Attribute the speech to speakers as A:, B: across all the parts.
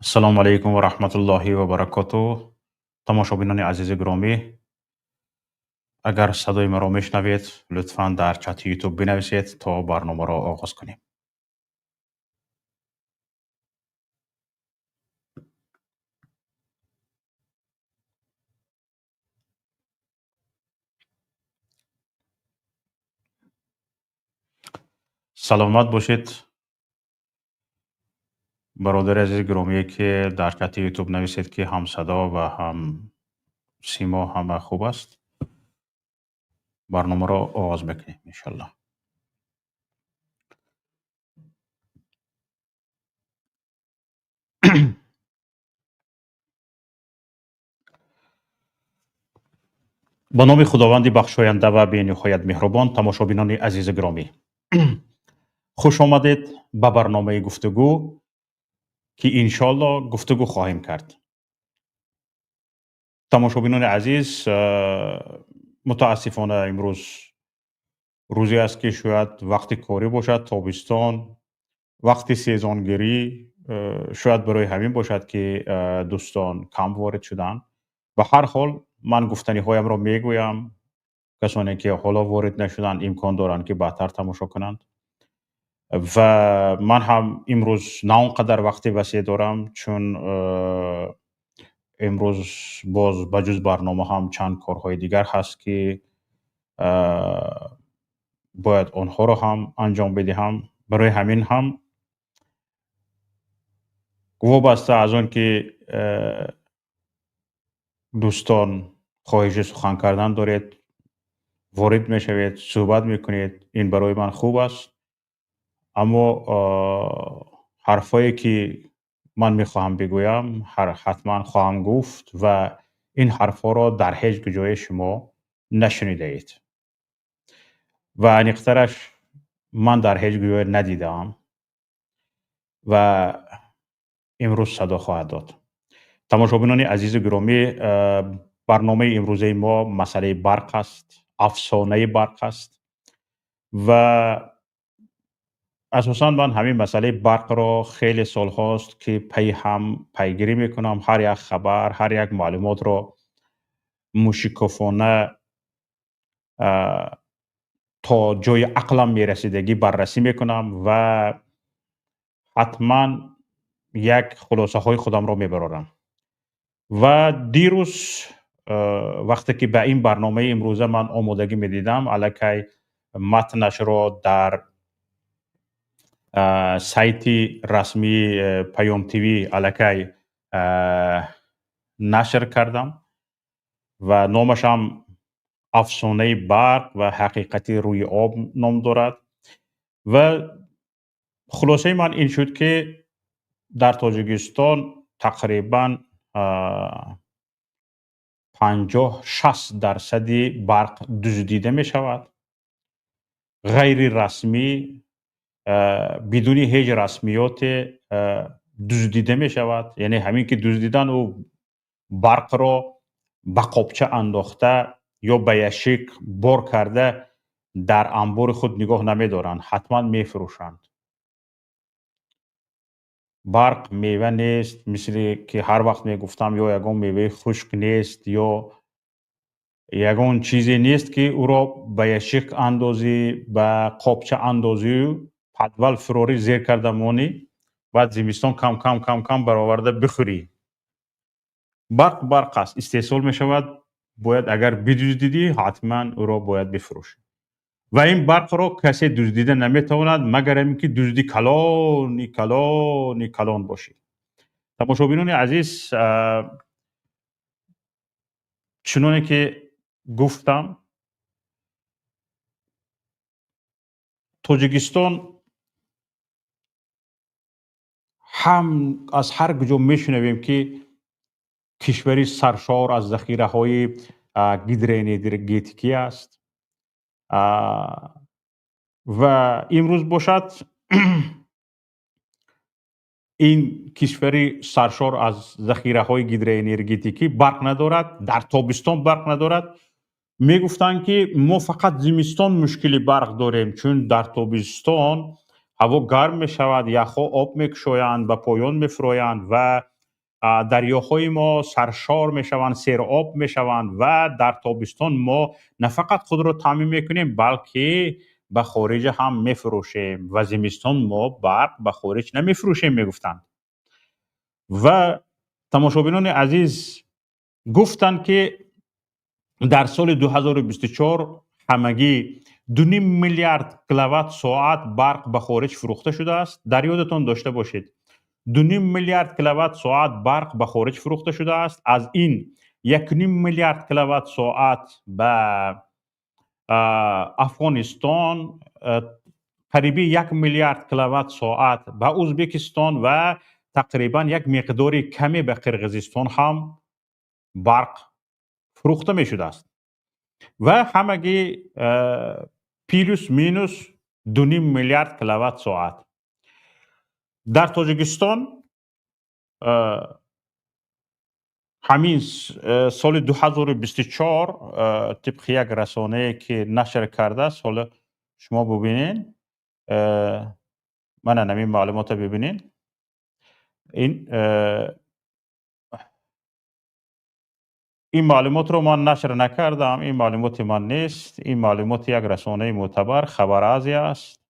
A: Ассалому алайкум ва раҳматуллоҳи ва баракоту. Тамошобинони азизи гиромӣ, агар садои маро мешунавед, лутфан дар чати Ютуб бинависед, то барномаро оғоз кунем. Саломат бошед, бародари азизи гиромие, ки дар чати Ютуб нависед, ки ҳам садо ва ҳам симо ҳама хуб аст. Барномаро оғоз мекунем, иншаллоҳ. Ба номи Худованди бахшоянда ва бениҳоят меҳрубон. Тамошобинони азизи гиромӣ, хуш омадед ба барномаи гуфтугӯ, ки иншоалло гуфтугӯ хоҳем кард. Тамошобинони азиз, мутаассифона, имрӯз рӯзе аст, ки шояд вақти корӣ бошад, тобистон, вақти сезонгирӣ, шояд барои ҳамин бошад, ки дӯстон кам ворид шуданд. Ба ҳар ҳол, ман гуфтаниҳоямро мегӯям. Касоне ки ҳоло ворид нашуданд, имкон доранд, ки баъдтар тамошо кунанд. Ва ман ҳам имрӯз на он қадар вақти васеъ дорам, чун имрӯз боз ба ҷуз барнома ҳам чанд корҳои дигар ҳаст, ки бояд онҳоро ҳам анҷом бидиҳам. Барои ҳамин ҳам, вобаста аз он ки дӯстон хоҳиши сухан кардан доред, ворид мешавед, суҳбат мекунед, ин барои ман хуб аст. Аммо ҳарфҳое ки ман мехоҳам бигӯям, ҳатман хоҳам гуфт ва ин ҳарфҳоро дар ҳеҷ куҷое шумо нашунидаед ва аниқтараш, ман дар ҳеҷ ҷое надидаам ва имрӯз садо хоҳад дод. Тамошобинони азизу гиромӣ, барномаи имрӯзаи мо масъалаи барқ аст, афсонаи барқ аст. Ва асосан ман ҳамин масъалаи барқро хеле солҳост, ки пайи ҳам пайгирӣ мекунам. Ҳар як хабар, ҳар як маълумотро мушикофона, то ҷои ақлам мерасидагӣ баррасӣ мекунам ва ҳатман як хулосаҳои худамро мебарорам. Ва дирӯз, вақте ки ба ин барномаи имрӯза ман омодагӣ медидам, аллакай матнашро дар сайти расмии Паём ТВ аллакай нашр кардам ва номашам «Афсонаи барқ ва ҳақиқати рӯи об» ном дорад. Ва хулосаи ман ин шуд, ки дар Тоҷикистон тақрибан 50-60 дарсади барқ дуздида мешавад, ғайрирасмӣ, бидуни ҳеҷ расмиёте дуздида мешавад. Яъне ҳамин ки дуздидан, ӯ барқро ба қобча андохта ё ба ящик бор карда дар анбори худ нигоҳ намедоранд, ҳатман мефурӯшанд. Барқ мева нест, мисли ки ҳар вақт мегуфтам, ё ягон меваи хушк нест, ё ягон чизе нест, ки ӯро ба ящик андозӣ, ба қобча андозию подвал фурорӣ, зер карда монӣ, баъд зимистон кам кам кам кам бароварда бихӯрӣ. Барқ барқ аст, истеҳсол мешавад, бояд агар бидуздидӣ, ҳатман ӯро бояд бифурӯшӣ. Ва ин барқро касе дуздида наметавонад, магар ин ки дузди калони калони калон бошӣ. Тамошобинони азиз, чуноне ки гуфтам, Тоҷикистон ҳам аз ҳар куҷо мешунавем, ки кишвари саршор аз захираҳои гидроэнергетикӣ аст. Ва имрӯз бошад, ин кишвари саршор аз захираҳои гидроэнергетикӣ барқ надорад, дар тобистон барқ надорад. Мегуфтанд, ки мо фақат зимистон мушкили барқ дорем, чун дар тобистон ҳаво гарм мешавад, яхҳо об мекушоянд, ба поён мефуроянд ва Дарёҳои мо саршор мешаванд, сероб мешаванд ва дар тобистон мо на фақат худро таъмин мекунем, балки ба хориҷа ҳам мефурӯшем ва зимистон мо барқ ба хориҷ намефурӯшем, мегуфтанд. Ва тамошобинони азиз, гуфтанд, ки дар соли 2024 ҳамагӣ 2,5 миллиард киловатт соат барқ ба хориҷ фурӯхта шудааст. Дар ёдатон дошта бошед, 2,5 миллиард киловатт соат барқ ба хориҷ фурӯхта шудааст. Аз ин 1,5 миллиард киловатт соат ба Афғонистон, қариби 1 миллиард киловатт соат ба Ӯзбекистон ва тақрибан як миқдори каме ба Қирғизистон ҳам барқ фурӯхта мешудааст ва ҳамагӣ плюс минус 2,5 миллиард киловатт соат. Дар Тоҷикистон ҳамин соли 2024, тибқи як расонае ки нашр кардааст, ҳоло шумо бубинед, мана ҳамин маълумотро бибинед. Ин маълумотро ман нашр накардам, ин маълумоти ман нест, ин маълумоти як расонаи мӯътабар, Хабар Азия аст.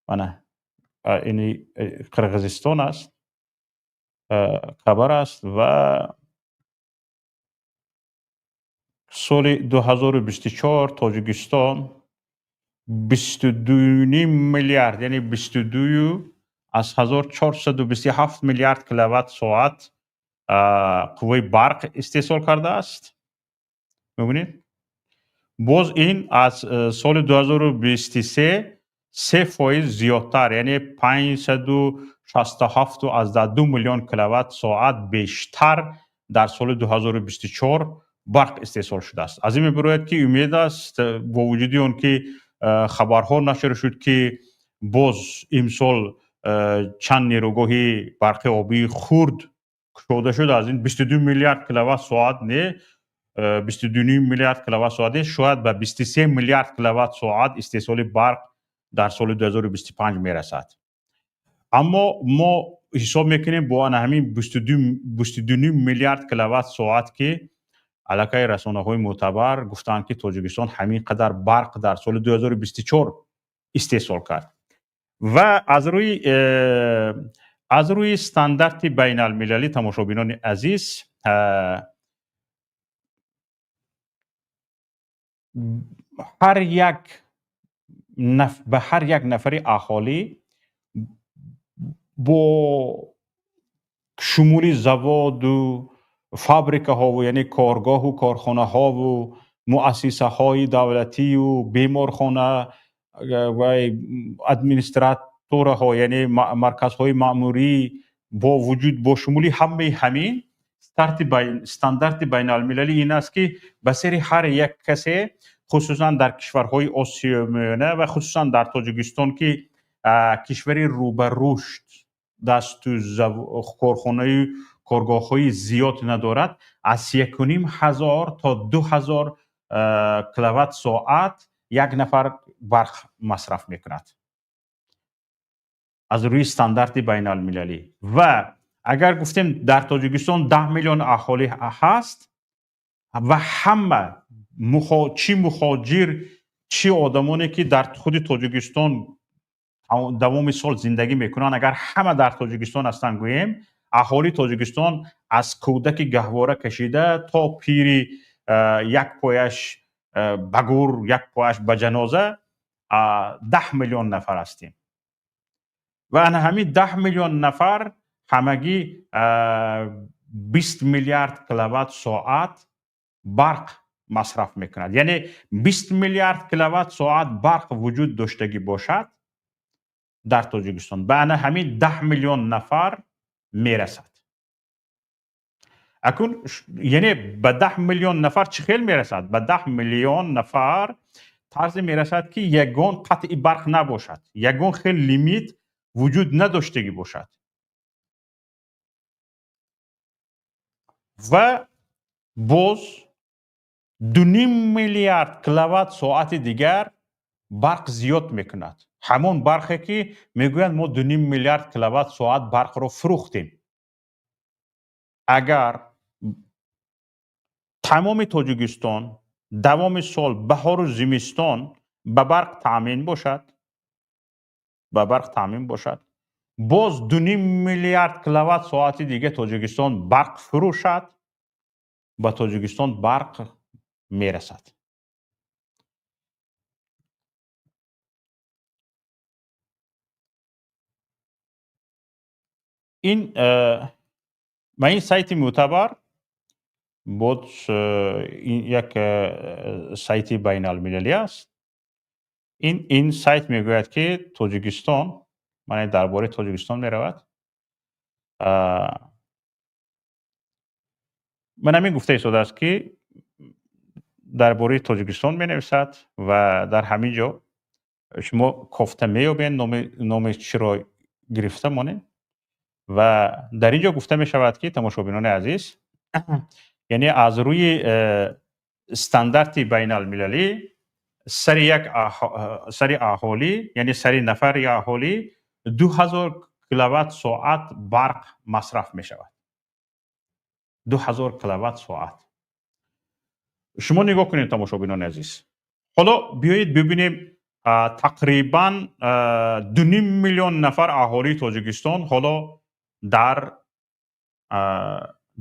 A: Мана ини Қирғизистон аст, хабар аст ва соли 2024 Тоҷикистон 22,5 миллиард, яъне 22,427 миллиард киловатт соат қувваи барқ истеҳсол кардааст. Мебинед, боз ин аз соли 2023 3% зиёдтар, яъне 567,2 миллион киловатт соат бештар дар соли 2024 барқ истеҳсол шудааст. Аз ин мебарояд, ки умед аст, бо вуҷуди он ки хабарҳо нашр шуд, ки боз имсол чанд нерӯгоҳи барқи обии хурд кушода шуд, аз ин 22 миллиард киловатт соат не, 22 миллиард киловатт соат не, шояд ба 23 миллиард киловатт соат истеҳсоли барқ дар соли 2025 мерасад. Аммо мо ҳисоб мекунем бо ана ҳамин 22 миллиард киловатт соат, ки аллакай расонаҳои мӯътабар гуфтанд, ки Тоҷикистон ҳамин қадар барқ дар соли 2024 истеҳсол кард. Ва аз рӯи стандарти байналмилалӣ, тамошобинони азиз, ҳар як ба ҳар як нафари аҳолӣ бо шумули заводу фабрикаҳову, яъне коргоҳу корхонаҳову муассисаҳои давлатию беморхона ва администратураҳо, яъне марказҳои маъмурӣ, бо вуҷуд бо шумули ҳамаи ҳамин, стандарти байналмилалӣ ин аст, ки ба сари ҳар як касе, хусусан дар кишварҳои Осиёи Миёна ва хусусан дар Тоҷикистон, ки кишвари рӯ ба рушд дасту корхонаи коргоҳҳои зиёд надорад, аз 1500 то 2000 киловатт соат як нафар барқ масраф мекунад аз рӯи стандарти байналмилалӣ. Ва агар гуфтем, дар Тоҷикистон 10 миллион аҳолӣ ҳаст ва ҳама, чӣ мухоҷир, чӣ одамоне ки дар худи Тоҷикистон давоми сол зиндагӣ мекунанд, агар ҳама дар Тоҷикистон ҳастанд, гӯем, аҳолии Тоҷикистон аз кӯдаки гаҳвора кашида то пири як пояш ба гур, як пояш ба ҷаноза, 10 миллион нафар ҳастем. Ва ана ҳамин 10 миллион нафар ҳамагӣ 20 миллиард киловатт соат барқ масраф мекунад. Яъне 20 миллиард киловатт соат барқ вуҷуд доштагӣ бошад дар Тоҷикистон, ба ана ҳамин 10 миллион нафар мерасад. Акун, яъне ба 10 миллион нафар чӣ хел мерасад? Ба 10 миллион нафар тарзе мерасад, ки ягон қатъи барқ набошад, ягон хел лимит вуҷуд надоштагӣ бошад. Ва боз 2,5 миллиард киловатт соати дигар барқ зиёд мекунад, ҳамон барқе ки мегӯянд, мо 2,5 миллиард киловатт соат барқро фурӯхтем. Агар тамоми Тоҷикистон давоми сол, баҳору зимистон ба барқ таъмин бошад, ба барқ таъмин бошад, боз 2,5 миллиард киловатт соати дига Тоҷикистон барқ фурӯшад, ба Тоҷикистон барқ мерасад. Ин ба ин сайти мӯътабар боз як сайти байналмилалӣ аст. Ин сайт мегӯяд, ки Тоҷикистон, мана дар бораи Тоҷикистон меравад. Ман ҳамин гуфта истодааст, ки дар бораи Тоҷикистон менависад ва дар ҳамин ҷо шумо кофта меёбед, номи чиро гирифта монед. Ва дар ин ҷо гуфта мешавад, ки, тамошобинони азиз, яъне аз рӯи стандарти байналмилалӣ сари аҳолӣ, яъне сари нафари аҳолӣ 2000 киловатт соат барқ масраф мешавад. 2000 киловатт соат. Шумо нигоҳ кунед, тамошобинони азиз. Ҳоло биёед бибинем, тақрибан 2,5 миллион нафар аҳолии Тоҷикистон ҳоло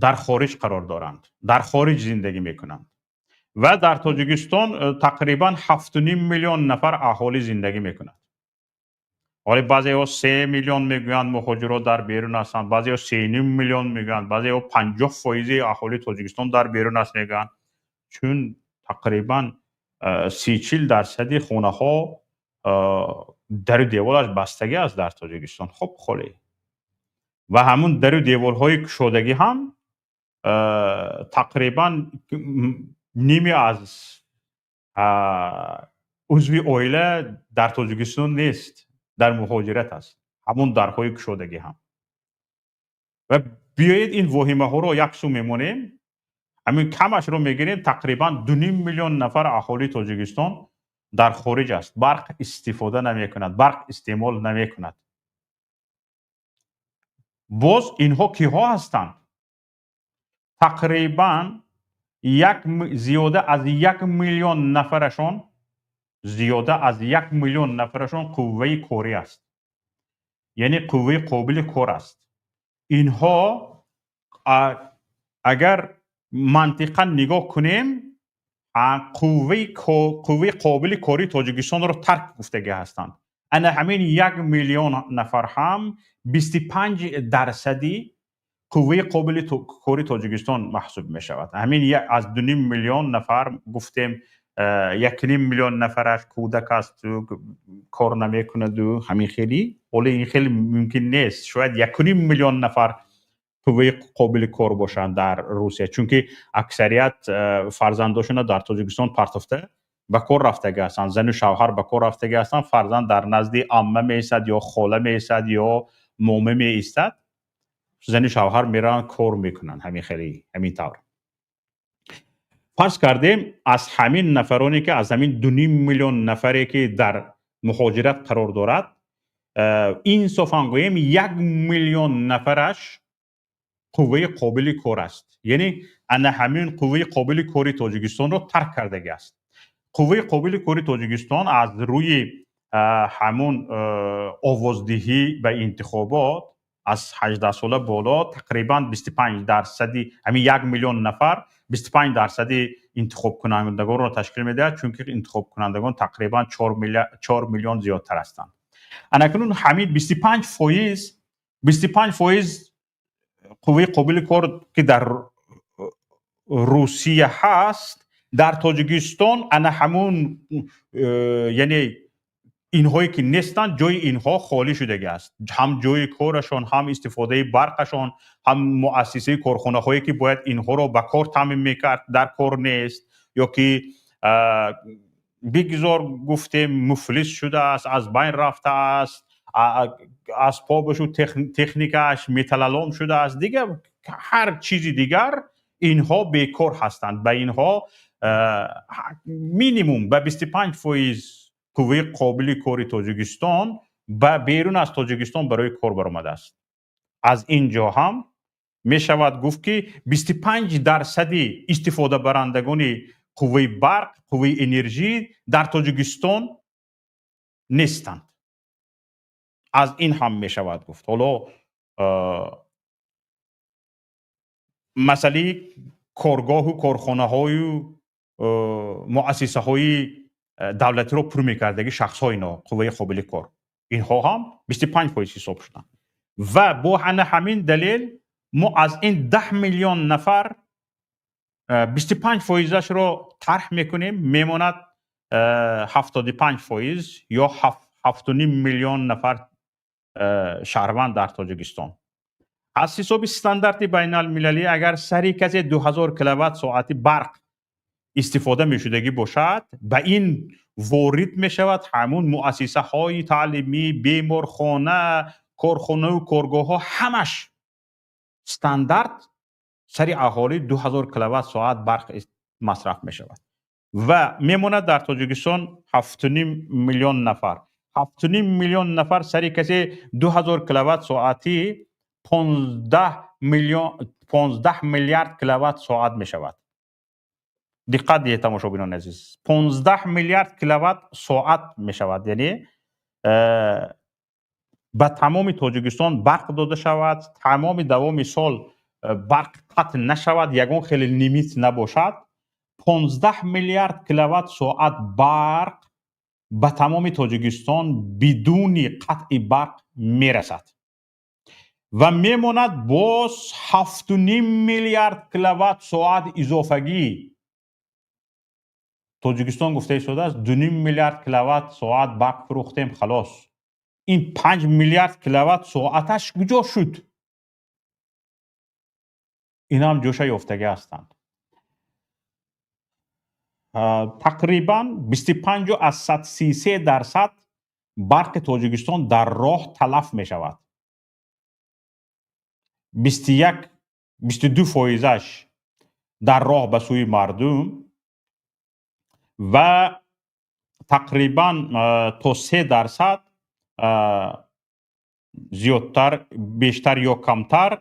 A: дар хориҷ қарор доранд, дар хориҷ зиндагӣ мекунанд ва дар Тоҷикистон тақрибан 7,5 миллион нафар аҳолӣ зиндагӣ мекунад. Ҳоле баъзеҳо 3 миллион мегӯянд муҳоҷирот дар берун ҳастанд, баъзеҳо 3,5 миллион мегӯянд, баъзеҳо 50% аҳолии Тоҷикистон дар берун аст мегӯянд, чун тақрибан 30-40% хонаҳо дару деволаш бастагӣ аст дар Тоҷикистон. Хоб, холе ва ҳамун дару деворҳои кушодагӣ ҳам тақрибан ними аз узви оила дар Тоҷикистон нест, дар муҳоҷират аст, ҳамун дарҳои кушодагӣ ҳам. Ва биёед ин воҳимаҳоро як су мемонем, ҳамин камашро мегирем, тақрибан 2,5 миллион нафар аҳолии Тоҷикистон дар хориҷ аст, барқ истифода намекунад, барқ истеъмол намекунад. Боз инҳо киҳо ҳастанд? Тақрибан зиёда аз 1 миллион нафарашон, зиёда аз 1 миллион нафарашон қувваи корӣ аст, яъне қувваи қобили кор аст. Инҳо агар мантиқан нигоҳ кунем, қувваи қобили кории Тоҷикистонро тарк гуфтагӣ ҳастанд. Ана ҳамин 1 миллион нафар ҳам 25% қувваи қобили кори Тоҷикистон маҳсуб мешавад. Ҳамин аз 2,5 миллион нафар гуфтем, 1,5 миллион нафараш кӯдак асту кор намекунаду ҳамин хеле. Ҳоло ин хеле мумкин нест. Шояд 1,5 миллион нафар қувваи қобили кор бошанд дар Русия, чунки аксарият фарзандошона дар Тоҷикистон партофта ба кор рафтагӣ ҳастанд, зану шавҳар ба кор рафтагӣ ҳастанд, фарзанд дар назди амма меистад ё хола меистад ё мома меистад, зану шавҳар мераванд кор мекунанд. Ҳамин хеле, ҳамин тавр. Фарз кардем, аз ҳамин нафароне ки аз ҳамин 2,5 миллион нафаре ки дар муҳоҷират қарор дорад, инсофан гӯем, 1 миллион нафараш қувваи қобили кор аст. Яъне ана ҳамин қувваи қобили кори Тоҷикистонро тарк кардагӣ аст. Қувваи қобили кори Тоҷикистон аз рӯи ҳамун овоздиҳӣ ба интихобот аз 18 сола боло тақрибан 25%, ҳамин 1 миллион нафар 25% интихобкунандагонро ташкил медиҳад, чунки интихобкунандагон тақрибан 4 миллион зиёдтар ҳастанд. Анакунун ҳамин 25% қувваи қобили кор ки дар Русия ҳаст, дар Тоҷикистон ана ҳамун, яъне инҳое ки нестанд, ҷои инҳо холӣ шудагӣ аст. Ҳам ҷои корашон, ҳам истифодаи барқашон, ҳам муассисаи корхонаҳое ки бояд инҳоро ба кор таъмин мекард, дар кор нест, ё ки бигзор гуфтем муфлис шудааст, аз байн рафтааст, асбобашу техникааш металлолом шудааст, дигар ҳар чизи дигар инҳо бекор ҳастанд. Ба инҳо минимум ба 25% қувваи қобили кори Тоҷикистон ба берун аз Тоҷикистон барои кор баромадааст. Аз ин ҷо ҳам Мешавад гуфт, ки 25 дарсади истифодабарандагони қувваи барқ, қувваи энержӣ дар Тоҷикистон нестанд. Аз ин ҳам мешавад гуфт. Ҳоло масъалаи коргоҳу корхонаҳою муассисаҳои давлатиро пур мекардаги шахсҳо, ино қувваи қобили кор, инҳо ҳам 25% ҳисоб шуданд. Ва бо ана ҳамин далел мо аз ин 10 миллион нафар 25 фоизашро тарҳ мекунем, мемонад 75% ё 7,5 миллион нафар шаҳрванд дар Тоҷикистон. Аз ҳисоби стандарти байналмилалӣ, агар сари касе 2000 киловатт соати барқ истифода мешудагӣ бошад, ба ин ворид мешавад ҳамун муассисаҳои таълимӣ, беморхона, корхонаю коргоҳҳо, ҳамаш. Стандарт сари аҳолӣ 2000 киловатт соат барқ масраф мешавад ва мемонад дар Тоҷикистон 7,5 миллион нафар. 7,5 миллион нафар, сари касе 2000 киловатт соатӣ 15 миллион, 15 миллиард киловатт соат мешавад. Диққат диҳед, тамошобинони азиз, 15 миллиард киловатт соат мешавад. Яъне ба тамоми Тоҷикистон барқ дода шавад, тамоми давоми сол барқ қатъ нашавад, ягон хеле лимит набошад, 15 миллиард киловатт соат барқ ба тамоми Тоҷикистон бидуни қатъи барқ мерасад ва мемонад боз 7,5 миллиард киловатт соат изофагӣ. Тоҷикистон гуфта истодааст, 2,5 миллиард киловатт соат барқ фурӯхтем, халос. Ин 5 миллиард киловатт соаташ куҷо шуд? Инам ҷоша ёфтагӣ ҳастанд. Тақрибан 25,33% барқи Тоҷикистон дар роҳ талаф мешавад. 21, 22 фоизаш дар роҳ ба сӯи мардум ва тақрибан то 3% зиёдтар, бештар ё камтар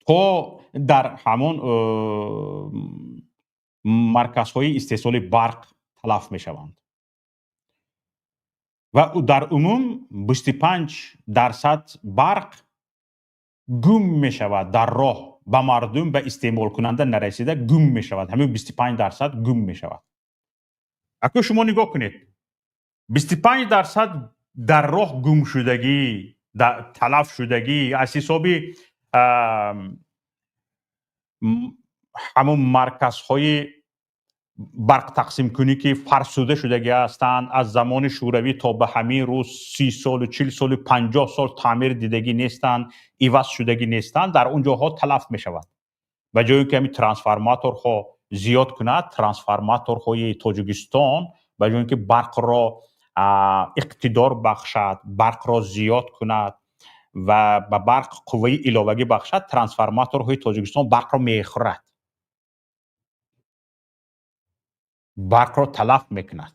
A: то дар ҳамон марказҳои истеҳсоли барқ талаф мешаванд. Ва дар умум 25% барқ гум мешавад дар роҳ, ба мардум, ба истеъмолкунанда нарасида гум мешавад. Ҳамин 25% гум мешавад. Акӯ шумо нигоҳ кунед, 25% дар роҳ гумшудагӣ, талаф шудагӣ аз ҳисоби ҳамон марказҳои барқтақсимкунӣ, ки фарсуда шудагӣ ҳастанд, аз замони Шӯравӣ то ба ҳамин рӯз 30 солу, 40 солу, 50 сол таъмир дидагӣ нестанд, иваз шудагӣ нестанд, дар он ҷоҳо талаф мешавад. Ба ҷое ки ҳамин трансформаторҳо зиёд кунад, трансформаторҳои Тоҷикистон, ба ҷое ки барқро иқтидор бахшад, барқро зиёд кунад ва ба барқ қувваи иловагӣ бахшад, трансформаторҳои Тоҷикистон барқро мехӯрад, барқро талаф мекунад.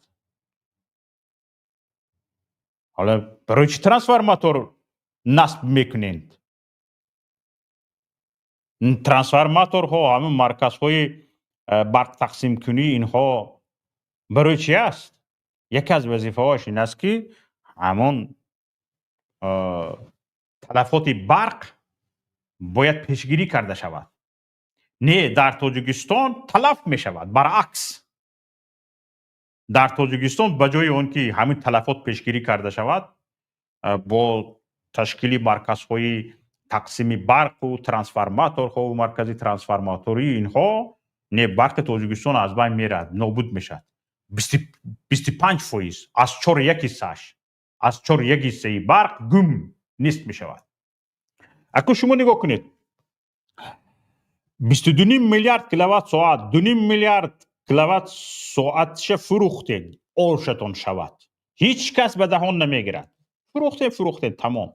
A: Ҳоло барои чӣ трансформатор насб мекунед? Трансформаторҳо, ҳамин марказҳои барқтақсимкунӣ, инҳо барои чӣ аст? Яке аз вазифаҳояш ин аст, ки ҳамон талафоти барқ бояд пешгирӣ карда шавад. Не, дар Тоҷикистон талаф мешавад. Баръакс, дар Тоҷикистон ба ҷои он ки ҳамин талафот пешгирӣ карда шавад бо ташкили марказҳои тақсими барқу трансформаторҳо, маркази трансформатории инҳо, не, барқи Тоҷикистон аз байн меравад, нобуд мешавад. 25% аз чор як ҳиссааш, аз чор як ҳиссаи барқ гум, нест мешавад. Акун шумо нигоҳ кунед: 22,5 миллиард киловатт соат, 2,5 миллиард киловатт соатша фурӯхтед, ошатон шавад, ҳеҷ кас ба даҳон намегирад. Фурӯхтем, фурӯхтем, тамом.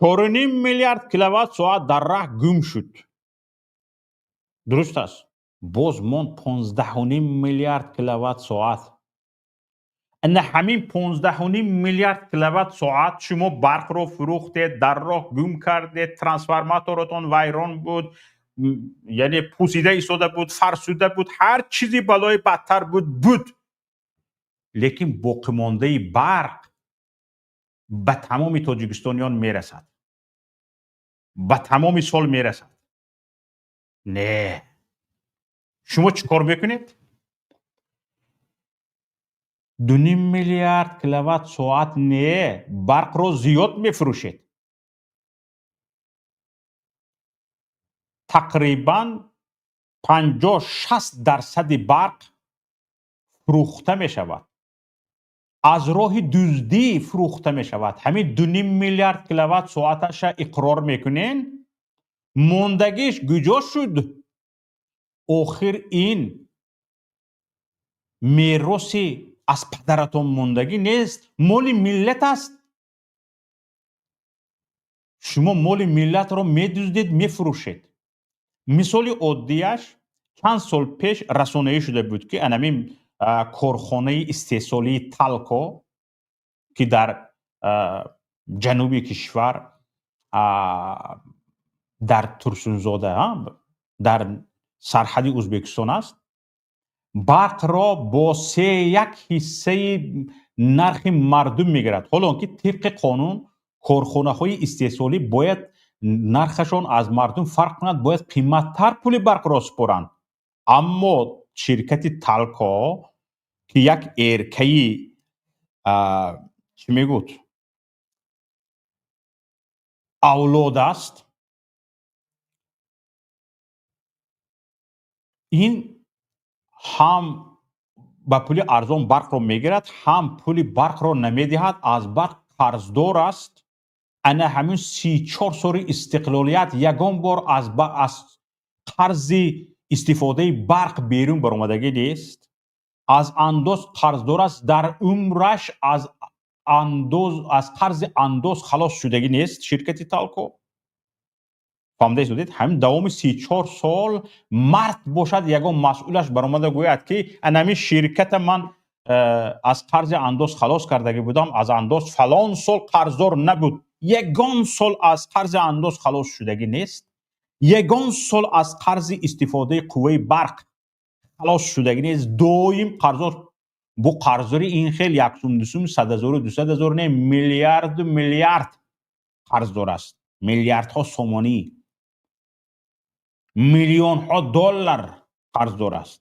A: 4,5 миллиард киловатт соат дар раҳ гум шуд, дуруст аст? Боз монд 15,5 миллиард киловатт соат. Ана ҳамин 15,5 миллиард киловатт соат шумо барқро фурӯхтед, дар роҳ гум кардед, трансформаторатон вайрон буд, яъне пусида истода буд, фарсуда буд, ҳар чизи балои бадтар буд. Лекин боқимондаи барқ ба тамоми тоҷикистониён мерасад, ба тамоми сол мерасад. Не, шумо чӣ кор мекунед? 2,5 миллиард киловатт соат не, барқро зиёд мефурӯшед. Тақрибан 50-60% барқ фурӯхта мешавад, аз роҳи дуздӣ фурӯхта мешавад. Ҳамин 2,5 миллиард киловатт соаташа иқрор мекунен, мондагиш куҷо шуд? Охир ин мероси аз падаратон мондагӣ нест, моли миллат аст. Шумо моли миллатро медуздед, мефурӯшед. Мисоли оддияш, чанд сол пеш расонаӣ шуда буд, ки анамин корхонаи истеҳсолии Талко, ки дар ҷануби кишвар, дар Турсунзода, дар сарҳади Ӯзбекистон аст, барқро бо 3,1 ҳиссаи нархи мардум мегирад. Ҳоло ки тибқи қонун корхонаҳои истеҳсолӣ бояд нархашон аз мардум фарқ кунад, бояд қиматтар пули барқро супоранд. Аммо ширкати Талко, ки як эркаи, чӣ мегӯд, авлод аст, ин ҳам ба пули арзон барқро мегирад, ҳам пули барқро намедиҳад, аз барқ қарздор аст. Ана ҳамин 34 соли истиқлолият ягон бор аз қарзи истифодаи барқ берун баромадагӣ нест, аз андоз қарздор аст, дар умраш аз қарзи андоз халос шудагӣ нест ширкати Талко. Фаҳмида истодед? Ҳамин давоми 34 сол мард бошад, ягон масъулаш баромада гӯяд, ки анамин ширката ман аз қарзи андоз халос кардагӣ будам, аз андоз фалон сол қарздор набуд. Ягон сол аз қарзи андоз халос шудагӣ нест, ягон сол аз қарзи истифодаи қувваи барқ халос шудагӣ нест, доим қарздор. Бо қарздори ин хел як сум, дусум, 100 ҳазору 200 ҳазор не, миллиарду миллиард қарздор аст, миллиардҳо сомонӣ, миллионҳо доллар қарздор аст.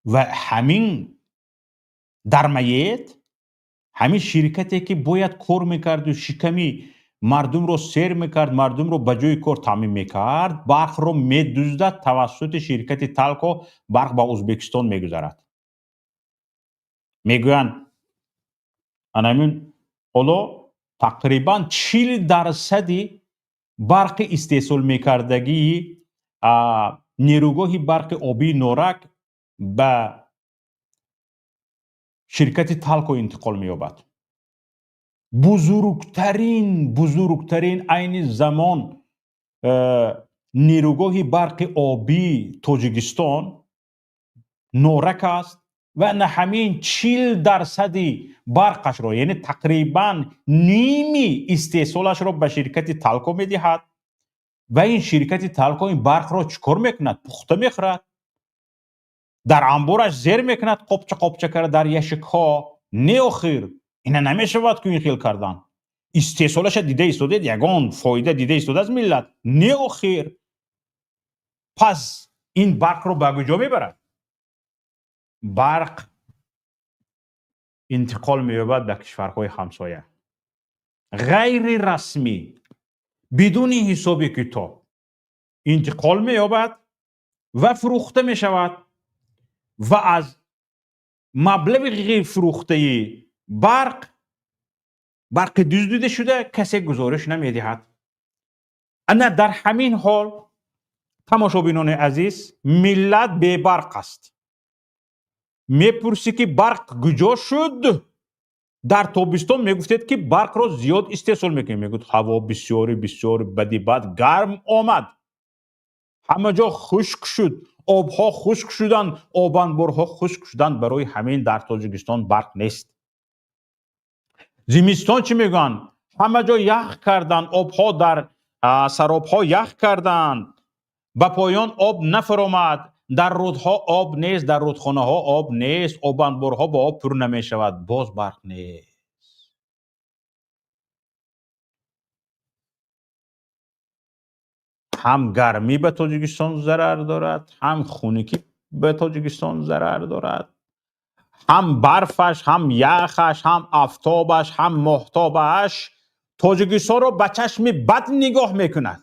A: Ва ҳамин дармаед, ҳамин ширкате, ки бояд кор мекарду шиками мардумро сер мекард, мардумро ба ҷои кор таъмин мекард, барқро медуздад, тавассути ширкати Талко барқ ба Ӯзбекистон мегузарад. Мегӯянд, анамин ҳоло тақрибан 40% барқи истеҳсол мекардагии нерӯгоҳи барқи обии Норак ба ширкати Талко интиқол меёбад. Бузургтарин айни замон нерӯгоҳи барқи обии Тоҷикистон Норак аст ва на ҳамин 40% барқашро, яъне тақрибан ними истеҳсолашро ба ширкати Талко медиҳад. Ва ин ширкати Талко ин барқро чӣ кор мекунад? Пухта мехӯрад, дар анбораш зер мекунад, қопча қопча карда дар ящикҳо. Не, охир ина намешавад ку ин хел кардан. Истеҳсолаша дида истодед, ягон фоида дида истодааст миллат? Не, охир. Пас ин барқро ба куҷо мебарад? Барқ интиқол меёбад ба кишварҳои ҳамсоя, ғайрирасмӣ, бидуни ҳисоби китоб интиқол меёбад ва фурӯхта мешавад. Ва аз маблағи фурӯхтаи барқ, барқи дуздида шуда, касе гузориш намедиҳад. Ана дар ҳамин ҳол, тамошобинони азиз, миллат бебарқ аст. Мепурсӣ, ки барқ куҷо шуд? Дар тобистон мегуфтед, ки барқро зиёд истеҳсол мекунем. Мегӯд, ҳаво бисёри бисёр бади бад гарм омад. Ҳама ҷо хушк шуд, обҳо хушк шуданд, обанборҳо хушк шуданд. Барои ҳамин дар Тоҷикистон барқ нест. Зимистон чӣ мегӯянд? Ҳама ҷо ях карданд, обҳо дар саробҳо ях карданд, ба поён об нафаромад, дар рӯдҳо об нест, дар рӯдхонаҳо об нест, обанборҳо ба об пур намешавад, боз барқ нест. Ҳам гармӣ ба Тоҷикистон зарар дорад, ҳам хунукӣ ба Тоҷикистон зарар дорад, ҳам барфаш, ҳам яхаш, ҳам афтобаш, ҳам моҳтобаш Тоҷикистонро ба чашми бад нигоҳ мекунад.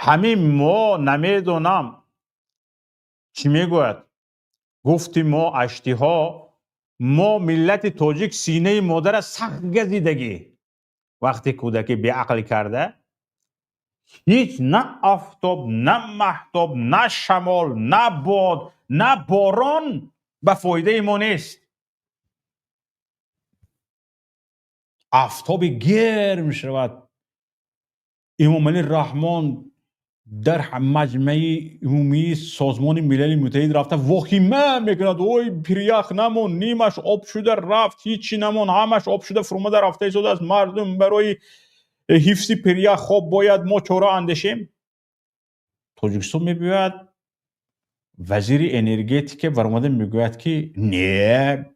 A: Ҳамин мо намедонам чӣ мегӯяд. Гуфти мо аштиҳо, мо миллати тоҷик синаи модара сахт газидагӣ. Вақте кӯдакӣ беақл карда, ҳеҷ на афтоб, на маҳтоб, на шамол, на бод, на борон ба фоидаи мо нест. Афтоби герм шавад. Эмомалӣ Раҳмон дар маҷмаи умумии Созмони Милали Муттаҳид рафта вохима мекунад: ой, пирях намон, нимаш об шуда рафт, ҳичи намон, ҳамаш об шуда фурӯмада рафта истодааст. Мардум барои ҳифзи пирях хоб бояд мо чора андешем. Тоҷикистон мебиёяд, вазири энергетика баромада мегӯяд, ки не,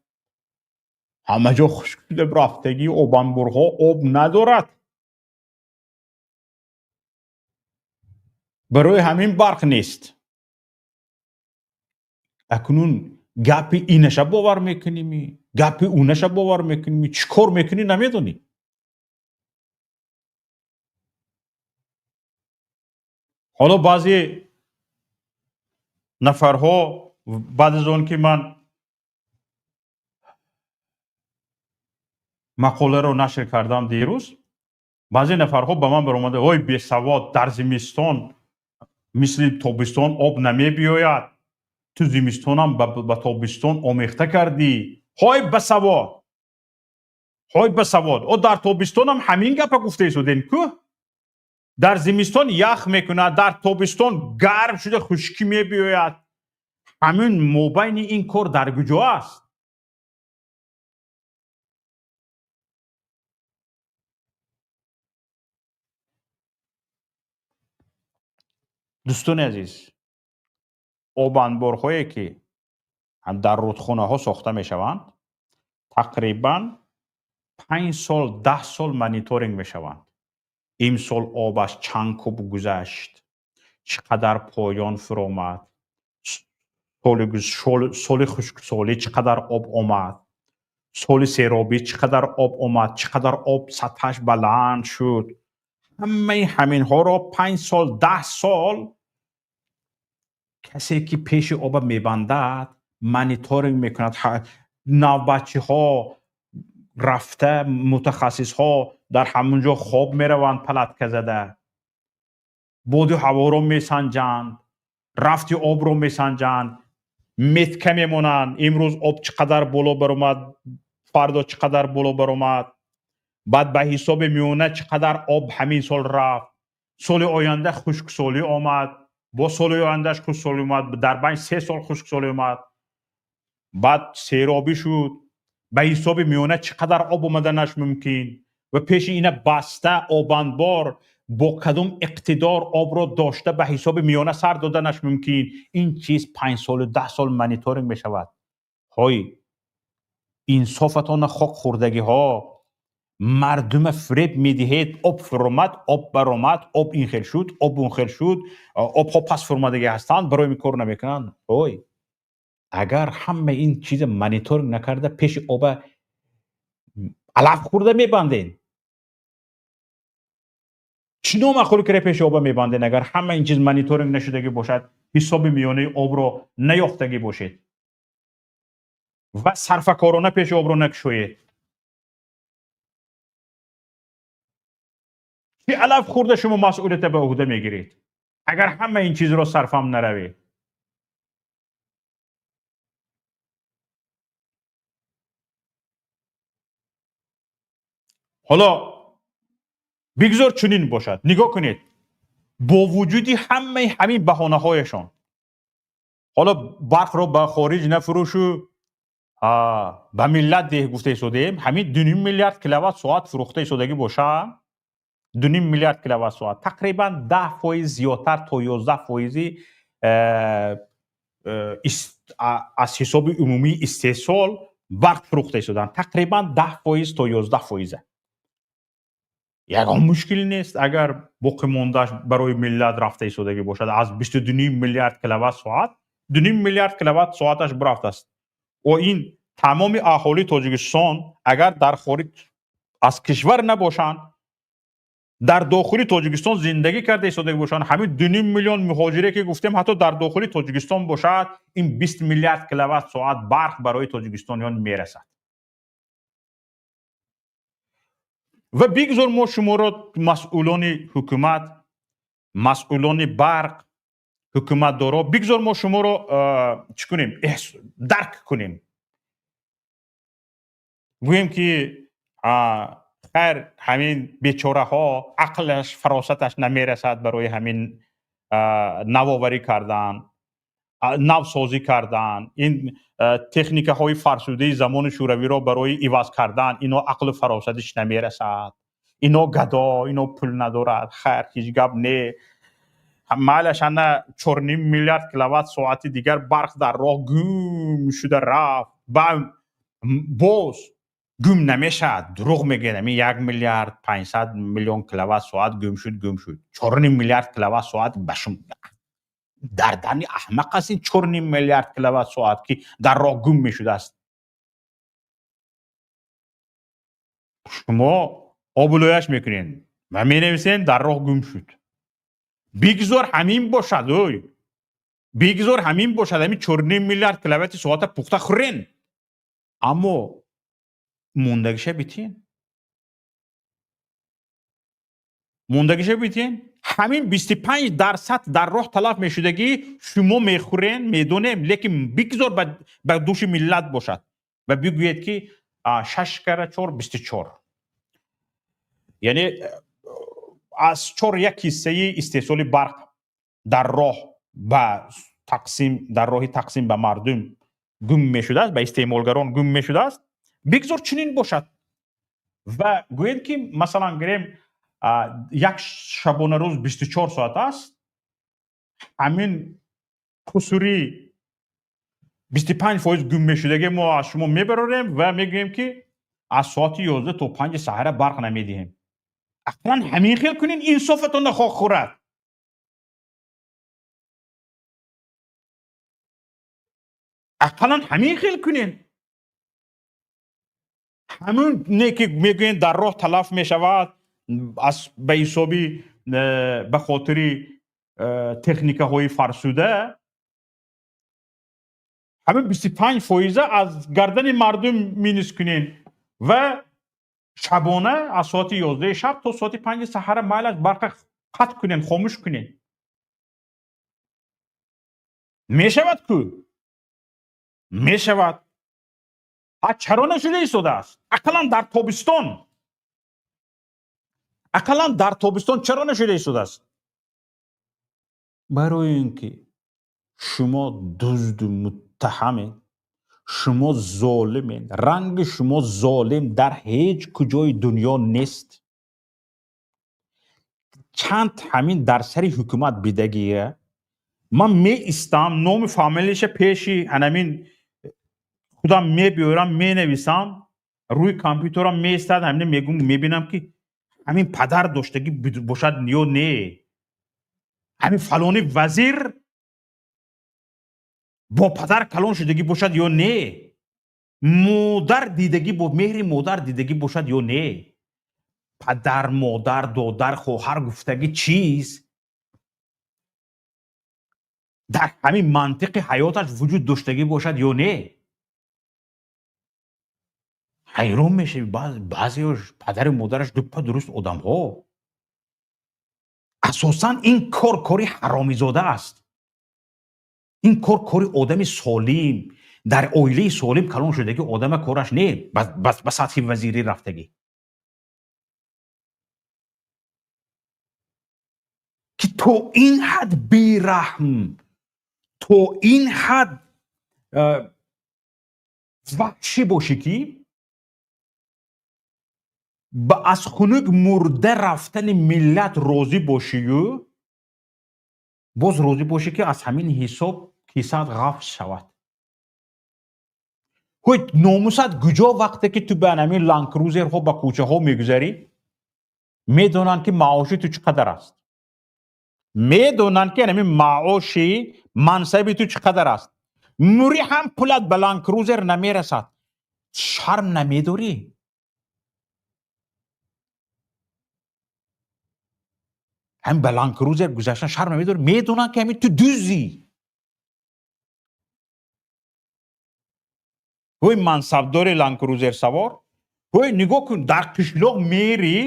A: ҳама ҷо хушк шуда рафтагӣ, обанборҳо об надорад, барои ҳамин барқ нест. Акнун гапи инаша бовар мекуними, гапи унаша бовар мекуними, чӣ кор мекунӣ намедонӣ. Ҳоло баъзе нафарҳо баъд аз он ки ман мақоларо нашр кардам дирӯз, баъзе нафарҳо ба ман баромада: ой, бесавод, дар зимистон мисли тобистон об намебиёяд, ту зимистонам ба тобистон омехта кардӣ. Ҳой басавод, ҳой басавод, о дар тобистонам ҳамин гапа гуфта истодем ку. Дар зимистон ях мекунад, дар тобистон гарм шуда хушкӣ мебиёяд. Ҳамин мобайни ин кор дар куҷо аст? Дӯстони азиз, обанборҳое ки дар рӯдхонаҳо сохта мешаванд, тақрибан 5 сол, 10 сол мониторинг мешаванд. Имсол обаш чанд куб гузашт, чӣ қадар поён фуромад, соли хушксолӣ чӣ қадар об омад, соли серобӣ чӣ қадар об омад, чӣ қадар об сатҳаш баланд шуд. Ҳамаи ҳаминҳоро 5 сол, 10 сол касе ки пеши оба мебандад мониторинг мекунад. Навбатчиҳо рафта, мутахассисҳо дар ҳамон ҷо хоб мераванд, палатка зада, боду ҳаворо месанҷанд, рафти обро месанҷанд, метка мемонанд. Имрӯз об чӣ қадар боло баромад, фардо чӣ қадар боло баромад, баъд ба ҳисоби миёна чӣ қадар об ҳамин сол рафт, соли оянда хушксолӣ омад, бо соли ояндаш хушксолӣ омад, дар байни 3 сол хушксолӣ омад, баъд серобӣ шуд, ба ҳисоби миёна чӣ қадар об омаданаш мумкин ва пеши ина баста обанбор бо кадом иқтидор обро дошта ба ҳисоби миёна сар доданаш мумкин. Ин чиз 5 солу 10 сол мониторинг мешавад. Ҳой инсофатона хок хӯрдагиҳо, мардума фиреб медиҳед. Об фуромад, об баромад, об ин хел шуд, об он хел шуд, обҳо пас фуромадагӣ ҳастанд, барои ин кор намекунанд. Ой, агар ҳама ин чиза мониторинг накарда пеши оба алаф хӯрда мебанден, чӣ номаъқул кира пеши оба мебанден? Агар ҳама ин чиз мониторинг нашудагӣ бошад, ҳисоби миёнаи обро наёфтагӣ бошед ва сарфакорона пеши обро накушоед, чӣ алаф хӯрда шумо масъулията ба уҳда мегиред, агар ҳама ин чизро сарфам наравед? Ҳоло Бигзор чунин бошад. Нигоҳ кунед, бо вуҷуди ҳамаи ҳамин баҳонаҳояшон, ҳоло барқро ба хориҷ нафурӯшу ба миллат деҳ гуфта истодаем. Ҳамин 2,5 миллиард киловатт соат фурӯхта истодагӣ боша, 2,5 миллиард киловатт соат тақрибан 10% зиёдтар то 11 фоизи аз ҳисоби умумии истеҳсол барқ фурӯхта истоданд, тақрибан 10% то 11 фоиза. Ягон мушкил нест, агар боқимондааш барои миллат рафта истодагӣ бошад. Аз 22,5 миллиард киловатт соат 2,5 миллиард киловатт соаташ бирафтааст. О, ин тамоми аҳолии Тоҷикистон, агар дар хориҷ аз кишвар набошанд, дар дохили Тоҷикистон зиндагӣ карда истодагӣ бошанд, ҳамин 2,5 миллион муҳоҷире ки гуфтем, ҳатто дар дохили Тоҷикистон бошад, ин 20 миллиард киловатт соат барқ барои тоҷикистониён мерасад. Ва бигзор мо шуморо, масъулони ҳукумат, масъулони барқ, ҳукуматдоро, бигзор мо шуморо чӣ кунем, дарк кунем, гӯем ки хайр, ҳамин бечораҳо ақлаш, фаросаташ намерасад барои ҳамин навоварӣ кардан, навсозӣ кардан, ин техникаҳои фарсудаи замони шӯравиро барои иваз кардан ино ақлу фаросатиш намерасад, ино гадо, ино пул надорад. Хайр, ҳеҷ гап не, майлаш, ана 4,5 миллиард киловатт соати дигар барқ дар роҳ гум шуда рафт. Боз гум намешавад, дурӯғ мегӯяд. Ҳамин 1 миллиард 500 миллион киловатт соат гум шуд, гум шуд. 4,5 миллиард киловатт соат ба шум дар дани аҳмақ аст. Ин 4,5 миллиард киловатт соат ки дар роҳ гум мешудааст, шумо обулояш мекунед ва менависед, дар роҳ гум шуд. Бигзор ҳамин бошад, ой, бигзор ҳамин бошад. Ҳамин 4,5 миллиард киловатти соата пухта хӯрен, аммо мондагиша битен, мондагиша битен. Ҳамин 25% дар роҳ талаф мешудагӣ шумо мехӯрен, медонем, лекин бигзор ба дӯши миллат бошад ва бигӯед ки шаш кара чор 24, яъне аз чор як ҳиссаи истеҳсоли барқ дар роҳ ба тақсим, дар роҳи тақсим ба мардум гум мешудааст, ба истеъмолгарон гум мешудааст. Бигзор чунин бошад ва гӯед ки, масалан, гирем, як шабонарӯз 24 соат аст, ҳамин кусури 25% гум мешудагӣ мо аз шумо мебарорем ва мегӯем ки аз соати 11 то 5 саҳара барқ намедиҳем. Ақлан ҳамин хел кунин, инсофатон нахоҳ хӯрад. Ақаллан ҳамин хел кунен. Ҳамун не ки мегӯен дар роҳ талаф мешавад аз ба ҳисоби ба хотири техникаҳои фарсуда, ҳамин 25 фоиза аз гардани мардум минус кунен ва шабона аз соати 11 шаб то соати 5 саҳара майлаш барқа қатъ кунен, хомӯш кунен. Мешавад ку, мешавад. Чаро нашуда истодааст? Ақаллан дар тобистон, ақаллан дар тобистон чаро нашуда истодааст? Барои ин ки шумо дузду муттаҳамед, шумо золимед, ранги шумо золим дар ҳеҷ куҷои дунё нест. Чанд ҳамин дар сари ҳукумат бидагия, ман меистам, номи фамилияша пеши ҳанамин худам мебиёрам, менависам, рӯи компютерам меистад, ҳамина мегум, мебинам ки ҳамин падар доштагӣ бошад ё не, ҳамин фалони вазир бо падар калон шудагӣ бошад ё не, модар дидагӣ, бо меҳри модар дидагӣ бошад ё не, падар, модар, додар, хоҳар гуфтагӣ чиз дар ҳамин мантиқи ҳаёташ вуҷуд доштагӣ бошад ё не. Ҳайрон мешавӣ, баъзеош падару модараш дуппа дуруст одамҳо. Асосан ин кор кори ҳаромизода аст. Ин кор кори одами солим, дар оилаи солим калон шудагӣ одама кораш не, ба сатҳи вазирӣ рафтагӣ. То ин ҳад бераҳм, то ин ҳад ваҳшӣ бошӣ, ки ба аз хунук мурда рафтани миллат розӣ бошию боз розӣ бошӣ, ки аз ҳамин ҳисоб кисаат ғафз шавад. Ҳой, номусат куҷо, вақте ки ту ба ҳамин ланкрузерҳо ба кӯчаҳо мегузарӣ? Медонанд, ки маоши ту чӣ қадар аст, медонанд, ки ҳамин маоши мансаби ту чӣ қадар аст. Мурӣ ҳам пулат ба ланкрузер намерасад. Шарм намедорӣ? Ҳамин ба ланкрузер гузаштан шарм намедорӣ? Медонанд, ки ҳамин ту дуздӣ. Ҳой, мансабдори ланкрузер савор, ҳой, нигоҳ кун, дар қишлоқ мерӣ,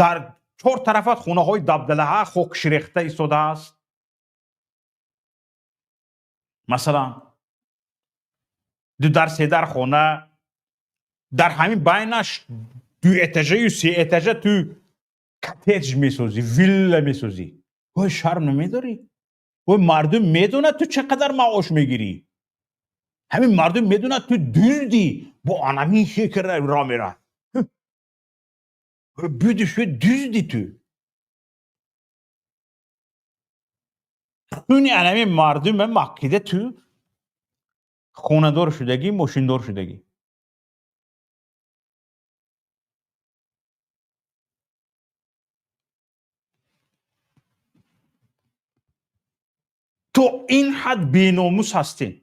A: дар чор тарафат хонаҳои дабдалаҳа хокширехта истодааст. Масалан, ду дар, се дар хона, дар ҳамин байнаш ду этажаю се этажа ту коттедж месозӣ, вилла месозӣ. Ҳой, шарм намедорӣ? Ҳой, мардум медонад, ту чӣ қадар маош мегирӣ. Ҳамин мардум медонад, ту дуздӣ. Бо анамин шекра роҳ мерад. Буди шуд, дуздӣ ту. Хуни анамин мардуме маккида ту хонадор шудагӣ, мошиндор шудагӣ. То ин ҳад беномус ҳастем.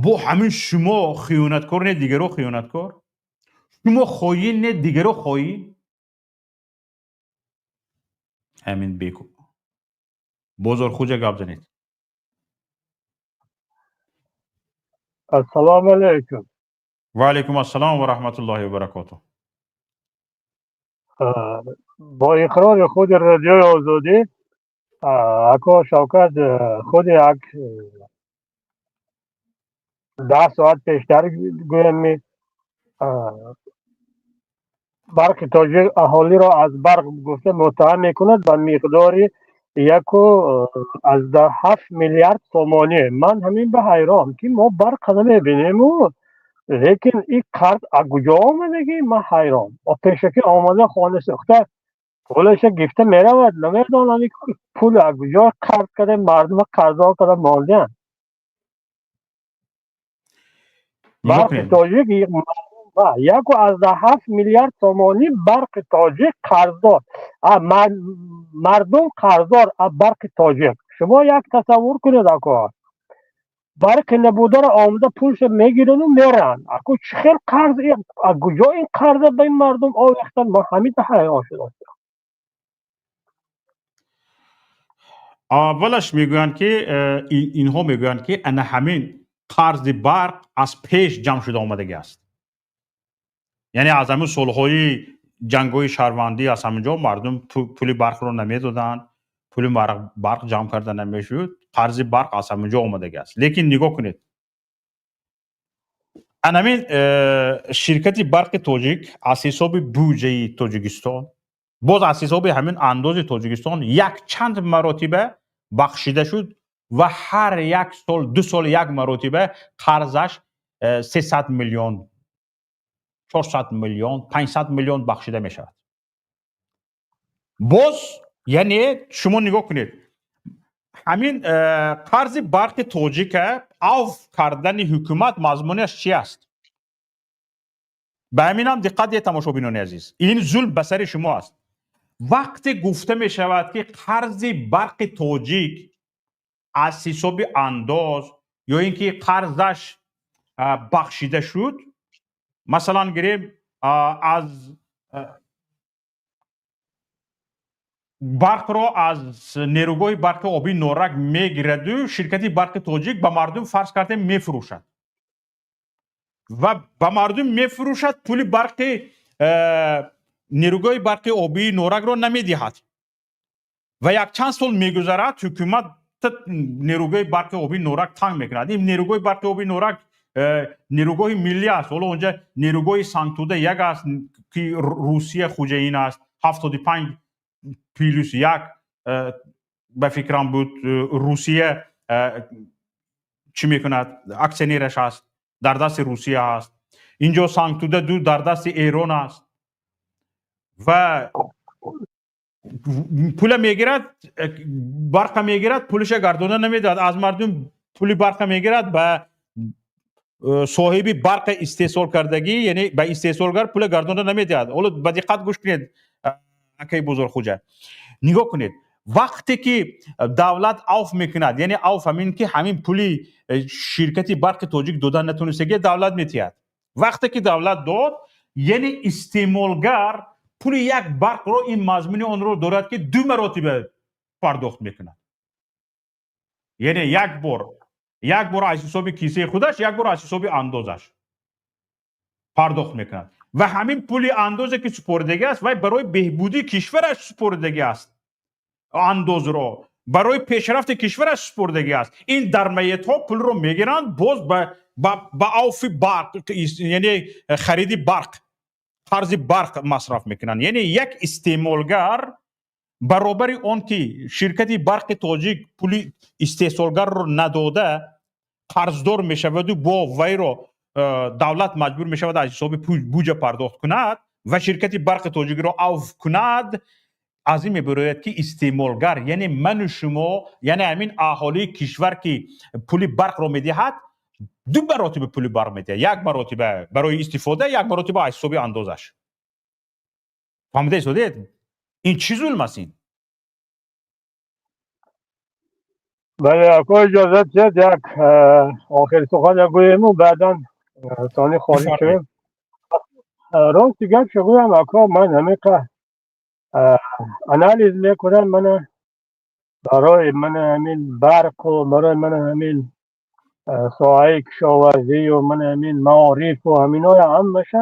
A: Бо ҳамин шумо хиёнаткор не, дигаро хиёнаткор, шумо хоин не, дигаро хоин. Ҳамин беку Бозорхуҷа, гап занед.
B: Ассалому алайкум.
A: Ва алайкум ассалом ва раҳматуллоҳи ва баракотуҳ.
B: Бо иқрори худи Радиои Озодӣ, ако Шавкат, худи як 10 соат пештар гӯям, Барқи Тоҷик аҳолиро аз барқ гуфта муттаҳам мекунад ба миқдори 1,7 миллиард сомонӣ. Ман ҳамин ба ҳайрон, ки мо барқа намебинему, лекин ин қарз аз куҷо омадагӣ? Ман ҳайрон. Пешакӣ омада, хона сохта, пулаша гифта меравад. Намедонам, пул аз куҷо қарз карда, мардума қарздор карда мондиан. Барқи Тоҷик 1,7 миллиард сомонӣ, Барқи Тоҷик қарздор, мардум қарздор аз Барқи Тоҷик. Шумо як тасаввур кунед, ако барқи набударо омада, пулша мегирану меранд. Ако, чӣ хел қарз, аз куҷо ин қарза ба ин мардум овехтан? Ман ҳамин ҳайрон шудам.
A: Аввалаш мегӯянд, ки инҳо мегӯянд, ки ана ҳамин қарзи барқ аз пеш ҷамъ шуда омадагӣ аст, яъне аз ҳамин солҳои ҷангҳои шаҳрвандӣ, аз ҳамин ҷо мардум пули барқро намедоданд, пули барқ ҷамъ карда намешуд, қарзи барқ аз ҳамин ҷо омадагӣ аст. Лекин нигоҳ кунед, анамин ширкати Барқи Тоҷик аз ҳисоби буҷаи Тоҷикистон, боз аз ҳисоби ҳамин андози Тоҷикистон якчанд маротиба бахшида шуд ва ҳар як сол, 2 сол як маротиба қарзаш 300 миллион, 400 миллион, 500 миллион бахшида мешавад боз. Яъне шумо нигоҳ кунед, ҳамин қарзи Барқи Тоҷика авф кардани ҳукумат мазмунаш чи аст? Ба ҳаминам диққат диҳед, тамошобинони азиз, ин зулм ба сари шумо аст. Вақте гуфта мешавад, ки қарзи Барқи Тоҷик аз ҳисоби андоз ё ин ки қарзаш бахшида шуд, масалан гирем, аз барқро аз нерӯгоҳи барқи обии Норак мегираду ширкати Барқи Тоҷик ба мардум, фарз кардем, мефурӯшад ва ба мардум мефурӯшад, пули барқи нерӯгоҳи барқи обии Норакро намедиҳад ва якчанд сол мегузарад, ҳукумат нерӯгоҳи барқи обии Норак танг мекунад. Ин нерӯгоҳи барқи обии Норак нерӯгоҳи миллӣ аст. Ҳоло онҷа нерӯгоҳи Сангтуда як аст, ки Русия хуҷаин аст, 75. плюс як ба фикрам буд. Русия чӣ мекунад? Акционераш аст, дар дасти Русия аст. Инҷо Сангтуда 2 дар дасти Эрон аст ва пула мегирад, барқа мегирад, пулиша гардонда намедиҳад. Аз мардум пули барқа мегирад, ба соҳиби барқа истеҳсол кардагӣ, яъне ба истеҳсолгар пула гардонда намедиҳад. Ҳоло ба диққат гӯш кунед, акаи Бузургхуҷа, нигоҳ кунед. Вақте ки давлат авф мекунад, яъне авф ҳамин ки ҳамин пули ширкати Барқи Тоҷик дода натонистагӣ, давлат метиҳад. Вақте ки давлат дод, яъне истеъмолгар пули як барқро, ин мазмуни онро дорад, ки ду маротиба пардохт мекунад, яъне як бор аз ҳисоби кисаи худаш, як бор аз ҳисоби андозаш пардохт мекунад. Ва ҳамин пули андозе ки супоридагӣ аст, вай барои беҳбудии кишвараш супоридагӣ аст, андозро барои пешрафти кишвараш супоридагӣ аст. Ин дармоедҳо пулро мегиранд, боз ба авфи барқ, яъне хариди барқ, қарзи барқ масраф мекунанд. Яъне як истеъмолгар баробари он ки ширкати Барқи Тоҷик пули истеҳсолгарро надода, қарздор мешаваду бо вайро давлат маҷбур мешавад аз ҳисоби буҷа пардохт кунад ва ширкати Барқи Тоҷикро авф кунад. Аз ин мебарояд, ки истеъмолгар, яъне ману шумо, яъне ҳамин аҳолии кишвар, ки пули барқро медиҳад, ду маротиба пули барқ медиҳад: як маротиба барои истифода, як маротиба аз ҳисоби андозаш. Фаҳмида истодед? Ин чӣ зулм аст ин?
B: Бале, ако, иҷозат диҳед, як охири сухан гӯему баъдан сони холӣ шавем. Рости гап гӯям, ако, ман ҳамиқа анализ мекунам, мана барои мана ҳамин барқу барои мана ҳамин соҳаи кишоварзию мана ҳамин маорифу ҳаминоя ҳамаша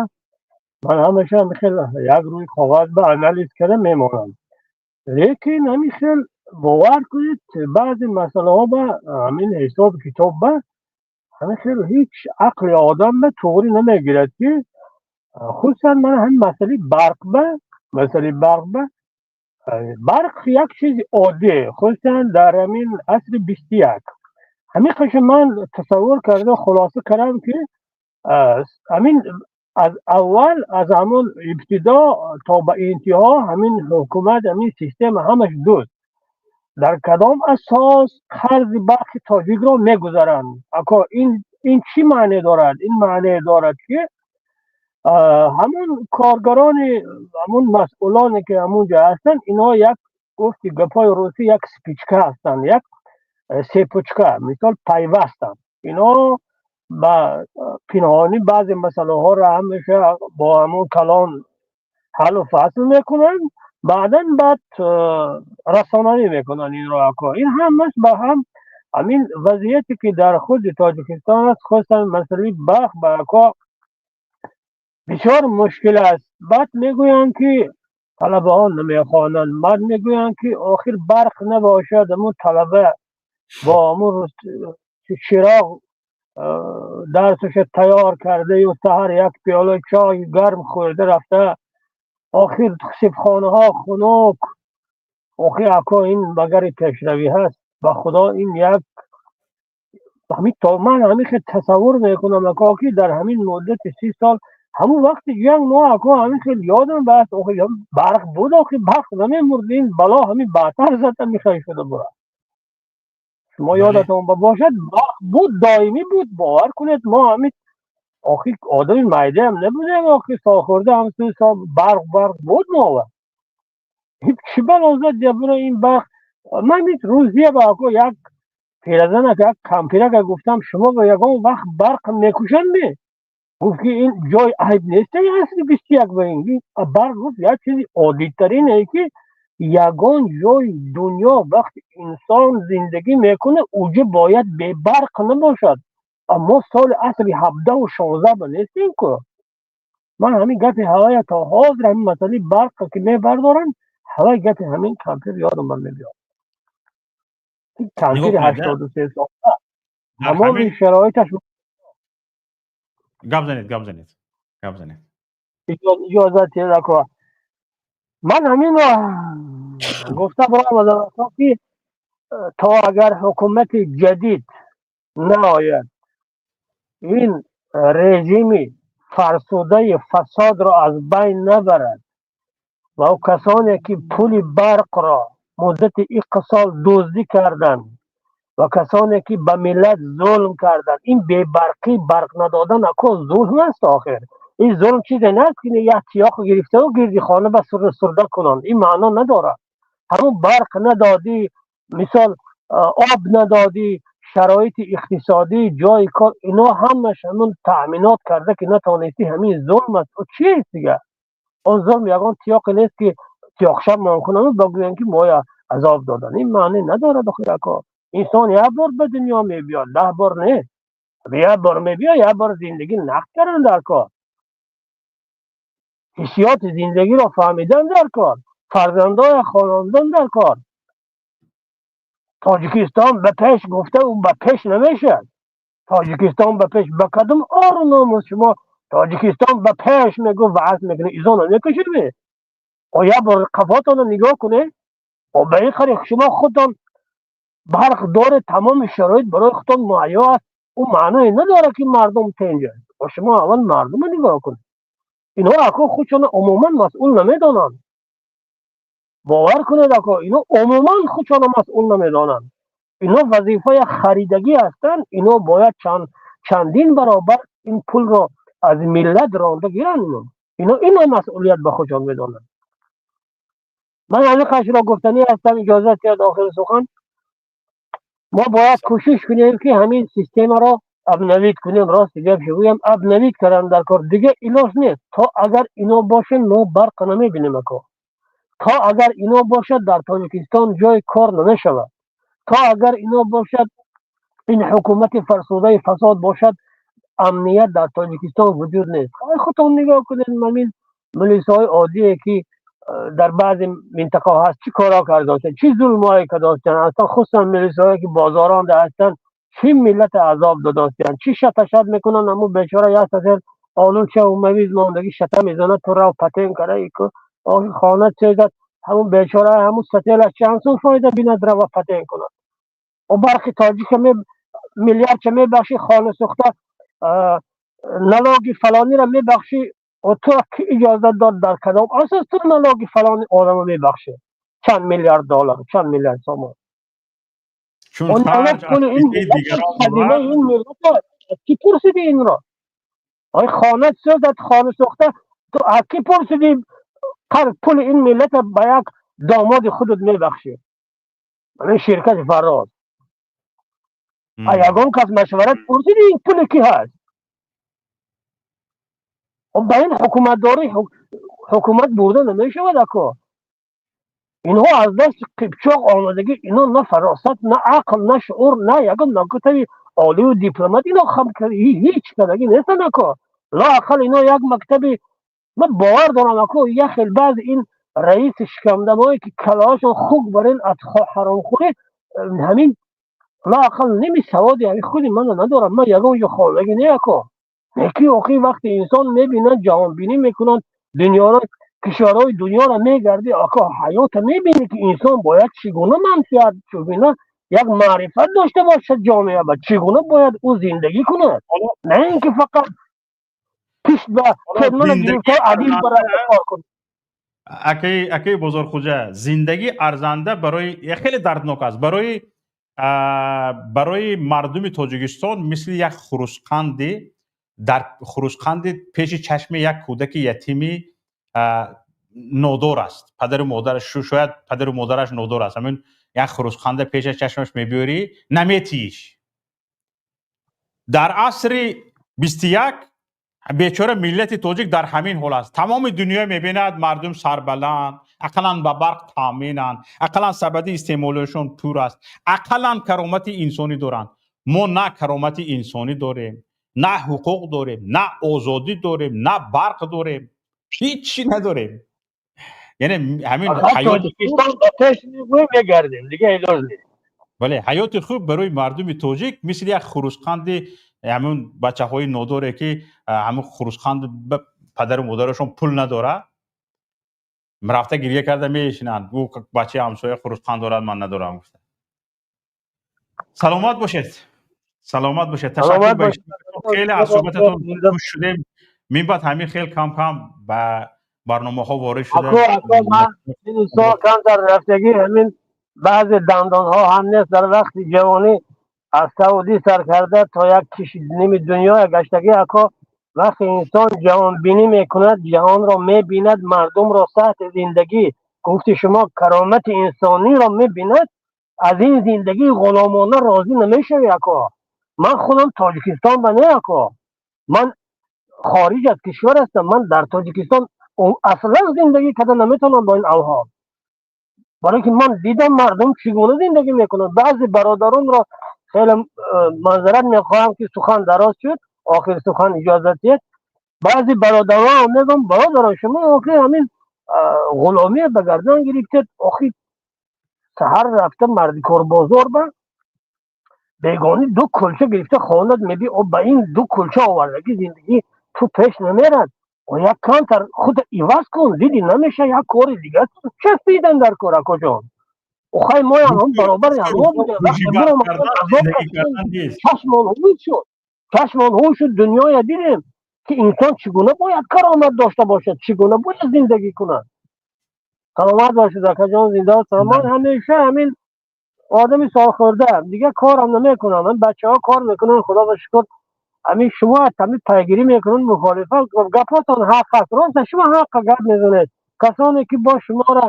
B: ман ҳамаша хел як рӯи коғаз ба анализ карда мемонам. Лекин ҳамин хел, бовар кунед, баъзе масъалаҳо ба ҳамин ҳисобу китоб ба ҳамин хел ҳеҷ ақли одам ба туғрӣ намегирад, ки хусусан мана ҳамин масъалаи барқ ба масъалаи барқ ба барқ як чизи оддӣ, хусусан дар ҳамин асри 21. Ҳамин қаша ман тасаввур карда, хулоса кардам, ки ҳамин аз аввал, аз ҳамон ибтидо то ба интиҳо ҳамин ҳукумат, ҳамин система ҳамаш дуст. Дар кадом асос қарзи Барқи Тоҷикро мегузаранд, ако? Ин чӣ маъне дорад? Ин маъне дорад, ки ҳамун коргарони, ҳамун масъулоне, ки ҳамун ҷо ҳастанд, инҳо як, гуфти гапҳои русӣ, як спичка ҳастанд, як цепочка, мисол, пайвастанд. Инҳо ба пинҳонӣ баъзе масъалаҳоро ҳамеша бо ҳамун калон ҳаллу фасл мекунанд, баъдан баъд расонаӣ мекунанд инро, ако. Ин ҳамаш ба ҳам ҳамин вазъияте, ки дар худи Тоҷикистон аст, хусусан масъалаи барқ ба, ако, бисёр мушкил аст. Баъд мегӯянд, ки талабаҳо намехонанд. Баъд мегӯянд, ки охир барқ набошад, ҳамун талаба бо ҳамун чироғ дарсаша тайёр кардаю, саҳар як пиёла чой гарм хӯрда рафта, охир синфхонаҳо хунук. Охир, ако, ин магари пешравӣ ҳаст? Ба Худо, ин як ҳамин то ман ҳамин хел тасаввур мекунам, ако, ки дар ҳамин муддати 30 сол, ҳамун вақти ҷанг мо, ако, ҳамин хел ёдам баст, охир барқ буд, охир барқ намемурд. Ин бало ҳамин баъдтар зада мехоҳӣ шуда бурад. Шумо ёдатон бошад, барқ буд, доимӣ буд, бовар кунед. Мо ҳамин охир одами майдаам набудем, охир солхӯрда ҳам сол барқ буд. Мо чӣ бало зад ябура ин барқ? Ман рӯзия ба, ако, як пиразанак, як кампирака гуфтам: «Шумо ба ягон вақт барқ мекушанд ме?» Гуфт, ки ин ҷои айб нест, асри 21 ба ин барқ, гуфт, як чизи оддитарине, ки ягон ҷои дунё вақти инсон зиндагӣ мекунад, уҷо бояд бебарқ набошад. Аммо соли асри 17-у 16 ба нестем ку. Ман ҳамин гапи ҳавая то ҳозир, ҳамин масъалаи барқа ки мебардоранд, ҳавай гапи ҳамин кампир ёдам ба мебиёд. Кампири 83 сола тамоми шароиташ
A: Гап занед, гап занед, гап занед.
B: Иҷозат, ако. Ман ҳамин Гуфта баромадам, ки то агар ҳукумати ҷадид наояд, ин режими фарсудаи фасодро аз байн набарад ва касоне ки пули барқро муддати иққа сол дуздӣ карданд ва касоне ки ба миллат зулм карданд. Ин бебарқӣ, барқ надодан, ако, зулм аст. Охир ин зулм чизе нест, ки як тиёқ гирифтаву гирди хона ба сурда кунанд. Ин маъно надорад. Ҳамун барқ надодӣ, мисол, об надодӣ, шароити иқтисодӣ, ҷои кор, ино ҳамаш ҳамун таъминот карда ки натонистӣ, ҳамин зулм аст. Чист дига он зулм? Ягон тиёқе нест, ки тиёқшаб мон ба гӯянд, ки моя азоб додан. Ин маъне надорад. Охир, ако, инсон як бор ба дунё мебиёд, 10 бор не. Як бор мебиёд, як бор зиндагӣ нақд кардан дар кор, ҳиссиёти зиндагиро фаҳмидан дар кор, фарзандоя хонондан дар кор. Тоҷикистон ба пеш гуфта, ӯ ба пеш намешавад. Тоҷикистон ба пеш, ба кадом ору номус шумо Тоҷикистон ба пеш мегӯ, ваъз мекунед, изо намекушед? О, як бор қафотонро нигоҳ кунед. Ба ин қариқ шумо худтон барқ доред, тамоми шароит барои худтон муҳайё аст. Ӯ маъное надорад, ки мардум тенҷ аст. Шумо аввал мардумро нигоҳ кунед. Инҳо, ако, худшона умуман масъул намедонанд. Бовар кунед, ако, ино умуман худшона масъул намедонанд. Ино вазифаи харидагӣ ҳастанд. Ино бояд чандин баробар ин пулро аз миллат ронда гиранд. Ино масъулият ба худшон медонанд. Ман ҳамин қашро гуфтанӣ ҳастам. Иҷозат диҳед, охири сухан: мо бояд кӯшиш кунем, ки ҳамин системаро обновить кунем. Рости гап гӯям, обновить кардан дар кор, дига илоҷ нест. То агар ино бошанд, мо барқ намебинем, ако. То агар ино бошад, дар Тоҷикистон ҷои кор намешавад. То агар ино бошад, ин ҳукумати фарсудаи фасод бошад, амният дар Тоҷикистон вуҷуд нест. Худтон нигоҳ кунед, ҳамин милисаҳои оддие, ки дар баъзе минтақаҳо ҳаст, чӣ корҳо кардастанд, чӣ зулмҳое кардастанд. Аслан, хусусан милисаҳое, ки бозоронда ҳастанд, чӣ миллата азоб додастанд, чӣ шаташат мекунанд. Ҳамун бечора як сасер олуча мавиз мондагӣ шата мезанад: ту рав, патент кара, хона сезад. Ҳамун бечора ҳамун сателаш чанд сум фоида бинад, рава патент кунад? О, барқи тоҷика миллиардча мебахшӣ, хона сӯхта налоги фалониро мебахшӣ. Ту ки иҷозат дод, дар кадом асос ту налоги фалони одамо мебахшӣ, чанд миллиард доллар, чанд миллиард сомон?
A: Чун харҷ аз
B: дигарон. Ин миллат ки пурсиди инро? Ой, хона сӯзад, хона сӯхта, ту аз ки пурсиди, пули ин миллата ба як домоди худат мебахшӣ, ин ширкати Фарроз? Ягон кас машварат пурсиди, ин пули ки ҳаст? Ба ин ҳукуматдорӣ ҳукумат бурда намешавад, ако. Инҳо аз дасти қипчоқ омадагӣ. Ино на фаросат, на ақл, на шуур, на ягон мактаби оливу дипломат. Ино ҳеҷ кардагӣ нестанд, ако. Лоақал ино як мактаби, ман бовар дорам, ако, як хел баъзи ин раиси шикамдамое, ки калаҳошон хук бар ин аз ҳаромхӯрӣ, ҳамин лоақал ними саводи ҳамин худи мана надорам. Ман ягон ҷо хондагӣ не, ако. Лекин охир вақте инсон мебинад, ҷаҳонбинӣ мекунад, дунёро, кишварҳои дунёро мегардӣ, ако, ҳаёта мебинӣ, ки инсон бояд чӣ гуна манфиат, чӣ гуна як маърифат дошта бошад, ҷомеа ба чӣ гуна бояд ӯ зиндагӣ кунад, на ин ки фақат пишт ба кедмана гирифта адил баранда кор кунад.
A: Акаи Бозорхӯҷа, зиндагӣ арзанда барои хеле дарднок аст барои мардуми Тоҷикистон, мисли як хурусқанди дар хурусқанди пеши чашми як кӯдаки ятими нодор аст. Падару модараш, шояд падару модараш нодор аст, ҳамин як хурусқанда пеша чашмаш мебиёрӣ, наметииш. Дар асри 21 бечора миллати тоҷик дар ҳамин ҳол аст. Тамоми дунё мебинад, мардум сарбаланд, ақаллан ба барқ таъминанд, ақаллан сабади истеъмолиашон пур аст, ақаллан каромати инсонӣ доранд. Мо на каромати инсонӣ дорем, на ҳуқуқ дорем, на озодӣ дорем, на барқ дорем, ҳичи надорем. Яъне ҳамин
B: мегардем, дига илоҷ нест.
A: Бале, ҳаёти хуб барои мардуми тоҷик мисли як хурусқанди ҳамун бачаҳои нодоре, ки ҳамун хурусқанд падару модарашон пул надорад. Рафта гирья карда мешинанд, ӯ бачаи ҳамсоя хурусқан дорад, ман надорам гуфта. Саломат бошед, саломат бошед, ташаккур. Ба хеле аз суҳбататон хуш шудем. Мин баъд ҳамин хел кам кам ба барномаҳо ворид шуда.
B: Камтар рафтагӣ, ҳамин баъзе дандонҳо ҳам нест. Дар вақти ҷавонӣ аз Саудӣ сар карда то як ними дунё гаштагӣ, ако. Вақте инсон ҷаҳонбинӣ мекунад, ҷаҳонро мебинад, мардумро, сатҳи зиндагӣ, гуфти шумо, каромати инсониро мебинад, аз ин зиндагии ғуломона розӣ намешавӣ, ако. Ман худам Тоҷикистон ба не, ако, ман хориҷ аз кишвар ҳастам. Ман дар Тоҷикистон аслан зиндагӣ карда наметавонам бо ин авҳол, барои ки ман дидам, мардум чӣ гуна зиндагӣ мекунанд. Баъзе бародаронро хеле маъзарат мехоҳам, ки сухан дароз шуд, охир сухан иҷозат диҳед. Баъзе бародарон мегӯям: бародарон, шумо охир ҳамин ғуломия ба гардан гирифтед. Охир саҳар рафта мардикорбозор ба бегонӣ ду кулча гирифта хонат меби, ба ин ду кулча овардагӣ зиндагӣ ту пеш намерад. Як камтар худа иваз кун, диди намеша, як кори дигар часпидан дар кор, акоҷон. Охай, моям ҳам баробари ҳамо будем. Чашмон ҳуй шуд, чашмон ҳуй шуд, дунёя дидем, ки инсон чӣ гуна бояд каромат дошта бошад, чӣ гуна бояд зиндагӣ кунад. Саломат бошед, акаҷон, зинда. Ман ҳамеша ҳамин одами солхӯрда, дигар корам намекунам, бачаҳо кор мекунанд, худо ба шукр. Ҳамин шумо ҳамин пайгирӣ мекунанд, мухолифат, гапотон ҳақ аст, роста, шумо ҳаққа гап мезанед. Касоне ки бо шуморо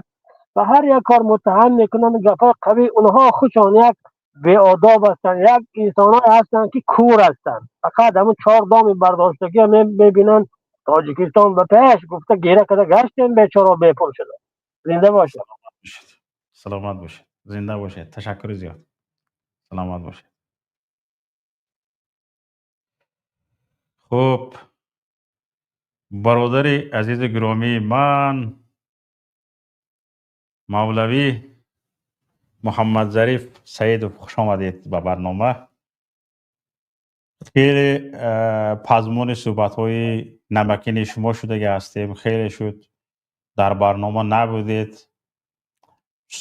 B: ба ҳар як кор муттаҳам мекунанд, гапҳои қавӣ, онҳо худшон як беодоб ҳастанд, як инсонҳое ҳастанд, ки кур ҳастанд, фақат ҳамун чор доми бардоштагия мебинанд. Тоҷикистон ба пеш гуфта гира карда гаштем, бечоро бепул шуда. Зинда бошед.
A: Саломат бошед, зинда бошед, ташаккури зиёд, саломат бошед. Хуб, бародари азизу гиромии ман, Мавлавӣ Муҳаммадзариф Саидов, хуш омадед ба барнома. Хеле пазмуни суҳбатҳои намакини шумо шудагӣ ҳастем. Хеле шуд, дар барнома набудед,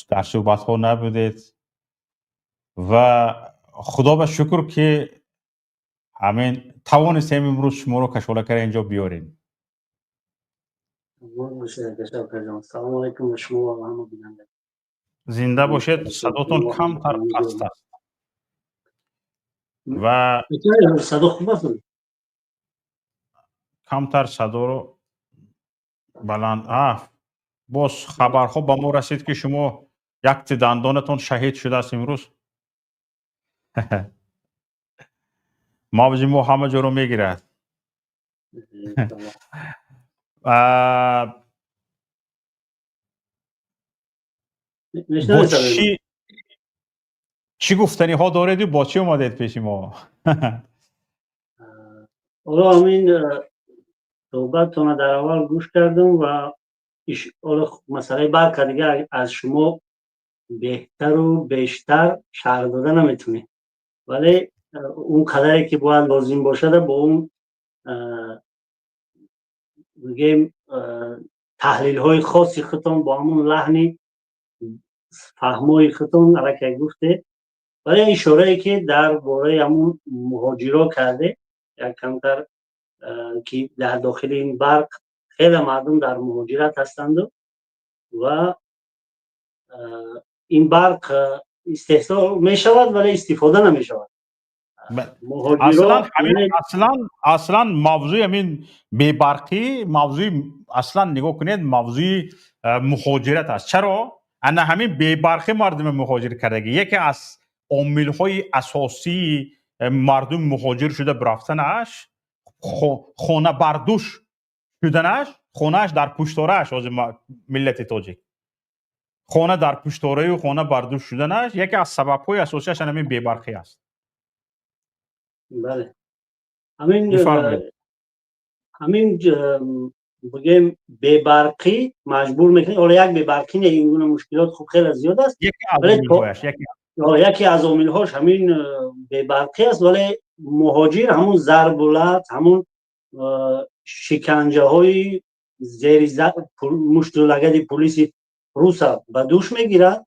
A: дар суҳбатҳо набудед ва худо ба шукр, ки ҳамин тавонистем имрӯз шуморо кашола карда инҷо биёрем.
C: Салому алайкум ба шумо ва ҳама бинанда.
A: Зинда бошед. Садотон камтар паст аст ва
C: Садо хуб аст?
A: Камтар садоро баланд. Боз хабарҳо ба мо расид, ки шумо якти дандонатон шаҳид шудааст. Имрӯз мавҷи мо ҳама ҷоро мегирад. Бо чӣ гуфтаниҳо дореду бо чӣ омадед пеши мо?
C: Ҳоло ҳамин суҳбаттонро дар аввал гӯш кардам ва ҳоло масъалаи барқа дигар аз шумо беҳтару бештар шарҳ дода наметунем, вале он қадаре ки бояд лозим бошада, бо он мегӯем таҳлилҳои хоси худтон, бо ҳамон лаҳни фаҳмои худтон аллакай гуфте. Вале ишорае ки дар бораи ҳамун муҳоҷиро карде, як камтар ки дар дохили ин барқ хеле мардум дар муҳоҷират ҳастанду ва ин барқ истеҳсол мешавад, вале истифода намешавад.
A: Аслан мавзӯи ҳамин бебарқӣ, мавзӯи, аслан нигоҳ кунед, мавзӯи муҳоҷират аст. Чаро ана ҳамин бебарқӣ мардуми муҳоҷир кардагӣ? Яке аз омилҳои асосии мардум муҳоҷир шуда рафтанаш, хона бардуш шуданаш, хонааш дар пушторааш, ҳозир миллати тоҷик хона дар пуштораю хона бардуш шуданаш, яке аз сабабҳои асосиаш ҳамин бебарқӣ аст.
C: Бале, ҳамин бигӯем, бебарқӣ маҷбур мекунад. Ҳоло як бебарқӣ не, ин гуна мушкилот хуб хеле зиёд аст. Яке аз омилҳош ҳамин бебарқӣ аст, вале муҳоҷир ҳамун зарбулат, ҳамун шиканҷаҳои Зери мушту лагади пулиси руса ба дӯш мегирад,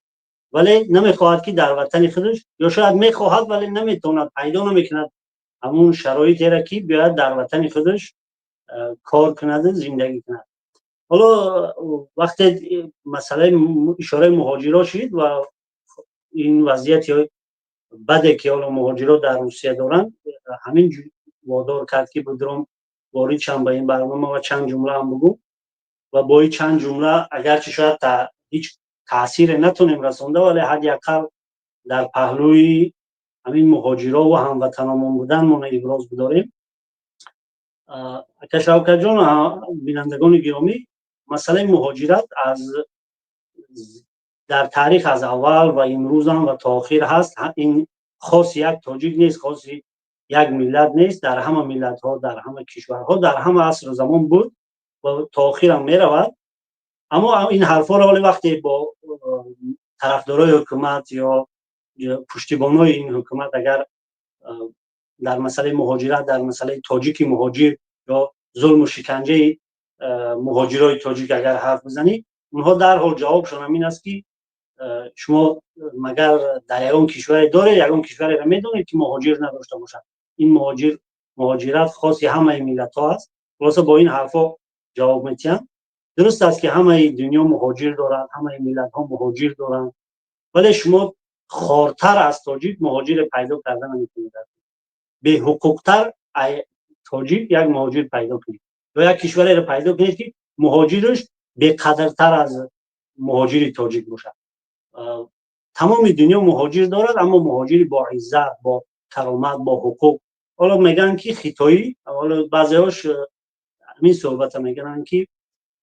C: вале намехоҳад, ки дар ватани худаш, ё шояд мехоҳад, вале наметавонад, пайдо намекунад ҳамун шароитеро, ки биёяд дар ватани худаш кор кунаду зиндагӣ кунад. Ҳоло вақте масъалаи ишораи муҳоҷиро шид ва ин вазъияти баде, ки ҳоло муҳоҷиро дар Русия доранд, ҳамин водор кард, ки будром ворид шам ба ин барнома ва чанд ҷумлаам бугӯм. Ва бо ин чанд ҷумла агарчи шояд ҳеҷ таъсире натонем расонда, вале ҳадди ақал дар паҳлӯи ҳамин муҳоҷиро ва ҳамватаномон буданмона иброз бидорем. Ака Шавкатҷон, бинандагони гиромӣ, масъалаи муҳоҷират аз дар таърих аз аввал ва имрӯзам ва то охир ҳаст. Ин хоси як тоҷик нест, хоси як миллат нест. Дар ҳама миллатҳо, дар ҳама кишварҳо, дар ҳама асру замон буд ва то охирам меравад. Аммо ин ҳарфҳоро ҳоле вақте бо тарафдорои ҳукумат ё пуштибонои ин ҳукумат агар дар масъалаи муҳоҷират, дар масъалаи тоҷики муҳоҷир ё зулму шиканҷаи муҳоҷирои тоҷик агар ҳарф бизанӣ, онҳо дарҳол ҷавобшон ҳамин аст, ки шумо магар дар ягон кишваре доред, ягон кишвареро медонед, ки муҳоҷир надошта бошад? Ин муҳоҷират хоси ҳамаи миллатҳо аст. Хулоса, бо ин ҳарфҳо ҷавоб метиҳанд. Дуруст аст, ки ҳамаи дунё муҳоҷир дорад, ҳамаи миллатҳо муҳоҷир доранд, вале шумо хортар аз тоҷик муҳоҷире пайдо карда наметавонед. Беҳуқуқтар тоҷик як муҳоҷир пайдо кунед ё як кишвареро пайдо кунед, ки муҳоҷираш беқадртар аз муҳоҷири тоҷик бошад. Тамоми дунё муҳоҷир дорад, аммо муҳоҷири бо иззат, бо каромат, бо ҳуқуқ. Ҳоло мегӯянд, ки хитоӣ, ҳоло баъзеҳош ҳамин суҳбата мегӯянд, ки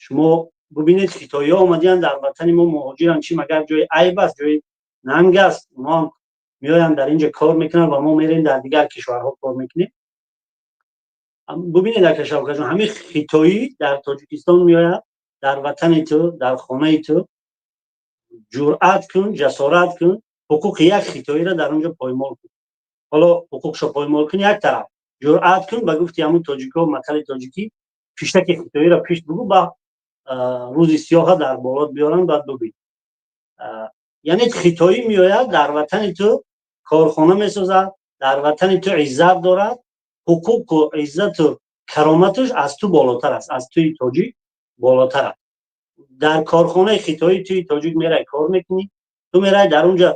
C: шумо бубинед, хитоиҳо омадиянд дар ватани мо муҳоҷиранд, чӣ магар ҷои айб аст, ҷои нанг аст? Онҳо ҳам меоянд, дар инҷа кор мекунанд ва мо мерем, дар дигар кишварҳо кор мекунем. Бубинед, ака Шавкатҷон, ҳамин хитоӣ дар Тоҷикистон меояд, дар ватани ту, дар хонаи ту, ҷуръат кун, ҷасорат кун, ҳуқуқи як хитоиро дар онҷо поймол кун. Ҳоло ҳуқуқшо поймол кун як тараф, ҷуръат кун, ба гуфти ҳамун тоҷикҳо, матали тоҷикӣ, пиштаки хитоиро пишт бугӯ, ба рӯзи сиёҳа дар болот биёранд, баъд бубин. Яъне хитоӣ меояд, дар ватани ту корхона месозад, дар ватани ту иззат дорад, ҳуқуқу иззату кароматаш аз ту болотар аст, аз туи тоҷик болотар аст. Дар корхонаи хитоӣ туи тоҷик мерай, кор мекунӣ, ту мерай, дар онҷа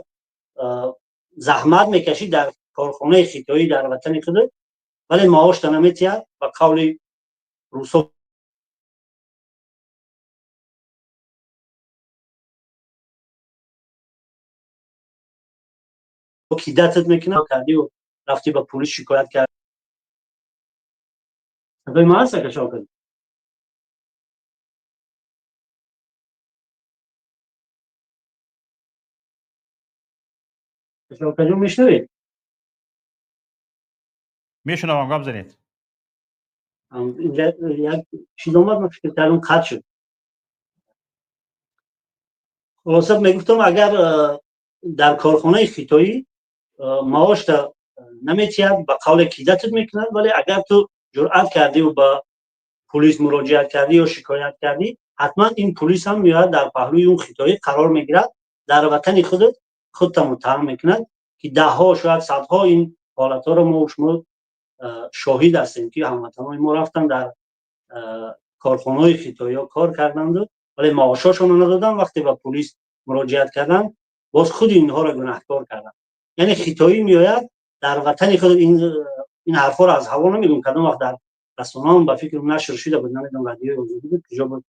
C: заҳмат мекашӣ дар корхонаи хитоӣ дар ватани худ, вале маошта наметиҳад. Ба қавли русо кидать мекунад. Кардиу рафтӣ ба пулис шикоят кард. Садои ман ҳаст, ака Шавкат? Шавкатҷон, мешнавед?
A: Мешунавам, гап занед.
C: Инҷа як чиз омад, ман фикр кардам, қатъ шуд. Хулоса, мегуфтам, агар дар корхонаи хитоӣ маошта наметиҳад, ба қавле кидать мекунад, вале агар ту ҷуръат кардиву ба пулис муроҷиат кардӣ ё шикоят кардӣ, ҳатман ин пулис ҳам меояд, дар паҳлӯи он хитоӣ қарор мегирад, дар ватани худат худта муттаҳам мекунад, ки даҳҳо, шояд садҳо ин ҳолатҳоро мо шумо шоҳид ҳастем, ки ҳамватанони мо рафтанд, дар корхонаҳои хитоиҳо кор карданду, вале маошошонро надоданд. Вақте ба пулис муроҷиат карданд, боз худи инҳоро гунаҳкор карданд. Яъне хитоӣ меояд дар ватани худ. Ин ҳарфҳоро аз ҳаво намегӯм. Кадом вақт дар расонаам ба фикрам нашр шуда буд, намедонам, Радиои Озодӣ буд, куҷо буд.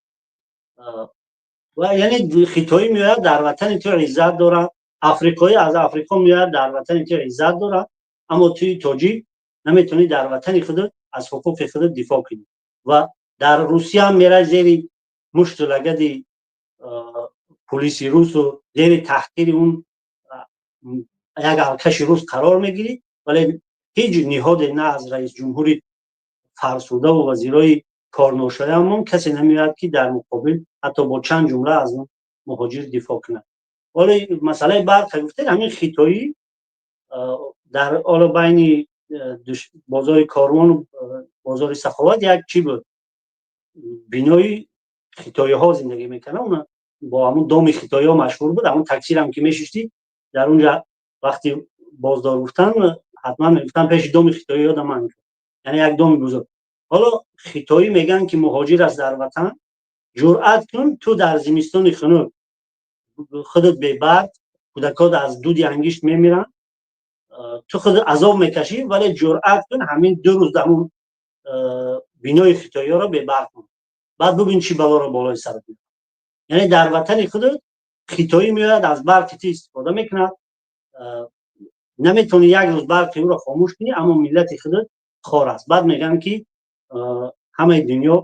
C: Ва яъне хитоӣ меояд, дар ватани ту иззат дорад, африқоӣ аз Африқо меояд, дар ватани ту иззат дорад, аммо туи тоҷик наметавонӣ дар ватани худ аз ҳуқуқи худ дифоъ кунӣ. Ва дар Русия ҳам мерай, зери мушту лагади пулиси русу зери таҳқири он як алкаши рус қарор мегирӣ, вале ҳеҷ ниҳоде, на аз раисҷумҳури фарсудаву вазирои корношоямон касе намеояд, ки дар муқобил ҳатто бо чанд ҷумла аз он муҳоҷир дифоъ кунад. Ҳоло масъалаи барқа гуфтед, ҳамин хитоӣ дар ҳоло байни бозори Корвону бозори Саховат як чӣ буд, бинои Хитоиҳо зиндагӣ мекарданд, бо ҳамун доми хитоиҳо машҳур буд. Ҳамун таксирам ки мешиштӣ, дар унҷа вақти боздор гуфтан, ҳатман мегуфтан пеши доми хитоиҳо да ман, яъне як доми бузург. Ҳоло хитоӣ мегӯянд, ки муҳоҷир аст дар ватан. Ҷуръат кун, ту дар зимистони хунук худат бебарқ, кӯдакот аз дуди ангишт мемиранд, ту худ азоб мекашӣ, вале ҷуръат кун, ҳамин 2 рӯз ҳамун бинои хитоиҳоро бебарқ кун, баъд бубин, чӣ балоро болои сарат меорад. Яъне дар ватани худат хитоӣ меояд, аз барқи ту истифода мекунад, наметавонӣ як рӯз барқи ӯро хомӯш кунӣ, аммо миллати худат хор аст. Баъд мегӯянд, ки ҳамаи дунё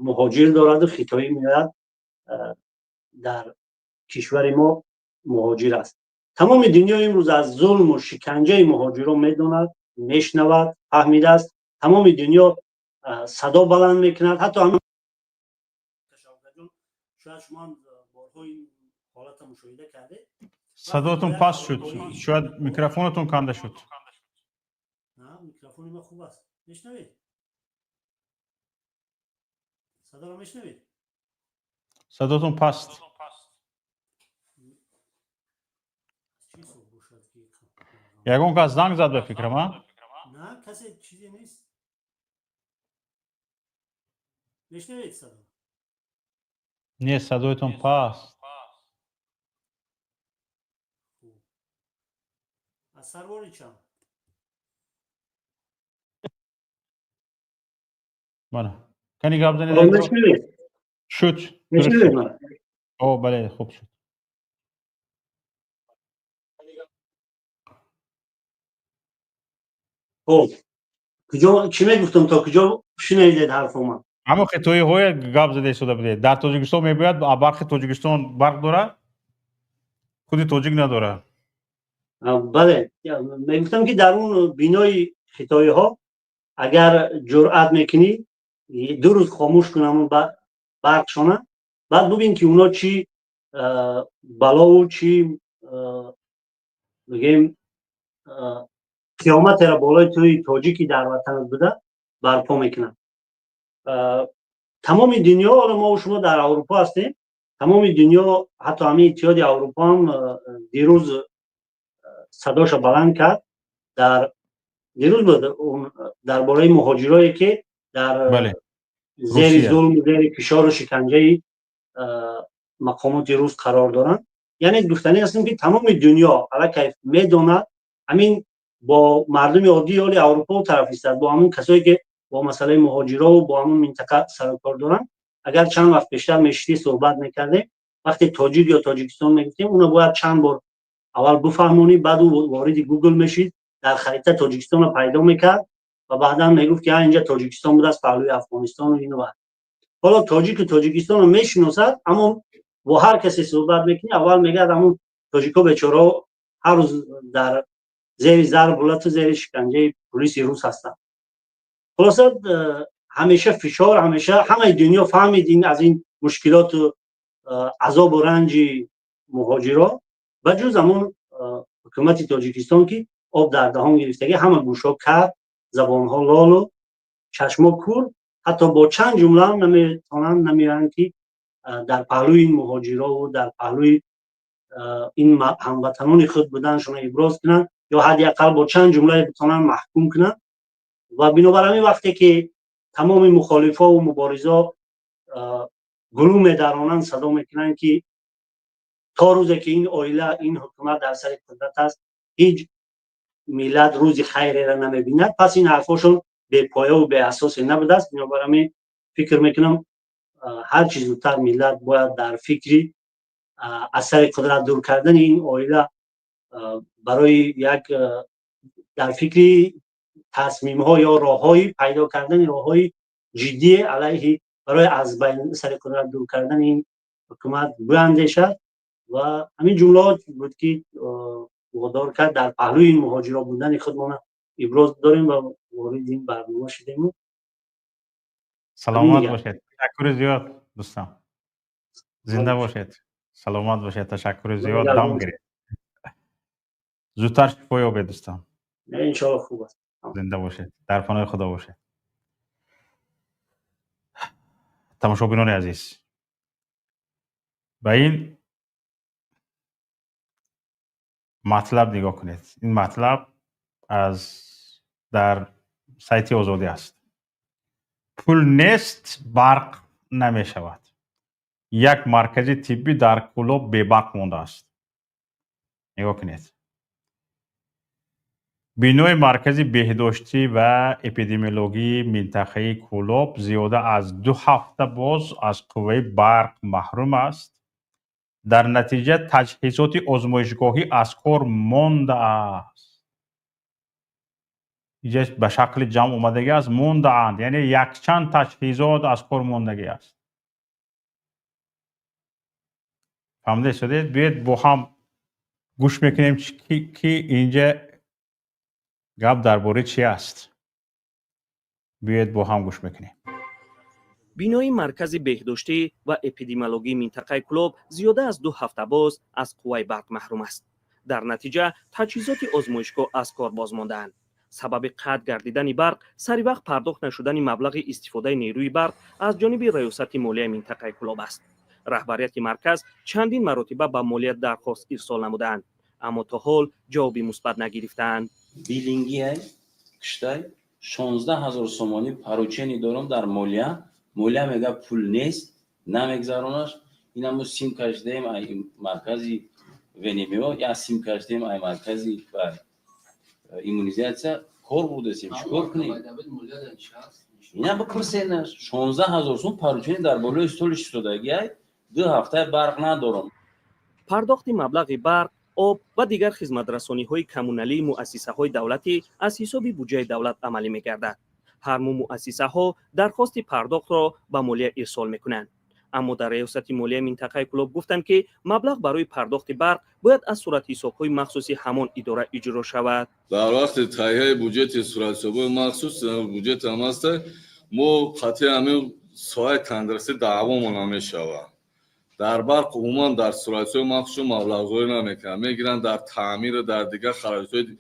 C: муҳоҷир дораду хитоӣ меояд, дар кишвари мо муҳоҷир аст. Тамоми дунё имрӯз аз зулму шиканҷаи муҳоҷирон медонад, мешнавад, фаҳмидааст. Тамоми дунё садо баланд мекунад. Ҳатто шояд шумо борҳо ин ҳолатро мушоҳида кардед.
A: Садотон паст шуд, шояд микрофонатон канда шуд.
C: Микрофони ма хуб аст. Мешнавед? Садоро мешнавед?
A: Садотон паст. Ягон кас занг зад, ба фикрам, а?
C: На, касе чизе нест. Мешнавед садо?
A: Не, садоятон паст.
C: Аз сарвори чанд?
A: Мана, кани, гап занед. Шуд. О, бале, хуб шуд.
C: Хуб, куҷо чӣ мегуфтам, то куҷо шунавидед ҳарфома?
A: Ҳамо хитоиҳое гап зада истода будед. Дар Тоҷикистон мебояд, барқи Тоҷикистон барқ дорад, худи тоҷик надорад.
C: Бале, мегуфтам, ки дар он бинои хитоиҳо агар ҷуръат мекунӣ, 2 рӯз хомӯш кун ҳамон барқшона, баъд бубин, ки уно чӣ балову чӣ мегӯем қиёматеро болои туи тоҷики дар ватанат буда барпо мекунанд. Тамоми дунё, ҳоло мо шумо дар Аврупо ҳастем, тамоми дунё, ҳатто ҳамин Иттиҳоди Аврупо ҳам дирӯз садоша баланд кард, дар дирӯз буд, дар бораи муҳоҷирое, ки дар зери зулму зери фишору шиканҷаи мақомоти рус қарор доранд. Яъне гуфтанӣ ҳастем, ки тамоми дунё аллакай медонад, ҳамин бо мардуми оддии ҳоли Аврупо тараф истад, бо ҳамун касое, ки бо масъалаи муҳоҷирову бо ҳамун минтақа сарукор доранд. Агар чанд вақт пештар мешидӣ, суҳбат мекардем, вақте тоҷик ё Тоҷикистон мегуфтем, уно бояд чанд бор аввал бифаҳмонӣ, баъд ӯ вориди Гугл мешид, дар харита Тоҷикистонро пайдо мекард ва баъдан мегуфт, ки инҷа Тоҷикистон будааст, паҳлӯи Афғонистону ину ва. Ҳоло тоҷику Тоҷикистонро мешиносад, аммо бо ҳар касе суҳбат мекунӣ, аввал мегӯяд, ҳамун тоҷико бечорао ҳар рӯз дар зери зарбулату зери шиканҷаи пулиси рус ҳастанд. Хулоса, ҳамеша фишор, ҳамеша ҳамаи дунё фаҳмид ин аз ин мушкилоту азобу ранҷи муҳоҷиро, ба ҷуз ҳамун ҳукумати Тоҷикистон, ки об дар даҳон гирифтагӣ, ҳама гӯшҳо кар, забонҳо лолу чашмо кур, ҳатто бо чанд ҷумлаам наметавонанд, намеоянд, ки дар паҳлӯи ин муҳоҷирову дар паҳлӯи ин ҳамватанони худ буданашонро иброз кунанд ё ҳадди ақал бо чанд ҷумлае битавонанд маҳкум кунанд. Ва бинобар ҳамин, вақте ки тамоми мухолифову муборизо гулӯ медаронанд, садо мекунанд, ки то рӯзе ки ин оила, ин ҳукумат дар сари қудрат аст, ҳеҷ миллат рӯзи хайреро намебинад, пас ин ҳарфҳошон бепояву беасосе набудааст. Бинобар ҳамин, фикр мекунам, ҳар чӣ зудтар миллат бояд дар фикри аз сари қудрат дур кардани ин оила, барои як дар фикри тасмимҳо ё роҳҳои пайдо кардани роҳҳои ҷиддие алайҳи барои аз байн сари қудрат дур кардани ин ҳукумат биандешад. Ва ҳамин ҷумлаҳо буд, ки водор кард дар паҳлӯи ин муҳоҷиро будани худмона иброз дорем ва вориди ин барнома шудему.
A: Саломат бошед, ташаккури зиёд, дӯстам, зинда бошед, саломат бошед, ташаккури зиёд, дам гиред, зудтар шифо ёбед, дӯстам.
C: Иншоалло, хуб аст.
A: Зинда бошед, дар паноҳи Худо бошед. Тамошобинони азиз, ба ин матлаб нигоҳ кунед. Ин матлаб аз дар сайти Озодӣ аст. Пул нест, барқ намешавад. Як маркази тиббӣ дар Кӯлоб бебарқ мондааст. Нигоҳ кунед. Бинои маркази беҳдоштӣ ва эпидемиологии минтақаи Кӯлоб зиёда аз 2 ҳафта боз аз қувваи барқ маҳрум аст. Дар натиҷа таҷҳизоти озмоишгоҳӣ аз кор мондааст. Инҷа ба шакли ҷамъ омадагӣ аст, мондаанд, яъне якчанд таҷҳизот аз кор мондагӣ аст. Фаҳмида истодед? Биёед бо ҳам гӯш мекунем, ки инҷа гап дар бораи чи аст. Биёед бо ҳам гӯш мекунем.
D: Бинои маркази беҳдоштӣ ва эпидемиологии минтақаи Кӯлоб зиёда аз 2 ҳафта боз аз қувваи барқ маҳрум аст. Дар натиҷа таҷҳизоти озмоишгоҳ аз кор боз мондаанд. Сабаби қатъ гардидани барқ сари вақт пардохт нашудани маблағи истифодаи нерӯи барқ аз ҷониби раёсати молияи минтақаи Кӯлоб аст. Раҳбарияти марказ чандин маротиба ба молия дархост ирсол намудаанд, аммо то ҳол ҷавоби мусбат нагирифтаанд.
E: Билингиай киштай 16 ҳазор сомонӣ поручение дорам дар молия. Молия мега пул нест, намегзаронаш. Инамо сим кашидаем ай маркази ВНМО, я сим кашидаем ай маркази иммунизатсия, кор будасем, чӣ кор кунем? Ина бипурсенаш. 16 ҳазор сум поручение дар болои столи шистодагиай, 2 ҳафтаи барқ надорам.
D: Пардохти маблағи барқ, об ва дигар хизматрасониҳои коммуналии муассисаҳои давлатӣ аз ҳисоби буҷаи давлат амалӣ мегардад. Ҳар моҳ муассисаҳо дархости пардохтро ба молия ирсол мекунанд. Аммо дар раёсати молияи минтақаи Кӯлоб гуфтанд, ки маблағ барои пардохти барқ бояд аз суратҳисобҳои махсуси ҳамон идора иҷро шавад.
F: Дар вақти таҳияи буҷети суратҳисобҳои махсус буҷет ҳам аст, мо қатъи ҳамин соҳаи тандурустӣ даъвомон намешавад. Дар барқ умуман дар суратҳисоби махсусшон маблағгузорӣ намекунанд, мегиранд дар таъмиру дар дигар хароҷотҳои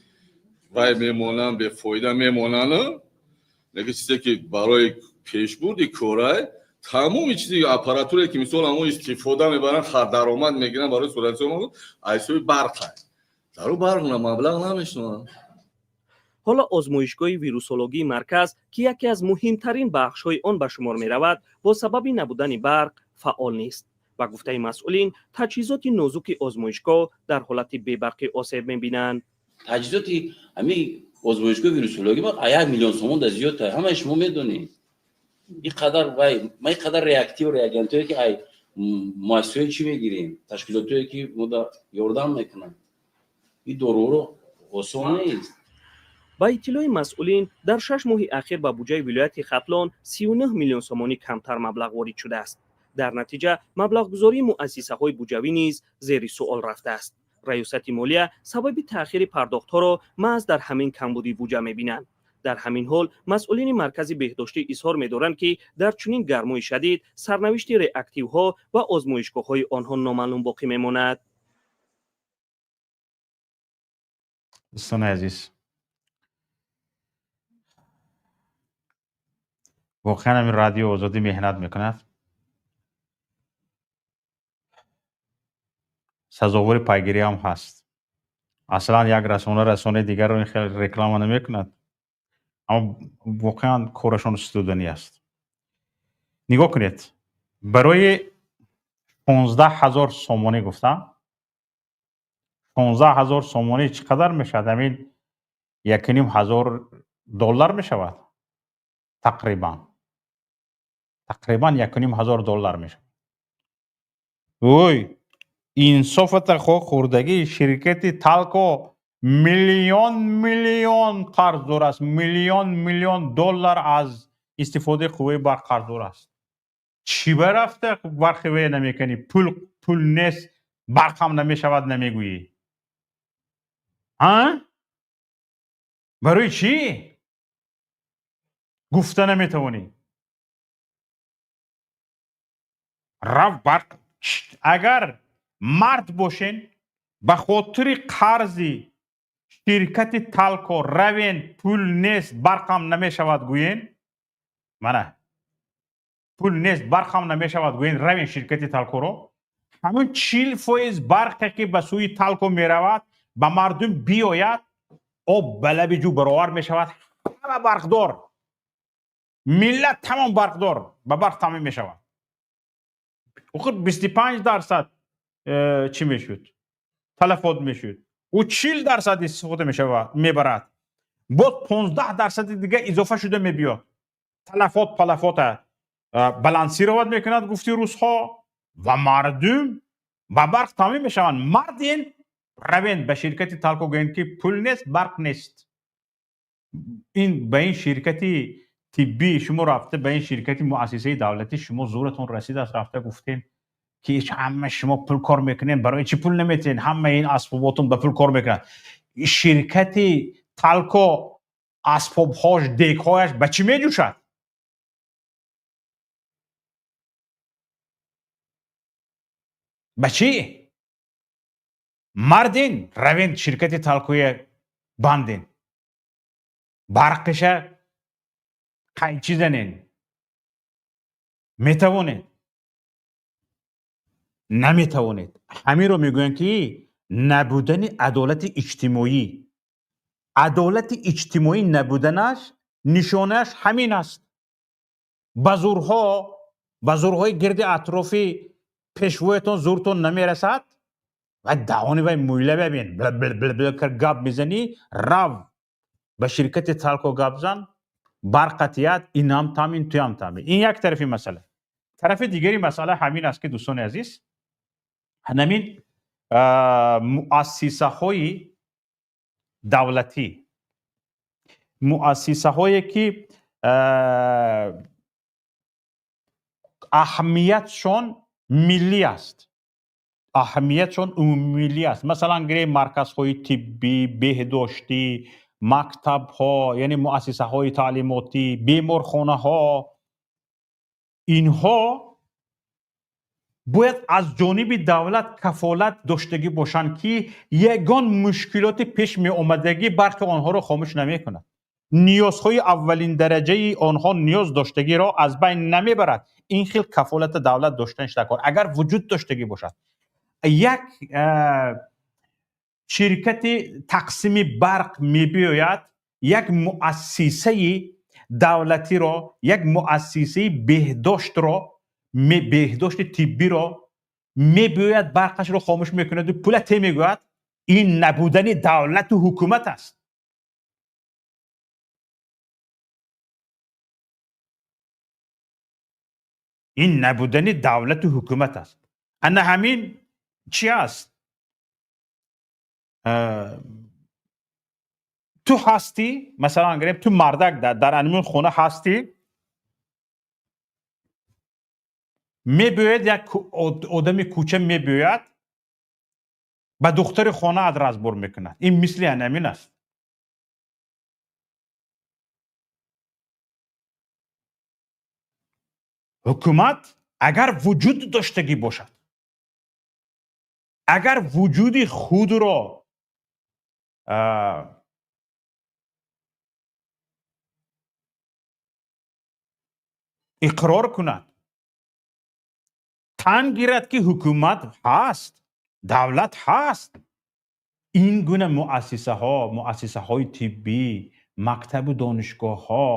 F: вай мемонанд, бефоида мемонанд. Лекин чизе ки барои пешбурди корай тамоми чизи аппаратурае ки мисол ҳамон истифода мебаранд, даромад мегиранд барои суратҳисоби махсус аз ҳисоби барқай. Дар ӯ барқ маблағ намешунаванд.
D: Ҳоло озмоишгоҳи вирусологии марказ, ки яке аз муҳимтарин бахшҳои он ба шумор меравад, бо сабаби набудани барқ фаъол нест. Ба гуфтаи масъулин, таҷҳизоти нозуки озмоишгоҳ дар ҳолати бебарқӣ осеб мебинанд.
E: Таҷҳизоти ҳамин озмоишгоҳи вирусологӣ 1 миллион сомон да зиёд, ҳамаи шумо медонед. Ин қадар вай, ма ин қадар реактив реагентҳое ки ай муассисаҳое чӣ мегирем, ташкилотҳое ки мода ёрдам мекунанд, ин доруҳоро осон нест.
D: Ба иттилои масъулин, дар 6 моҳи ахир ба буҷаи вилояти Хатлон 39 миллион сомонӣ камтар маблағ ворид шудааст. Дар натиҷа маблағгузории муассисаҳои буҷавӣ низ зери суол рафтааст. Раёсати молия сабаби таъхири пардохтҳоро маҳз дар ҳамин камбудии буҷа мебинанд. Дар ҳамин ҳол масъулини маркази беҳдоштӣ изҳор медоранд, ки дар чунин гармои шадид сарнавишти реактивҳо ва озмоишгоҳҳои онҳо номаълум боқӣ мемонад.
A: Дӯстони азиз, воқеан ҳамин Радио Озодӣ меҳнат мекунад, сазовори пайгирӣ ҳам ҳаст. Аслан як расона расонаи дигарро ин хел реклама намекунад, аммо воқеан корашон студанӣ аст. Нигоҳ кунед, барои 16 ҳазор сомонӣ гуфтам, 16 ҳазор сомонӣ чӣ қадар мешавад? Ҳамин 1,5 ҳазор доллар мешавад тақрибан. Тақрибан 1,5 ҳазор доллар мешавад. Ой, инсофата хо хӯрдагӣ, ширкати Талко миллион миллион қарздор аст, миллион миллион доллар аз истифодаи қувваи барқ қарздор аст. Чӣ ба рафта барқи ве намекунӣ? Пул нест, барқ ҳам намешавад намегӯӣ. Ҳа? Барои чӣ? Гуфта наметавонӣ. Рафт барқ. Агар мард бошен, ба хотири қарзи ширкати Талко равен, пул нест, барқам намешавад гӯен, мана Пул нест, барқ ҳам намешавад, гӯен равен ширкати Талкоро. Ҳамон 40% барқе ки ба сӯи Талко меравад, ба мардум биёяд, об ба лаби ҷӯ баровар мешавад, ҳама барқдор, миллат тамом барқдор, ба барқ таъмин мешавад. Охир 25% чӣ мешуд? Талафот мешуд. Ӯ 40% истифода мешавад, мебарад. Боз 15 дарсади дига изофа шуда мебиёд. Талафот палафота балансировать мекунад, гуфти русҳо, ва мардум ба барқ таъмин мешаванд. Мардин равен ба ширкати Талко, гӯянд ки пул нест, барқ нест. Ин ба ин ширкати тиббӣ шумо рафта, ба ин ширкати муассисаи давлатӣ шумо зӯратон расидааст, рафта гуфтем ки ҳама шумо пул кор мекунем, барои чӣ пул наметиҳен? Ҳама ин асбоботон ба пул кор мекунад. Ширкати Талко асбобҳош, дегҳояш ба чӣ меҷӯшад? Ба чӣ? Мардин равен ширкати Талкоя банден, барқиша қайчи занен. Метавонед, наметавонед. Ҳаминро мегӯянд ки набудани адолати иҷтимоӣ. Адолати иҷтимоӣ набуданаш нишонааш ҳамин аст. Ба зӯрҳо, ба зӯрҳои гирди атрофи пешвоятон зӯртон намерасад ва даҳони вай мӯйла бибин, бл гап мезанӣ. Рав ба ширкати Талко гап зан, барқатият, инам таъмин, туям таъмин. Ин як тарафи масъала. Тарафи дигари масъала ҳамин аст ки, дӯстони азиз, ҳамин муассисаҳои давлатӣ, муассисаҳое ки аҳамиятшон миллӣ аст, аҳамиятшон умумимиллӣ аст, масалан гирем марказҳои тиббӣ, беҳдоштӣ, мактабҳо, яъне муассисаҳои таълимотӣ, беморхонаҳо, инҳо бояд аз ҷониби давлат кафолат доштагӣ бошанд, ки ягон мушкилоти пеш меомадагӣ барқи онҳоро хомӯш намекунад, ниёзҳои аввалиндараҷаи онҳо ниёз доштагиро аз байн намебарад. Ин хел кафолата давлат доштанаш дар кор, агар вуҷуд доштагӣ бошад. Як ширкати тақсими барқ мебиёяд, як муассисаи давлатиро, як муассисаи беҳдоштро, беҳдошти тиббиро мебиёяд, барқашро хомӯш мекунаду пула те мегӯяд. Ин набудани давлату ҳукумат аст. Ин набудани давлату ҳукумат аст. Ана ҳамин чӣ аст? Ту ҳастӣ, масалан гирем, ту мардак дар анмин хона ҳастӣ, мебиёяд як одами кӯча, мебиёяд, ба духтари хонаат разбор мекунад. Ин мисли анамин аст. Ҳукумат агар вуҷуд доштагӣ бошад, агар вуҷуди худро иқрор кунад, тан гирад, ки ҳукумат ҳаст, давлат ҳаст, ин гуна муассисаҳо, муассисаҳои тиббӣ, мактабу донишгоҳҳо,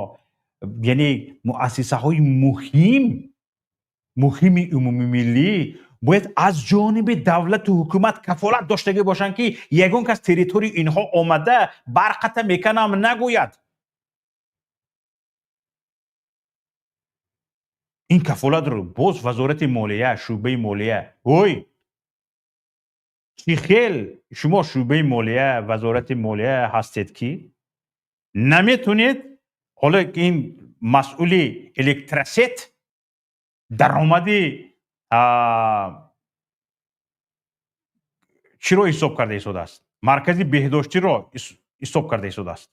A: яъне муассисаҳои муҳим, муҳими умумимиллӣ бояд аз ҷониби давлату ҳукумат кафолат доштагӣ бошанд, ки ягон кас территорияи инҳо омада барқата меканам нагӯяд. Ин кафолатро боз Вазорати молия, шӯъбаи молия. Ой, чӣ хел шумо шӯъбаи молия, Вазорати молия ҳастед, ки наметонед? Ҳоло ин масъули электросеть даромади чиро ҳисоб карда истодааст? Маркази беҳдоштиро ҳисоб карда истодааст.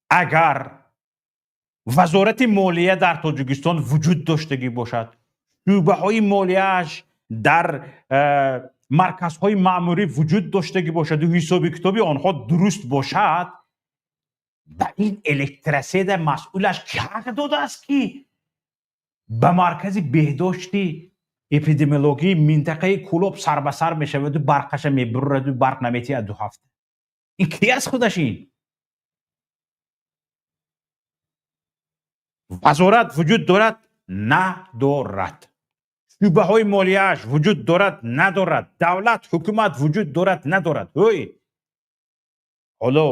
A: Агар Вазорати молия дар Тоҷикистон вуҷуд доштагӣ бошад, шӯъбаҳои молияаш дар марказҳои маъмурӣ вуҷуд доштагӣ бошаду ҳисоби китоби онҳо дуруст бошад. Ба ин электросета масъулаш ки ҳақ додааст, ки ба маркази беҳдошти эпидемиологии минтақаи Кӯлоб сарбасар мешаваду барқаша мебурраду барқ наметиҳад 2 ҳафта? Ин ки аст худаш? Ин вазорат вуҷуд дорад, надорад? Шӯъбаҳои молияаш вуҷуд дорад, надорад? Давлат, ҳукумат вуҷуд дорад, надорад? Ҳой, ҳоло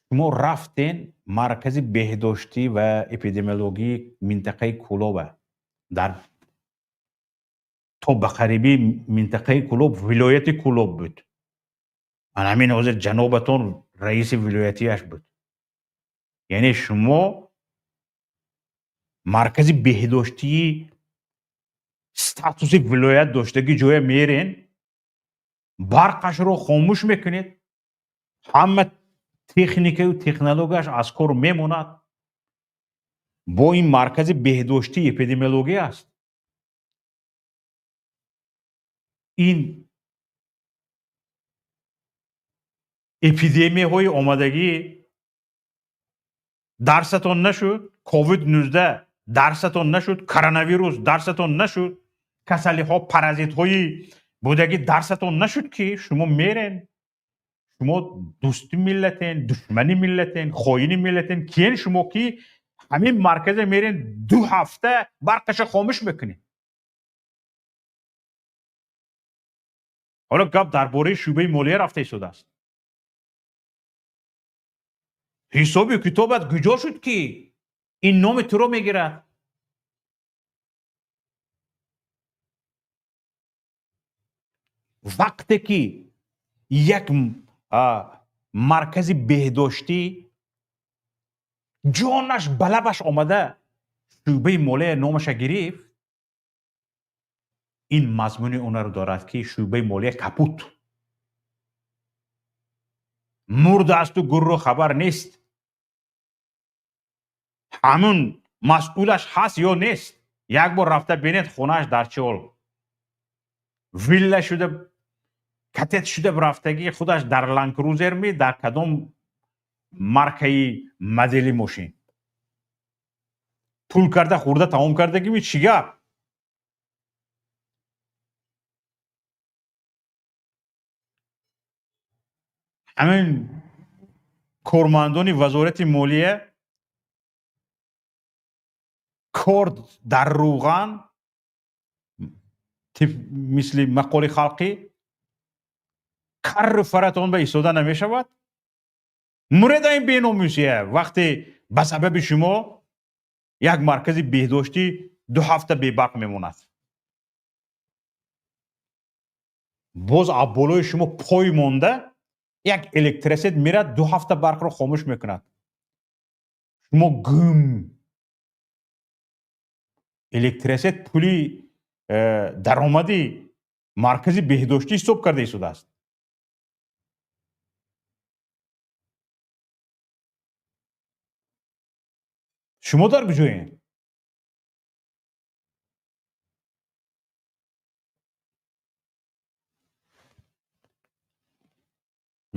A: шумо рафтен маркази беҳдоштӣ ва эпидемиологии минтақаи Кӯлоба. Дар то ба қарибӣ минтақаи Кӯлоб вилояти Кӯлоб буд. Ана ҳамин ҳозир ҷанобатон раиси вилоятияш буд. Яъне шумо маркази беҳдоштии статуси вилоят доштагӣ ҷоя мерен, барқашро хомӯш мекунед, ҳама техникаю технологияш аз кор мемонад. Бо ин маркази беҳдоштии эпидемиологӣ аст. Ин эпидемияҳои омадагӣ дарсатон нашуд? Ковид 19 дарсатон нашуд? Коронавирус дарсатон нашуд? Касалиҳо, паразитҳои будагӣ дарсатон нашуд, ки шумо мерен? Шумо дӯсти миллатен, душмани миллатен, хоини миллатен, киен шумо, ки ҳамин марказа мерен, 2 ҳафта барқаша хомӯш мекунед? Ҳоло гап дар бораи шӯъбаи молия рафта истодааст. Ҳисоби китобат куҷо шуд, ки ин номи туро мегирад? Вақте ки як маркази беҳдоштӣ ҷонаш ба лабаш омада шӯъбаи молия номаша гирифт, ин мазмуни онро дорад, ки шӯъбаи молия капут мурдаасту гурро хабар нест. Ҳамун масъулаш ҳаст ё нест, як бор рафта бинед, хонааш дар чӣ ҳол, вилла шуда, коттедж шуда рафтагӣ, худаш дар Ландкрузер ми, дар кадом маркаи модели мошин пул карда хӯрда тамом кардагими? Чӣ гап? Ҳамин кормандони вазорати молия кор дар рӯған, мисли мақоли халқӣ, карру фаратон ба истода намешавад. Муреда ин беномусия, вақте ба сабаби шумо як маркази беҳдоштӣ 2 ҳафта бебарқ мемонад, боз аз болои шумо пой монда як электросет мерад, 2 ҳафта барқро хомӯш мекунад. Шумо гум. Электросет пули даромади маркази беҳдоштӣ ҳисоб карда истодааст. Шумо дар куҷоед?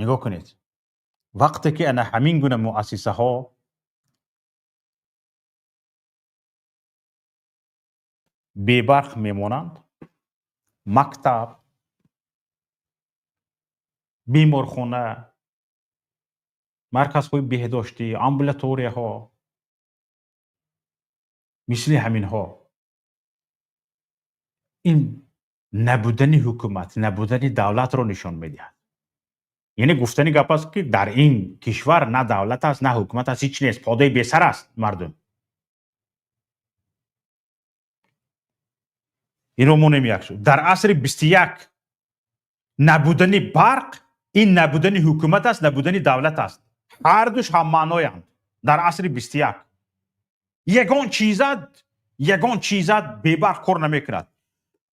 A: Нигоҳ кунед, вақте ки ана ҳамин гуна муассисаҳо бебарқ мемонанд, мактаб, беморхона, марказҳои беҳдоштӣ, амбулаторияҳо, мисли ҳаминҳо, ин набудани ҳукумат, набудани давлатро нишон медиҳад. Яъне гуфтани гап аст, ки дар ин кишвар на давлат аст, на ҳукумат аст, ҳеҷ нест, подаи бесар аст мардум. Инро мо намеякшуд. Дар асри 21 набудани барқ ин набудани ҳукумат аст, набудани давлат аст. Ҳардуш ҳаммаъноянд. Дар асри 21 ягон чизат бебарқ кор намекунад.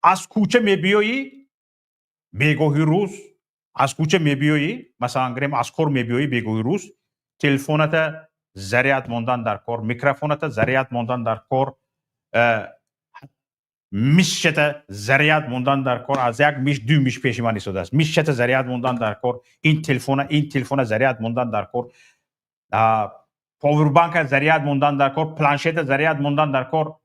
A: Аз кӯча мебиёӣ бегоҳи рӯз, аз кӯча мебиёӣ, масалан гирем, аз кор мебиёӣ бегоҳи рӯз, телефоната заряд мондан дар кор, микрофоната заряд мондан дар кор, мишчата заряд мондан дар кор. Аз як миш ду миш пеши ман истодааст. Мишчата заряд мондан дар кор, ин телефона заряд мондан дар кор. Повербанка заряд мондан дар кор, планшета заряд мондан дар кор,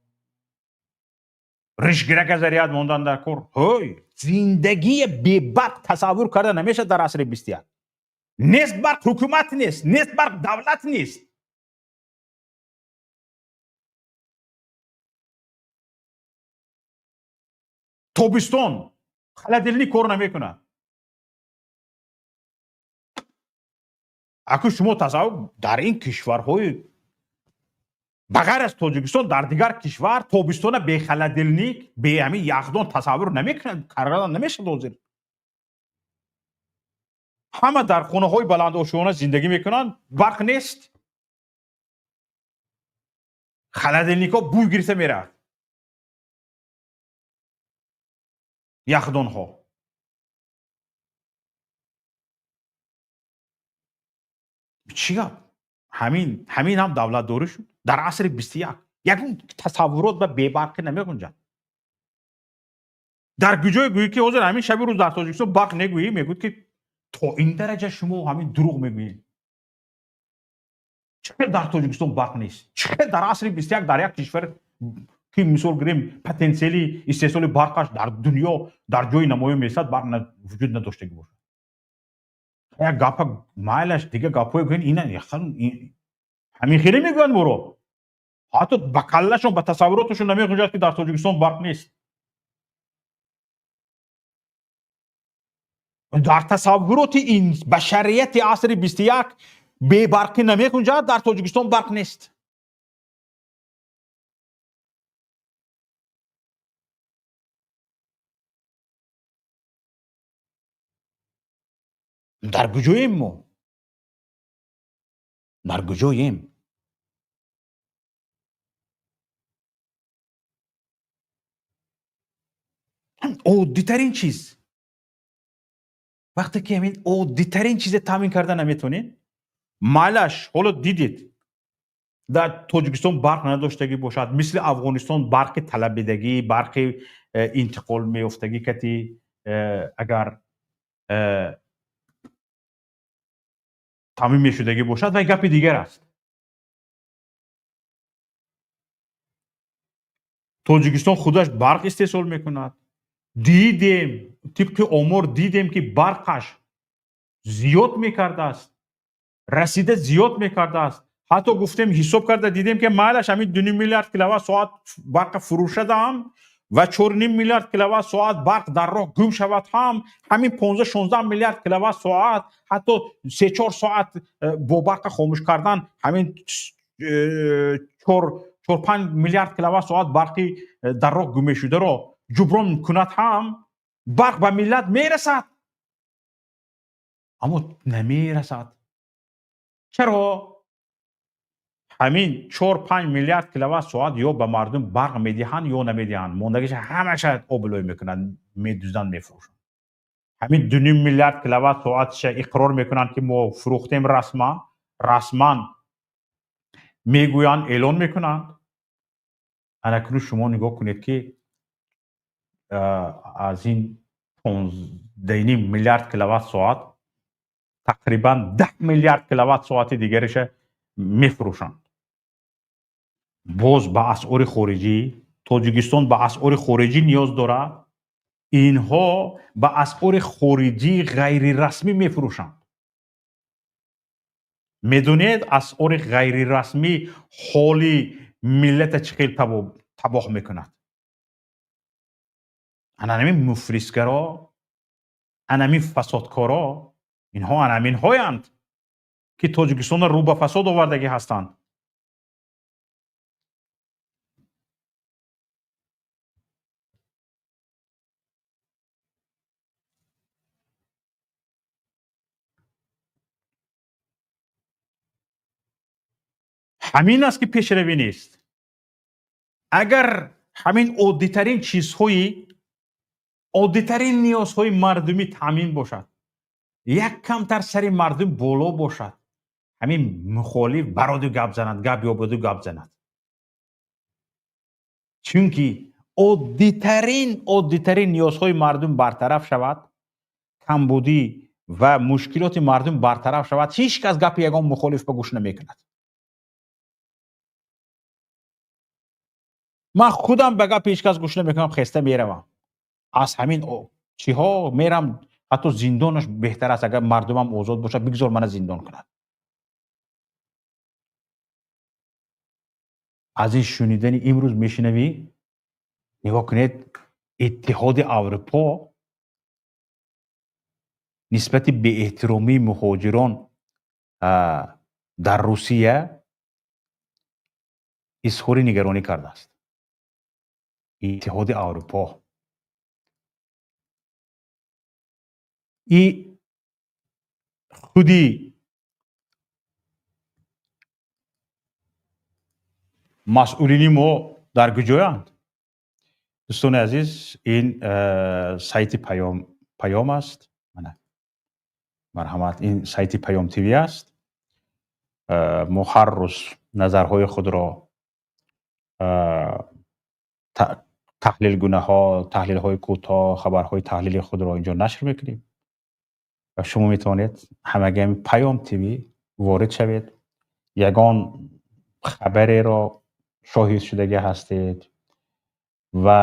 A: ришгирака заряд мондан дар кор. Ҳой, зиндагии бебарқ тасаввур карда намешавад дар асри 21. Нест барқ, ҳукумат нест, нест барқ, давлат нест. Тобистон холодильник кор намекунад. Аку шумо тасаввур, дар ин кишварҳои ба ғайр аз Тоҷикистон, дар дигар кишвар тобистона бе холодильник, бе ҳамин яхдон тасаввур намекунад, кардан намешавад. Ҳозир ҳама дар хонаҳои баландошёна зиндагӣ мекунанд, барқ нест, холодильникҳо бӯй гирифта меравад, яхдонҳо. Чӣ гап? Ҳамин ҳам давлатдорӣ шуд дар асри 21. Ягон тасаввурот ба бебарқӣ намегунҷад. Дар куҷое гӯӣ, ки ҳозир ҳамин шаби рӯз дар Тоҷикистон барқ негӯӣ, мегӯяд, ки то ин дараҷа шумо ҳамин дурӯғ мегӯед? Чӣ хел дар Тоҷикистон барқ нест? Чӣ хел дар асри 21 дар як кишвар, ки мисол гирем, потенсиали истеҳсоли барқаш дар дунё дар ҷои намоён меистад, барқ вуҷуд надоштагӣ бошад? Як гапа майлаш, дига гапҳое гӯен, ина ҳамин хеле мегӯянд моро. Ҳатто ба каллашон, ба тасаввуроташон намегунҷад, ки дар Тоҷикистон барқ нест. Дар тасаввуроти ин башарияти асри 21 бебарқӣ намегунҷад, дар Тоҷикистон барқ нест. Дар куҷоем мо? Дар куҷоем? Оддитарин чиз, вақте ки ҳамин оддитарин чизе таъмин карда наметавонед, майлаш, ҳоло дидед, дар Тоҷикистон барқ надоштагӣ бошад, мисли Афғонистон барқи талабидагӣ, барқи интиқол меёфтагӣ кати агар таъмин мешудагӣ бошад, вай гапи дигар аст. Тоҷикистон худаш барқ истеҳсол мекунад. Дидем, тибқи омор дидем, ки барқаш зиёд мекардааст, расида зиёд мекардааст. Ҳатто гуфтем, ҳисоб карда дидем, ки майлаш, ҳамин 2 миллиард киловатт соат барқа фурӯшадам ва 4,5 миллиард киловатт соат барқ дар роҳ гум шавад ҳам, ҳамин 15-16 миллиард киловатт соат, ҳатто 3-4 соат бо барқа хомӯш кардан, ҳамин 4-5 миллиард киловатт соат барқи дар роҳ гум мешударо ҷуброн кунад ҳам, барқ ба миллат мерасад. Аммо намерасад. Чаро? Ҳамин 4-5 миллиард киловатт соат ё ба мардум барқ медиҳанд, ё намедиҳанд. Мондагиша ҳамаша облой мекунанд, медузданд, мефурӯшанд. Ҳамин 2,5 миллиард киловатт соатша иқрор мекунанд, ки мо фурӯхтем, расман, расман мегӯянд, эълон мекунанд. Анакунун шумо нигоҳ кунед, ки аз ин 15,5 миллиард киловатт соат тақрибан 10 миллиард киловатт соати дигариша мефурӯшанд. Боз ба асъори хориҷӣ. Тоҷикистон ба асъори хориҷӣ ниёз дорад. Инҳо ба асъори хориҷӣ ғайрирасмӣ мефурӯшанд. Медонед, асъори ғайрирасмӣ ҳоли миллата чӣ хел табоҳ мекунад? Анамин муфлисгаро, анамин фасодкоро, инҳо анаминҳоянд, ки Тоҷикистонро рӯ ба фасод овардагӣ ҳастанд. Ҳамин аст, ки пешравӣ нест. Агар ҳамин оддитарин чизҳои, оддитарин ниёзҳои мардумӣ таъмин бошад, як камтар сари мардум боло бошад, ҳамин мухолиф бароду гап занад, гап ёбаду гап занад, чунки оддитарин ниёзҳои мардум бартараф шавад, камбудӣ Ва мушкилоти мардум бартараф шавад, ҳеҷ кас гапи ягон мухолиф ба гӯш намекунад. Ман худам ба гапи ҳеҷ кас гӯш намекунам, хеста меравам. Аз ҳамин чиҳо мерам, ҳатто зиндонаш беҳтар аст, агар мардумам озод бошад, бигзор мана зиндон кунад. Аз ин шунидани имрӯз мешунавӣ, нигоҳ кунед, Иттиҳоди Аврупо нисбати беэҳтиромии муҳоҷирон дар Русия изҳори нигаронӣ кардааст. Иттиҳоди Аврупо. И худи масъулини мо дар куҷоянд? Дӯстони азиз, ин сайти Паём аст. Мана. Марҳамат, ин сайти Паём ТВ аст. Мо ҳар рӯз назарҳои худро, таҳлилгунаҳо, таҳлилҳои кӯтоҳ, хабарҳои таҳлили худро инҷо нашр мекунем. Ва шумо метавонед ҳамаги Паём ТВ ворид шавед. Ягон хабареро шоҳид шудагӣ ҳастед ва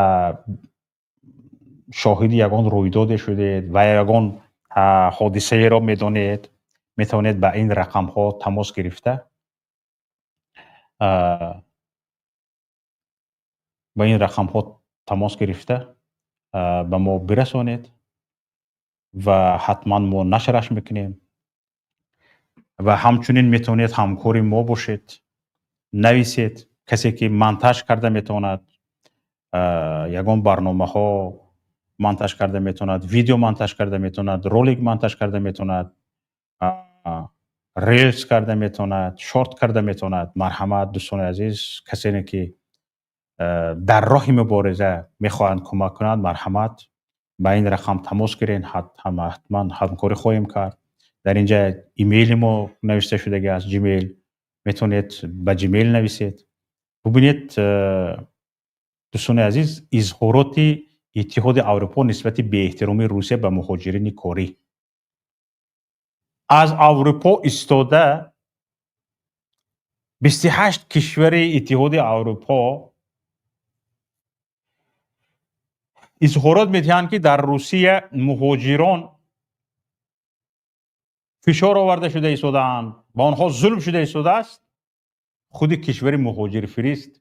A: шоҳиди ягон рӯйдоде шудед ва ягон ҳодисаеро медонед, метавонед ба ин рақамҳо тамос гирифта, ба ин рақамҳо тамос гирифта ба мо бирасонед ва ҳатман мо нашраш мекунем. Ва ҳамчунин метавонед ҳамкори мо бошед, нависед, касе ки монтаж карда метавонад, ягон барномаҳо монтаж карда метавонад, видео монтаж карда метавонад, ролик монтаж карда метавонад, релс карда метавонад, шорт карда метавонад. Марҳамат, дӯстони азиз, касене ки дар роҳи мубориза мехоҳанд кӯмак кунанд, марҳамат, ба ин рақам тамос гирен, ҳатман ҳамкорӣ хоҳем кард. Дар инҷа имейли мо навишта шудагӣ аст, Gmail. Метавонед ба Gmail нависед. Бубинед, дӯстони азиз, изҳороти Иттиҳоди Аврупо нисбати беэҳтиромии Русия ба муҳоҷирини корӣ. Аз Аврупо истода 28 кишвари Иттиҳоди Аврупо изҳорот медиҳанд, ки дар Русия муҳоҷирон фишор оварда шуда истодаанд, ба онҳо зулм шуда истодааст. Худи кишвари муҳоҷирфирист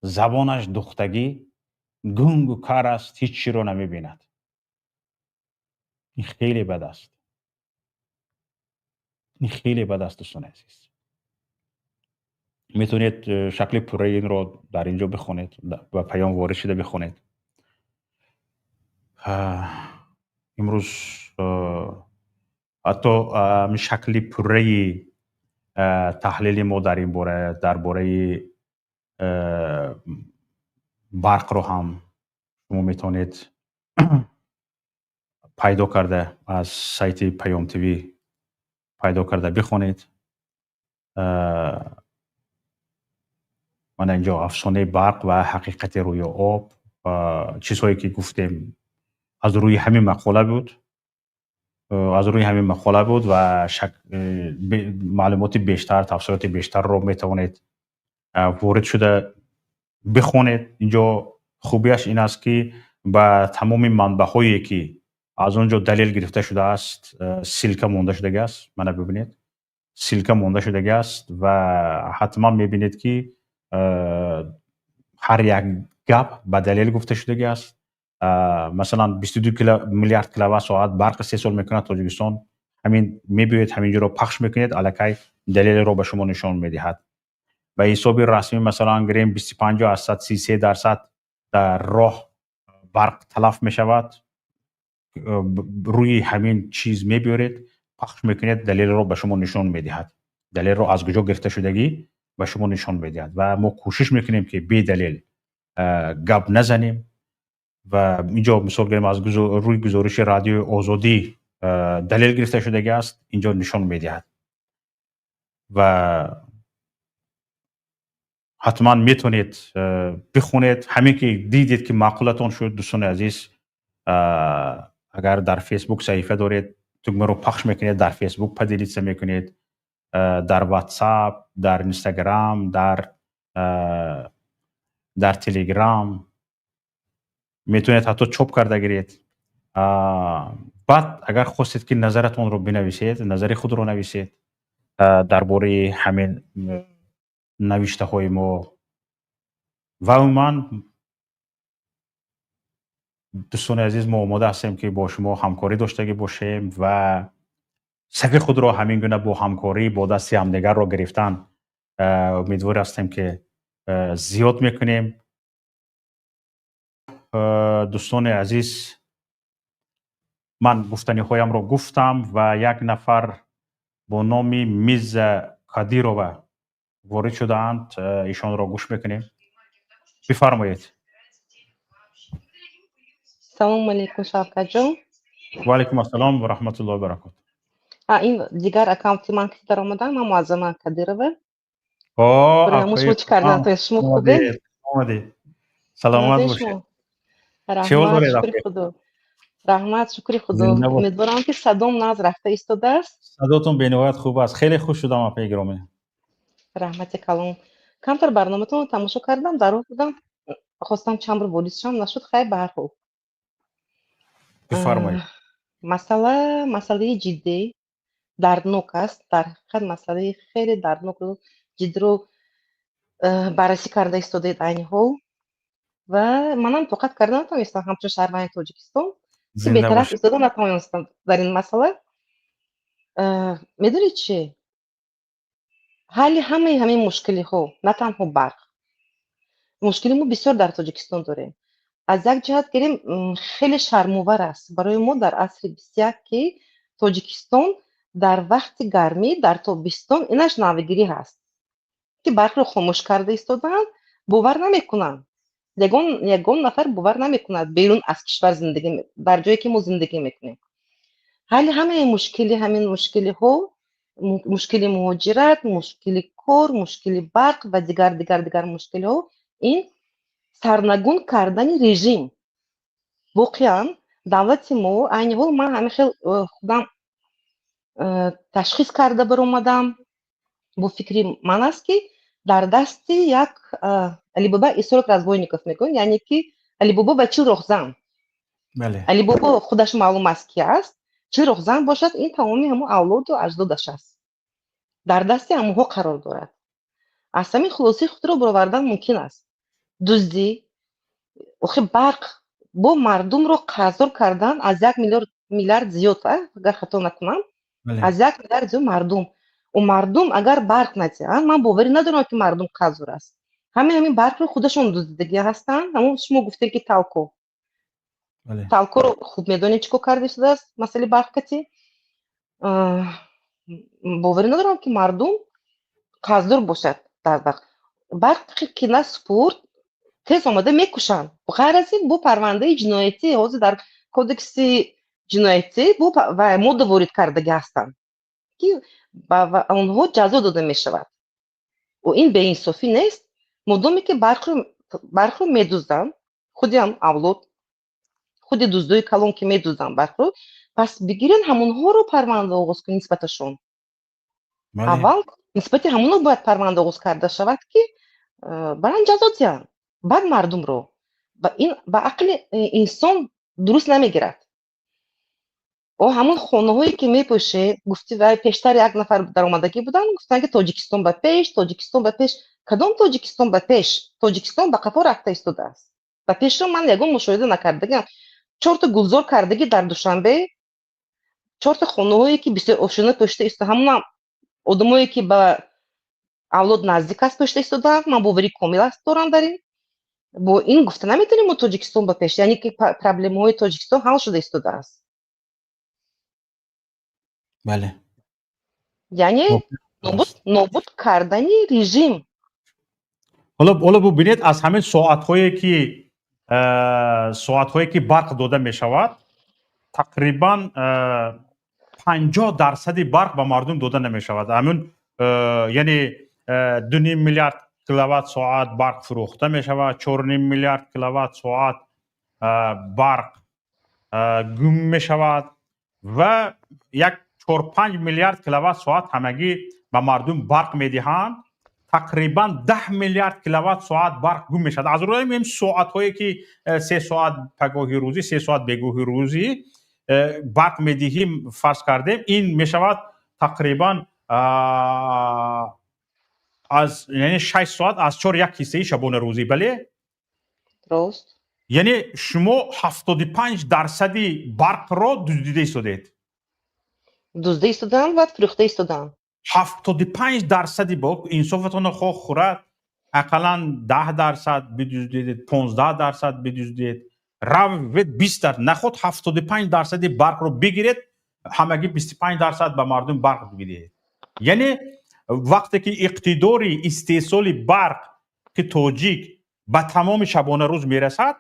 A: забонаш духтагӣ, гунгу кар аст, ҳеҷ чиро намебинад. Ин хеле бад аст. Ин хеле бад аст, дӯстони азиз. Метавонед шакли пурраи инро дар инҷо бихонед, ба паём ворид шуда бихонед. Имрӯз ҳатто шакли пурраи таҳлили мо дар ин бора, дар бораи барқро ҳам шумо метавонед пайдо карда аз сайти Паём ТВ пайдо карда бихонед. Мана инҷо афсонаи барқ ва ҳақиқати рӯи об, чизҳое ки гуфтем аз рӯи ҳамин мақола буд, аз рӯи ҳамин мақола буд ва маълумоти бештар, тафсилоти бештарро метавонед ворид шуда бихонед. Инҷо хубияш ин аст, ки ба тамоми манбаъҳое ки аз он ҷо далел гирифта шудааст, ссылка монда шудагӣ аст. Мана бибинед, ссылка монда шудагӣ аст ва ҳатман мебинед, ки ҳар як гап ба далел гуфта шудагӣ аст. Масалан, 22 миллиард киловатт соат барқ истеҳсол мекунад Тоҷикистон. Ҳамин мебиёед, ҳамин ҷоро пахш мекунед, аллакай далелро ба шумо нишон медиҳад. Ба ҳисоби расмӣ, масалан, гирем, 25,33% дар роҳ барқ талаф мешавад. Рӯи ҳамин чиз мебиёред, пахш мекунед, далелро ба шумо нишон медиҳад. Далелро аз куҷо гирифта шудагӣ ба шумо нишон медиҳад. Ва мо кӯшиш мекунем, ки бедалел гап назанем. Ва инҷо мисол гирем, аз рӯи гузориши Радиои Озодӣ далел гирифта шудагӣ аст, инҷо нишон медиҳад. Ва ҳатман метавонед бихонед. Ҳамин ки дидед, ки маъқулатон шуд, дӯстони азиз, агар дар Фейсбук саҳифа доред, Тугмаро пахш мекунед, дар Фейсбук поделиться мекунед, дар Ватсап, дар Инстаграм, дар Телеграм, метавонед ҳатто чоп карда гиред. Баъд агар хостед, ки назаратонро бинависед, назари худро нависед дар бораи ҳамин навиштаҳои мо. Ва умуман, дӯстони азиз, мо омода ҳастем, ки бо шумо ҳамкорӣ доштагӣ бошем ва сафи худро ҳамин гуна бо ҳамкорӣ, бо дасти ҳамдигарро гирифтан, умедвор ҳастем, ки зиёд мекунем. Дӯстони азиз, ман гуфтаниҳоямро гуфтам ва як нафар бо номи Миза Кадирова ворид шудаанд, ишонро гӯш мекунем. Бифармоед.
G: Салому алейкум, Шавкатҷон.
A: Ва алайкум ассалом ва раҳматуллоҳи баракот.
G: Ин дигар аккаунти ман ки даромадам, ман Муаззама Кадирова.
A: О.
G: Шумо чӣ кардан? Шумо хубед?
A: Омадед, саломат бошед.
G: Раҳмат, шукри Худо. Раҳмат, шукри Худо. Умедворам, ки садом нағз рафта истодааст.
A: Садотон бениҳоят хуб аст, хеле хуш шудам, апаи гиромӣ.
G: Раҳмати калон. Камтар барноматонро тамошо кардам, дар роҳ будам, хостам чанд бор ворид шавам, нашуд. Хайр, ба ҳар ҳол.
A: Бифармоед.
G: Масъала масъалаи ҷиддӣ, дарднок аст. Дар ҳақиқат, масъалаи хеле дарднокро, ҷиддиро баррасӣ карда истодаед айни ҳол ва манам тоқат карда натавонистам, ҳамчун шаҳрванди Тоҷикистон, ки бетараф истода натавонистам дар ин масъала. Медонед чӣ? Ҳалли ҳамаи ҳамин мушкилиҳо на танҳо барқ, мушкили мо бисёр дар Тоҷикистон дорем. Аз як ҷиҳат гирем, хеле шармовар аст барои мо дар асри 21, ки Тоҷикистон дар вақти гармӣ, дар тобистон инаш навигирӣ ҳаст, ки барқро хомӯш карда истодаанд. Бовар намекунанд, ягон нафар бовар намекунад берун аз кишвар зиндагӣ, дар ҷое ки мо зиндагӣ мекунем. Ҳалли ҳамаи мушкили, ҳамин мушкилиҳо, мушкили муҳоҷират, мушкили кор, мушкили барқ ва дигар, дигар, дигар мушкилиҳо, ин сарнагун кардани режим. Воқеан, давлати мо айни ҳол, ман ҳамин хел худам ташхис карда баромадам, бо фикри ман аст, ки дар дасти як Алибоба и 40 разбойников мегӯянд, яъне ки Алибобо ва 40 роҳзан. Алибобо худаш маълум аст, ки аст, 40 роҳзан бошад, ин тамоми ҳамон авлоду аҷдодаш аст, дар дасти ҳамонҳо қарор дорад. Аз ҳамин хулосаи худро баровардан мумкин аст. Дуздӣ, охи барқ бо мардумро қарздор кардан аз 1 миллиард зиёд, агар хато накунам, аз 1 миллиард зиёд мардум. Мардум агар барқ надиҳанд, ман боварӣ надорам, ки мардум қарздор аст. Ҳамин барқро худашон дуздидагӣ ҳастанд. Ҳамон шумо гуфтем, ки Талко, Талкоро хуб медонед, чӣ кор карда истодааст масъалаи барқ кати. Боварӣ надорам, ки мардум қарздор бошад дар барқ. Барқ ки насупурд, тез омада мекушанд. Ғайр аз ин, бо парвандаи ҷиноятӣ, ҳозир дар кодекси ҷиноятӣ бо ва модда ворид кардагӣ ҳастанд, ки ба онҳо ҷазо дода мешавад. Ин беинсофӣ нест? Модоме ки барқро медузданд, худи ҳам авлод, худи дуздои калон, ки медузданд барқро, пас бигирен ҳамонҳоро, парванда оғоз кун нисбаташон. Аввал нисбати ҳамонҳо бояд парванда оғоз карда шавад, ки баран ҷазо диҳанд, баъд мардумро. Ин ба ақли инсон дуруст намегирад. О, ҳамон хонаҳое ки мепӯшед, гуфти, вай пештар як нафар даромадагӣ буданд, гуфтанд, ки Тоҷикистон ба пеш, Тоҷикистон ба пеш. Кадом Тоҷикистон ба пеш? Тоҷикистон ба қафо рафта истодааст, ба пешро ман ягон мушоҳида накардагиам. Чорта гулзор кардагӣ дар Душанбе, чорта хонаҳое ки бисёр ошёна пӯшида исто, ҳамонам одамое, ки ба авлод наздик аст, пӯшида истодаанд. Ман боварӣ комил аст дорам дар ин. Бо ин гуфта наметавонем мо Тоҷикистон ба пеш, яъне ки проблемаҳои Тоҷикистон ҳал шуда истодааст. Яъне нобуд кардани режим.
A: Ҳоло бубинед, аз ҳамин соатҳое ки барқ дода мешавад, тақрибан 50 дарсади барқ ба мардум дода намешавад. Ҳамин, яъне 2,5 миллиард киловатт соат барқ фурӯхта мешавад, 4,5 миллиард киловатт соат барқ гум мешавад. Ва як 4-5 миллиард киловатт соат ҳамагӣ ба мардум барқ медиҳанд. Тақрибан 10 миллиард киловатт соат барқ гум мешавад. Аз рӯи ин соатҳое ки 3 соат пагоҳи рӯзӣ, 3 соат бегоҳи рӯзӣ барқ медиҳем, фарз кардем, ин мешавад тақрибан аз, яъне, 6 соат аз чор як ҳиссаи шабонарӯзӣ, бале?
G: Рост.
A: Яъне шумо 75 дарсади барқро дуздида истодед.
G: Дуздида истодаанд ва фурӯхта истодаанд.
A: 75 дарсади бо инсофатонро хоҳ хӯрад, ақаллан 10 дарсад бидуздидед, 15 дарсад бидуздидед, равед 20 дарсад наход, 75 дарсади барқро бигиред, ҳамагӣ 25 дарсад ба мардум барқ бидиҳед. Яъне вақте ки иқтидори истеҳсоли барқ ки тоҷик ба тамоми шабонарӯз мерасад,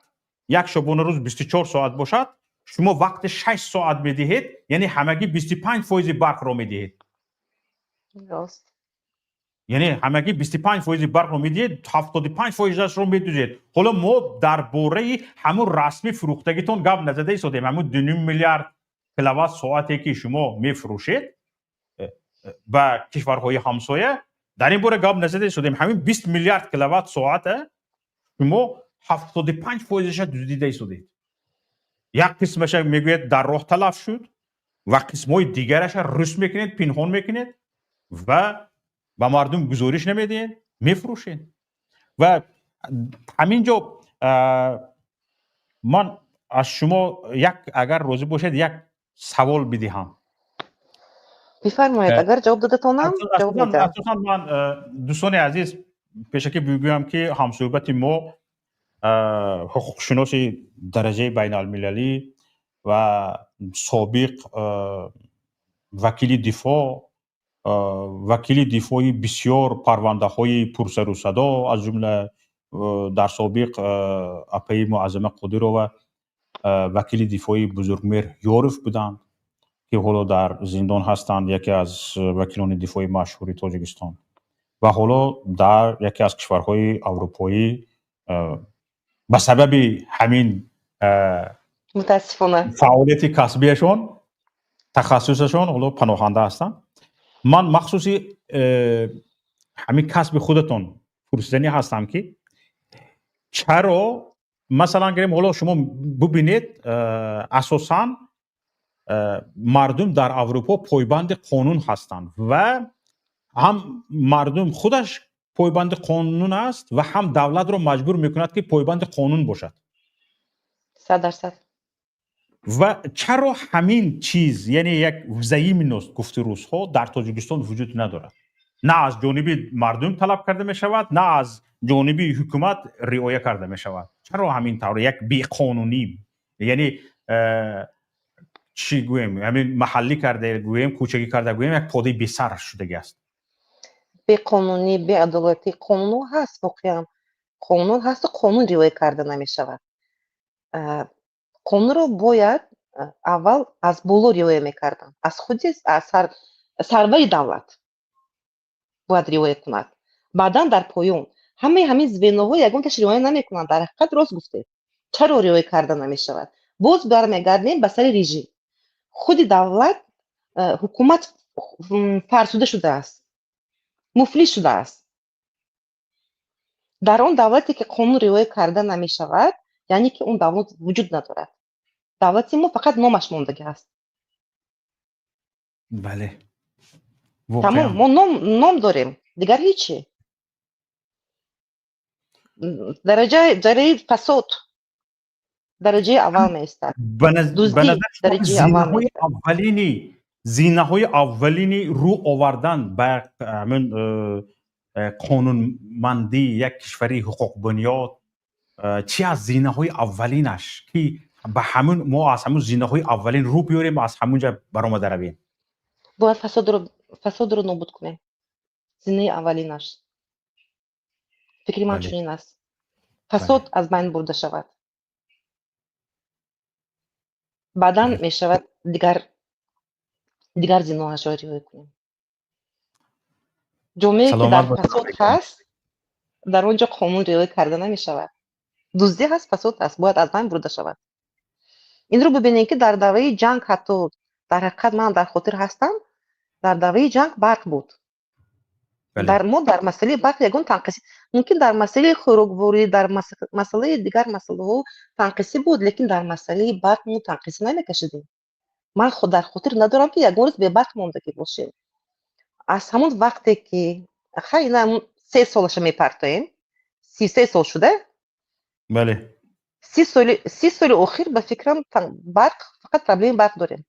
A: як шабонарӯз 24 соат бошад, шумо вақти 6 соат медиҳед, яъне ҳамагӣ 25 фоизи барқро медиҳед.
G: Рост.
A: Яъне ҳамагӣ 25 фоизи барқро медиҳед, 75 фоизашро медузед. Ҳоло мо дар бораи ҳамун расмӣ фурӯхтагитон гап назада истодем. Ҳамун 2,5 миллиард киловатт соате ки шумо мефурӯшед ба кишварҳои ҳамсоя, дар ин бора гап назада истодем. Ҳамин 20 миллиард киловатт соата шумо 75 фоизаша дуздида истодед. Як қисмаша мегӯяд, дар роҳ талаф шуд, ва қисмҳои дигараша рӯст мекунед, пинҳон мекунед ва ба мардум гузориш намедиҳед, мефурӯшед. Ва ҳамин ҷо ман аз шумо як, агар розӣ бошед, як савол бидиҳам.
G: Бифармоед, агар ҷавоб дода тонам, ҷавоб медиҳам.
A: Асосан ман, дӯстони азиз, пешакӣ бигӯям, ки ҳамсӯҳбати мо ҳуқуқшиноси дараҷаи байналмилалӣ ва собиқ вакили дифоъ, вакили дифои бисёр парвандаҳои пурсарусадо, аз ҷумла дар собиқ апаи Муаззама Қодирова вакили дифои Бузургмеҳр Ёров буданд, ки ҳоло дар зиндон ҳастанд, яке аз вакилони дифои машҳури Тоҷикистон, ва ҳоло дар яке аз кишварҳои аврупоӣ ба сабаби ҳамин
G: Мутаассифона.
A: фаъолияти касбиашон, тахассусашон ҳоло паноҳанда ҳастанд. Ман махсуси ҳамин касби худатон пурсиданӣ ҳастам, ки чаро, масалан, гирем, ҳоло шумо бубинед, асосан мардум дар Аврупо пойбанди қонун ҳастанд ва ҳам мардум худаш пойбанди қонун аст ва ҳам давлатро маҷбур мекунад, ки пойбанди қонун бошад.
G: 100%.
A: Ва чаро ҳамин чиз, яъне як взаимность, гуфти русҳо, дар Тоҷикистон вуҷуд надорад? На аз ҷониби мардум талаб карда мешавад, на аз ҷониби ҳукумат риоя карда мешавад. Чаро ҳамин тавр як беқонунӣ, яъне чӣ гӯем, ҳамин маҳаллӣ карда гӯем, кӯчагӣ карда гӯем, як подаи бесар шудагӣ аст?
G: Беқонунӣ, беадолатӣ. Қонун ҳаст, воқеан қонун ҳасту қонун риоя карда намешавад. Қонунро бояд аввал аз боло риоя мекарданд, аз худи сарвари давлат бояд риоя кунад, баъдан дар поён ҳамаи ҳамин звено ҳо ягонташ риоя намекунанд. Дар ҳақиқат, рост гуфтед, чаро риоя карда намешавад? Боз бармегардем ба сари режим. Худи давлат, ҳукумат фарсуда шудааст, муфлис шудааст. Дар он давлате ки қонун риоя карда намешавад, яъне ки он давлат вуҷуд надорад. Давлати мо фақат номаш мондагӣ ҳаст.
A: Бале.
G: Тамом, мо ном дорем, дигар ҳечи. Дараҷаи фасод дараҷаи аввал меистад.
A: Ба назар, зинаҳои аввалини, зинаҳои аввалини рӯ овардан ба ҳамин қонунмандӣ, як кишвари ҳуқуқбунёд, чи аз зинаҳои аввалинаш, ки ба ҳамун мо аз ҳамун зинаҳои аввалин рӯ биёрем, аз ҳамун ҷа баромада равем?
G: Бояд фасодро нобуд кунем, зинаи аввалинаш, фикри ман чунин аст. Фасод аз байн бурда шавад, баъдан мешавад дигар зиноҳашро риоя кунем. Ҷомеае ки дар фасод ҳаст, дар он ҷо қонун риоя карда намешавад. Дуздӣ ҳаст, фасод ҳаст, бояд аз байн бурда шавад. Инро бибинем, ки дар давраи ҷанг ҳатто Дар ҳақиқат, ман дар хотир ҳастам, дар давраи ҷанг барқ буд. Дар мо дар масъалаи барқ ягон танқисӣ, мумкин, дар масъалаи хӯрокворӣ, дар масъалаи дигар масъалаҳо танқисӣ буд, лекин дар масъалаи барқ мо танқисӣ намекашидем. Ман дар хотир надорам, ки ягон рӯз бебарқ мондагӣ бошем. Аз ҳамон вақте ки, хай, ина 3 солаша мепартоем, 33 сол шуда. 30 соли, 30 соли охир, ба фикрам, барқ, фақат проблеми барқ дорем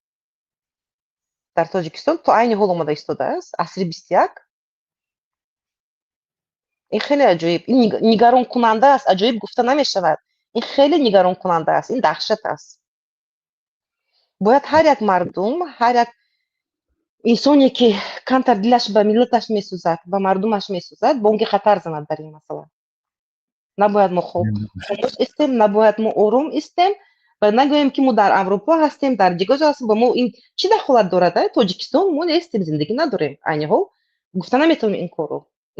G: дар Тоҷикистон, то айни ҳол омада истодааст, асри 21. Ин хеле аҷоиб, ин нигаронкунанда аст. Аҷоиб гуфта намешавад, ин хеле нигаронкунанда аст, ин даҳшат аст. Бояд ҳар як мардум, ҳар як инсоне, ки камтар дилаш ба миллаташ месӯзад, ба мардумаш месӯзад, бонги хатар занад дар ин масъала. Набояд мо хомӯш истем, набояд мо ором истем ва нагӯем, ки мо дар Аврупо ҳастем, дар дигар ҷо ҳастем, ба мо ин чӣ дахолат дорад? Тоҷикистон мо нестем, зиндагӣ надорем. Айни ҳол гуфта наметавонем,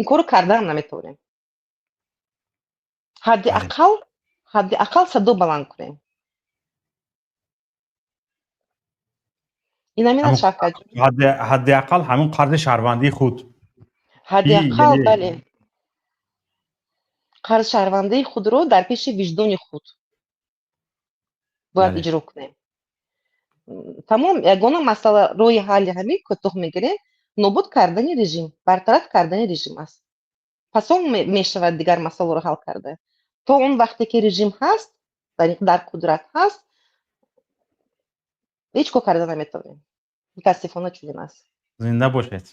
G: ин корро кардаам наметавонем. Ҳадди ақал садо баланд кунем. Ин ҳамин аст, Шавкатҷон.
A: Ҳадди ақал ҳамин қарзи шаҳрвандии худ.
G: Ҳадди ақал, бале, қарзи шаҳрвандии худро дар пеши виҷдони худ бояд иҷро кунем. Тамом. Ягона масъала, роҳи ҳалли ҳамин, кӯтоҳ мегирем, нобуд кардани режим, бартараф кардани режим аст. Пас он мешавад дигар масъаларо ҳал карда. То он вақте ки режим ҳаст, дар қудрат ҳаст, ҳеҷ кор карда наметавонем. Мутаассифона, чунин аст.
A: Зинда бошед.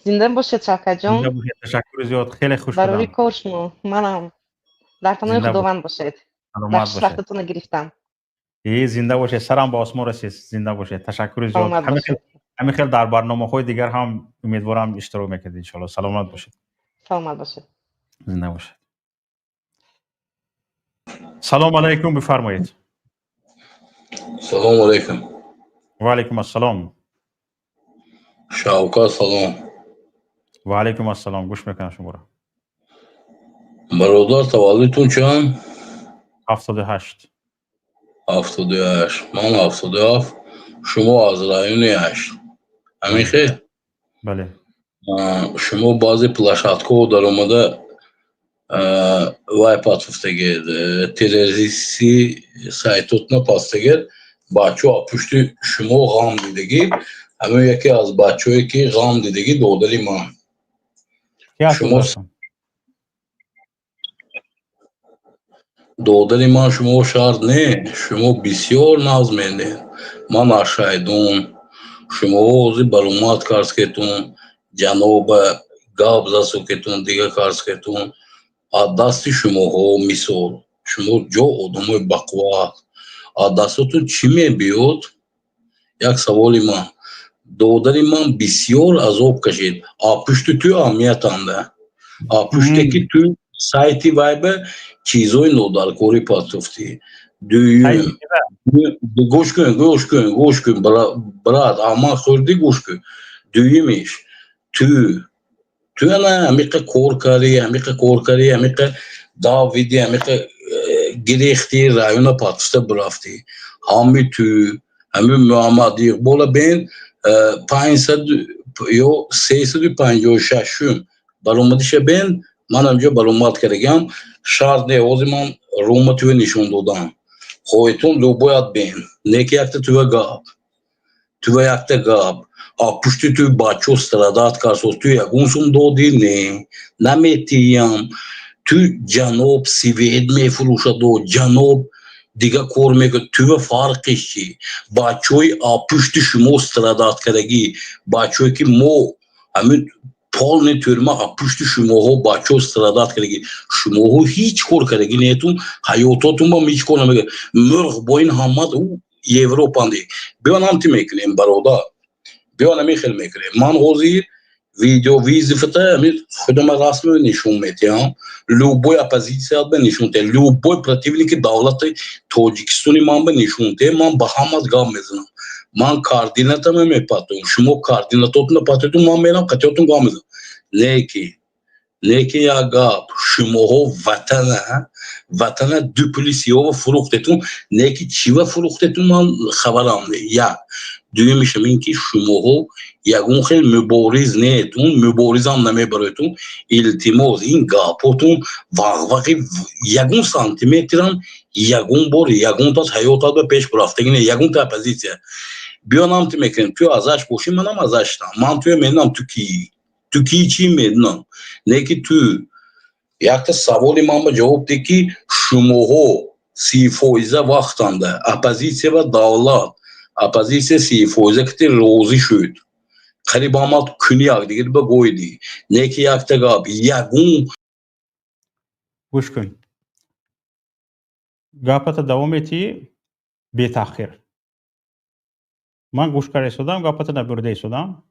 G: Зинда бошед, Шавкатҷон.
A: Зинда бошед, ташаккури зиёд, хеле хуш
G: Барори
A: шудам.
G: кор шумо. Манам. Дар паноҳи
A: Зинда бошед.
G: Худованд бошед.
A: Саломат
G: Бахшиш,
A: бошед.
G: вақтатонро гирифтам.
A: Э, зинда бошед, сарам ба осмон расид. Зинда бошед, ташаккури зиёд.
G: Саломат бошед.
A: Ҳамин хел дар барномаҳои дигар ҳам умедворам иштирок мекардед, иншоалло. Саломат бошед.
G: Саломат бошед.
A: Зинда бошед. Салом алайкум, бифармоед.
H: Салому алайкум.
A: Ва алайкум ассалом.
H: Шавкат, салом.
A: Ва алайкум ассалом, гӯш мекунам шуморо.
H: Бародар, таваллудтон чанд?
A: 78.
H: 78. Ман 77. Шумо аз райони ҳашт. Ҳамин хел?
A: Бале.
H: Шумо баъзе площадкаҳо даромада вай патфуфтагед, террористи сайтотна пастагед, бачаҳо пушти шумо ғам дидагӣ. Ҳамин яке аз бачаҳое, ки ғам дидагӣ, додари ман.
A: Ки ҳаст?
H: Шумо
A: додаратон?
H: Додари ман. Шумо шарт не, шумо бисёр нағз мендед. Ман аз шайдон. Шумоҳо ҳозир баромад карскетун, ҷаноба гап засукетун, дига карскетун. Аз дасти шумоҳо, мисол, шумо ҷо одамои бақувват, аз дастотон чӣ мебиёд? Як саволи ман. Додари ман бисёр азоб кашид а пушти ту аҳамиятанда, а пуште ки ту сайти вайба чизҳои нодаркорӣ патуфтӣ. Дуюм, гӯш кун, гӯш кун, гӯш кун, брат, аман хӯрдӣ, гӯш кун. Дуюмиш, ту ана ҳамиқа кор кардӣ, ҳамиқа кор кардӣ, ҳамиқа давидӣ, ҳамиқа гирехтӣ, района патуфта бурафтӣ. Ҳами ту, ҳами Муҳаммад Иқбола бен, 500 ё 356-ум баромадиша бен, ман ҳамҷо баромад кардагиам. Шарт не, ҳозир ман рума туя нишон додам. Хоҳитон бояд бен. Не ки якта туя гап. Туя якта гап. А пушти ту бачо страдать карсоз, ту ягон сум додӣ? Не. Наметиям. Ту ҷаноб свет мефурӯшаду ҷаноб дига кор мекунад. Туя фарқиш чӣ? Бачаҳои а пушти шумо страдать кардагӣ, бачаҳое ки мо ҳамин полный тюрьма, а пушти шумоҳо бачаҳо страдать кардагӣ, шумоҳо ҳеҷ кор кардагӣ нетун, ҳаётотун бам ҳеҷ кор намекунад. Мурғ бо ин ҳамат ӯ Европанди. Биён, ҳамти мекунем, бародар, биён, ҳамин хел мекунем. Ман ҳозир видео вызовата ҳамин худама расми нишон метиҳам, любой оппозитсият ба нишон метиҳам, любой противники давлати Тоҷикистони ман ба нишон метиҳам. Ман ба ҳамат гап мезанам. Ман координатама мепатом, шумо координатотона патетун, ман мерам, қатиётун гап мезанам. Лекин як гап: шумоҳо ватана ду пули сиёва фурӯхтетун. Лекин чива фурӯхтетун, ман хабарам не. Як. Дуюмишам ин ки шумоҳо ягон хел мубориз неетун, муборизам намебароетун. Илтимос, ин гапотун вағвағи ягон сантиметрам ягон бор ягонтас ҳаётат ба пеш бурафтагӣ не, ягонта оппозитсия. Биёнам, ту мекунем, ту азаш бошӣ, манам азаштам. Ман туя медонам, ту кӣ, ту кӣ, чӣ медонам. Не ки ту якта саволи ман ба ҷавоб де, ки шумоҳо 30 фоиза вақтанда оппозитсия ва давлат, оппозитсия 30 фоиза кити розӣ шуд, қариб омад куни якдигар ба гойдӣ. Не ки якта гап ягон
A: Гӯш кун, гапата давом метиҳӣ бетаъхир. Ман гӯш карда истодам, гапата набурда истодам.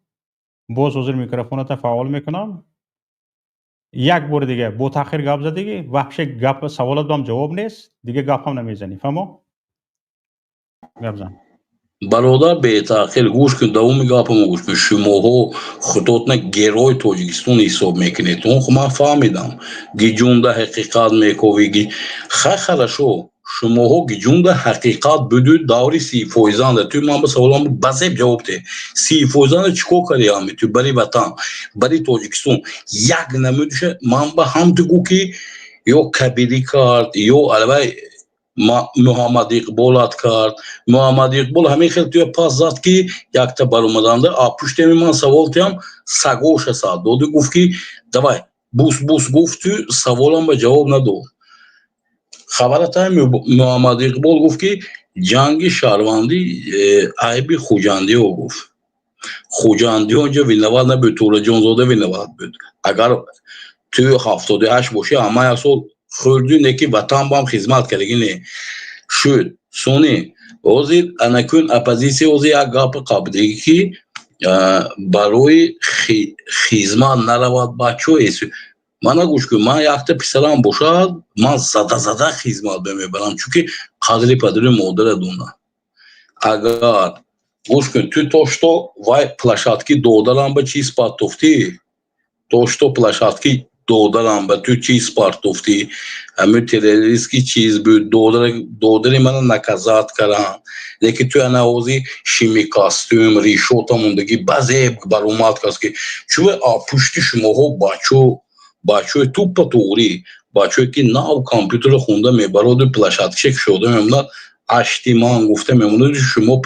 A: Боз ҳозир микрофоната фаъол мекунам. Як бори дига бо таъхир гап задагӣ, вообще гап саволат бам ҷавоб нест, дига гапам намезанӣ. Фаҳмо? Гап зан.
H: Бародар, бетаъхир гӯш кун, давоми гапамо гӯш кун. Шумоҳо худотна герой Тоҷикистон ҳисоб мекунед. Он ман фаҳмидам, гиҷунда ҳақиқат мековӣ. Хай, хорошо, шумоҳо гиҷунда ҳақиқат будуд даври 30 фоизанда? Ту ман ба саволам базеб ҷавоб де. 30 фоизанда чӣ кор кардӣ ҳами ту бари ватан, бари Тоҷикистон? Як намудиша ман ба ҳам ту гӯ, ки ё Кабирӣ кард, ё алвай Муҳаммад Иқболат кард. Муҳаммад Иқбол ҳамин хел туя пас зад, ки якта баромаданда, а пуштеми ман савол тиям, сагоша сад доду, гуфт ки давай бус бус гуфт, ту саволам ба ҷавоб надод. Хабаратай, Муҳаммад Иқбол гуфт, ки ҷанги шаҳрвандӣ айби хуҷандиҳо гуфт. Хуҷандиҳо инҷо виноват набуд, Тӯраҷонзода виноват буд. Агар ту 78 бошӣ, ҳама як сол хӯрдӣ, не ки ватан бам хизмат кардагӣ не шуд. Сони ҳозир анакун оппозитсия ҳозир як гапи қабдагӣ, ки барои хизмат наравад бачо. Мана гӯш кун, ман якта писарам бошад, ман зада зада хизмат мебарам, чунки қадри падару модара донам. Агар гӯш кун, ту то что вай площадки додарам ба чиз партофтӣ, то что площадки додарам ба ту чиз партофтӣ, ҳамин террористский чиз буд, додари мана наказать каранд. Лекин ту ана ҳозир шими костюм решота мондагӣ, баъзе баромад кард, ки чӯ пушти шумоҳо бачо, бачаҳои туппа туғрӣ, бачаҳое ки нав компютерро хонда мебароду площадкаше кушода мемонад, ашти ман гуфта мемонад. Шумо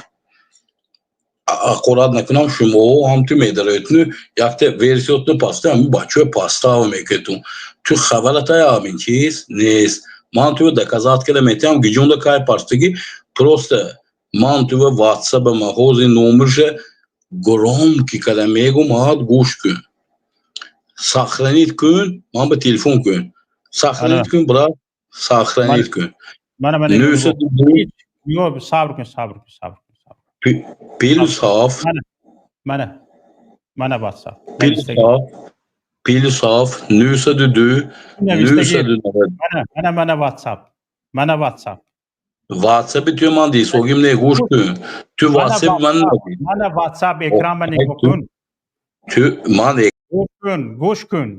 H: ҳақорат накунам, шумоҳо ҳам ту медароедну якта версиётну паста ҳами бачаҳои пастава мекунедтун. Ту хабарата ҳамин чиз нест. Ман туро доказать карда метиҳам, гиҷонда кай партагӣ. Просто ман туро ватсапама ҳозир номерша громкий карда мегум, ад гӯш кун, сохранить кун, ман ба телефон кун, сохранить кун, брат, сохранить кун.
A: Мана, мана, сабр кун, сабр кун, сабр кун.
H: +7.
A: Мана, мана ватсап.
H: +7, +7 902 990.
A: Мана, мана, мана ватсап, мана ватсап.
H: Ватсапи ту ман дисогим не, гӯш кун, ту ватсап ман.
A: Мана ватсап, экранма нигоҳ кун.
H: Ту ман
A: Гӯш кун, гӯш кун,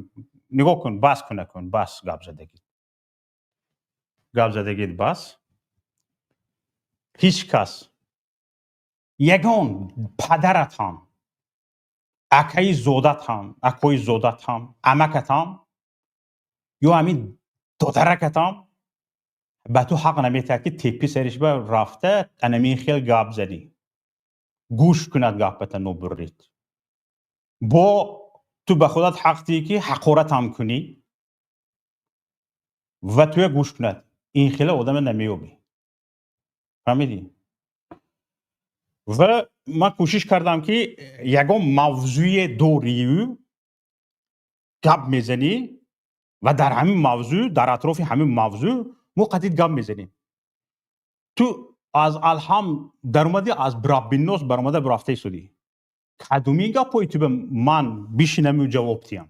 A: нигоҳ кун. Бас куна кун, бас гап задагид, гап задагид, бас. Ҳеҷ кас, ягон падарат ҳам, акаи зодат ҳам, акои зодат ҳам, амакат ҳам ё ҳамин додаракат ҳам ба ту ҳақ наметиҳад, ки теппи сариш ба рафта анамин хел гап задӣ, гӯш кунад гапата нобуррид. Бо ту ба худат ҳақ дӣ, ки ҳақоратам кунӣ ва туя гӯш кунад. Ин хела одама намеёбӣ, фаҳмидӣ? Ва ман кӯшиш кардам, ки ягон мавзӯе дорию гап мезанӣ ва дар ҳамин мавзӯъ, дар атрофи ҳамин мавзӯъ мо қатид гап мезанем. Ту аз алҳам даромадӣ, аз раббиннос баромада рафта истодӣ. Кадомин гапҳои ту ба ман бишинаму ҷавоб диҳам?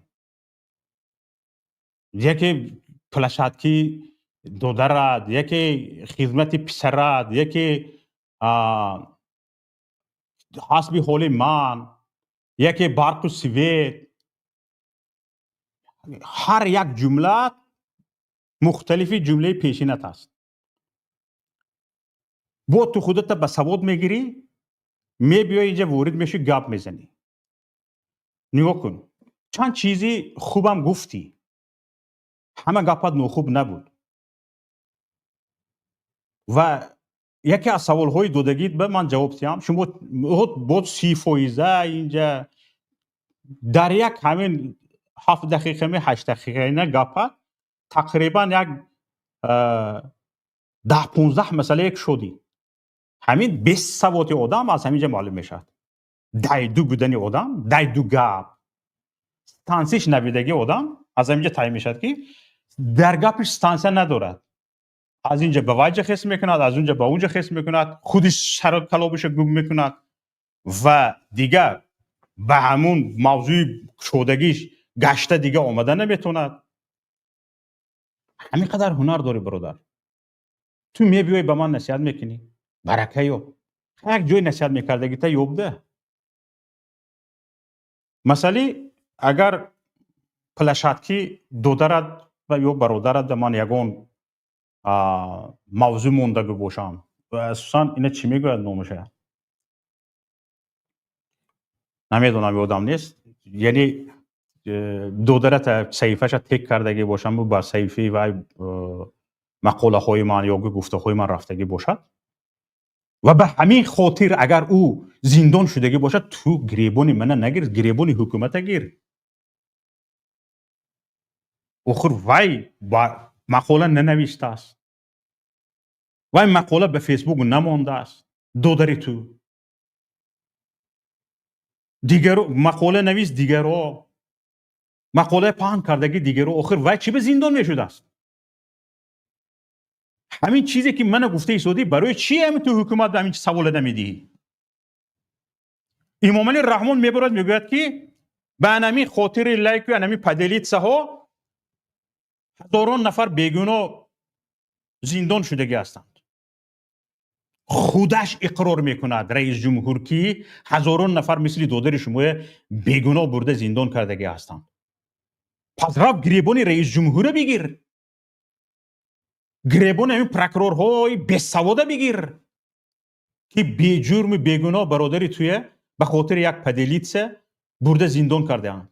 A: Яке площадки додарат, яке хизмати писарат, яке ҳасби ҳоли ман, яке барқу свет. Ҳар як ҷумла мухталифи ҷумлаи пешинат аст. Бо ту худата ба савод мегирӣ. Мебиёи инҷа, ворид мешӣ, гап мезанӣ. Нигоҳ кун, чанд чизи хубам гуфтӣ, ҳама гапат нохуб набуд. Ва яке аз саволҳои додагит ба ман ҷавоб диҳам. Шумо боз 30 фоиза инҷа дар як ҳамин 7 дақиқами 8 дақиқаина гапат тақрибан як 10-15 масъалае шудӣ. Ҳамин бесаводи одам аз ҳамин ҷа маълум мешавад. Дайду будани одам, дайду гап стансиш набидагии одам аз ҳамин ҷа таъин мешавад, ки дар гапиш стансия надорад. Аз инҷа ба вайҷа хес мекунад, аз унҷа ба унҷа хес мекунад, худи сару калобиша гум мекунад ва дигар ба ҳамун мавзӯи кушодагиш гашта дига омада наметавонад. Ҳамин қадар ҳунар дорӣ, бародар, ту мебиёй, ба ман насиҳат мекунӣ. Барака ёб, як ҷой насиҳат мекардагита ёбда. Масъале, агар площадки додарат ва ё бародарат ба ман ягон мавзӯъ мондагӣ бошам, асосан ина чӣ мегӯяд, номаша намедонам, ёдам нест, яъне додарата саҳифаша тег кардагӣ бошаму ба саҳифаи вай мақолаҳои ман ё гуфтаҳои ман рафтагӣ бошад ва ба ҳамин хотир агар ӯ зиндон шудагӣ бошад, ту гиребони мана нагир, гиребони ҳукумата гир. Охир вай мақола нанавиштааст, вай мақола ба Фейсбук намондааст. Додари ту дигаро мақола навис, дигаро мақолаи паҳн кардагӣ, дигаро. Охир вай чӣ ба зиндон мешудааст? Ҳамин чизе ки мана гуфта истодӣ, барои чи ҳамин ту ҳукумат ба ҳамин савола намедиҳӣ? Имомалӣ Раҳмон мебарад, мегӯяд, ки ба анами хотири лайку анами поделиться-ҳо ҳазорон нафар бегуноҳ зиндон шудагӣ ҳастанд. Худаш иқрор мекунад раис ҷумҳур, ки ҳазорон нафар мисли додари шумоя бегуноҳ бурда зиндон кардагӣ ҳастанд. Пас рафт, гиребони раис ҷумҳура бигир, гиребони ҳамин прокурорҳои бесавода бигир, ки беҷурму бегуноҳ бародари туя ба хотири як поделиться бурда зиндон кардаанд.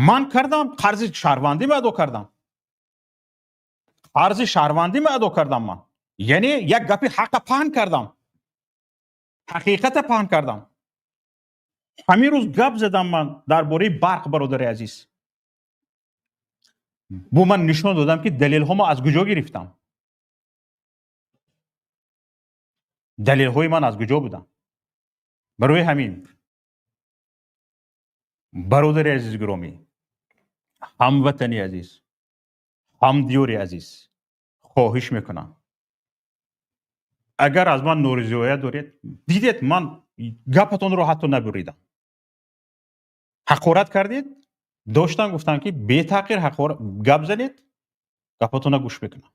A: Ман кардам, қарзи шаҳрвандима адо кардам, қарзи шаҳрвандима адо кардам ман, яъне як гапи ҳаққа паҳн кардам, ҳақиқата паҳн кардам. Ҳамин рӯз гап задам ман дар бораи барқ, бародари азиз. Бо ман нишон додам, ки далелҳомо аз куҷо гирифтам, далелҳои ман аз куҷо буданд. Барои ҳамин, бародари азиз гиромӣ, ҳамватани азиз, ҳамдиёри азиз, хоҳиш мекунам, агар аз ман норизоят доред, дидед, ман гапатонро ҳатто набуридам. Ҳақорат кардед, доштам гуфтам, ки бетаъқир гап занед, гапатонро гӯш мекунам.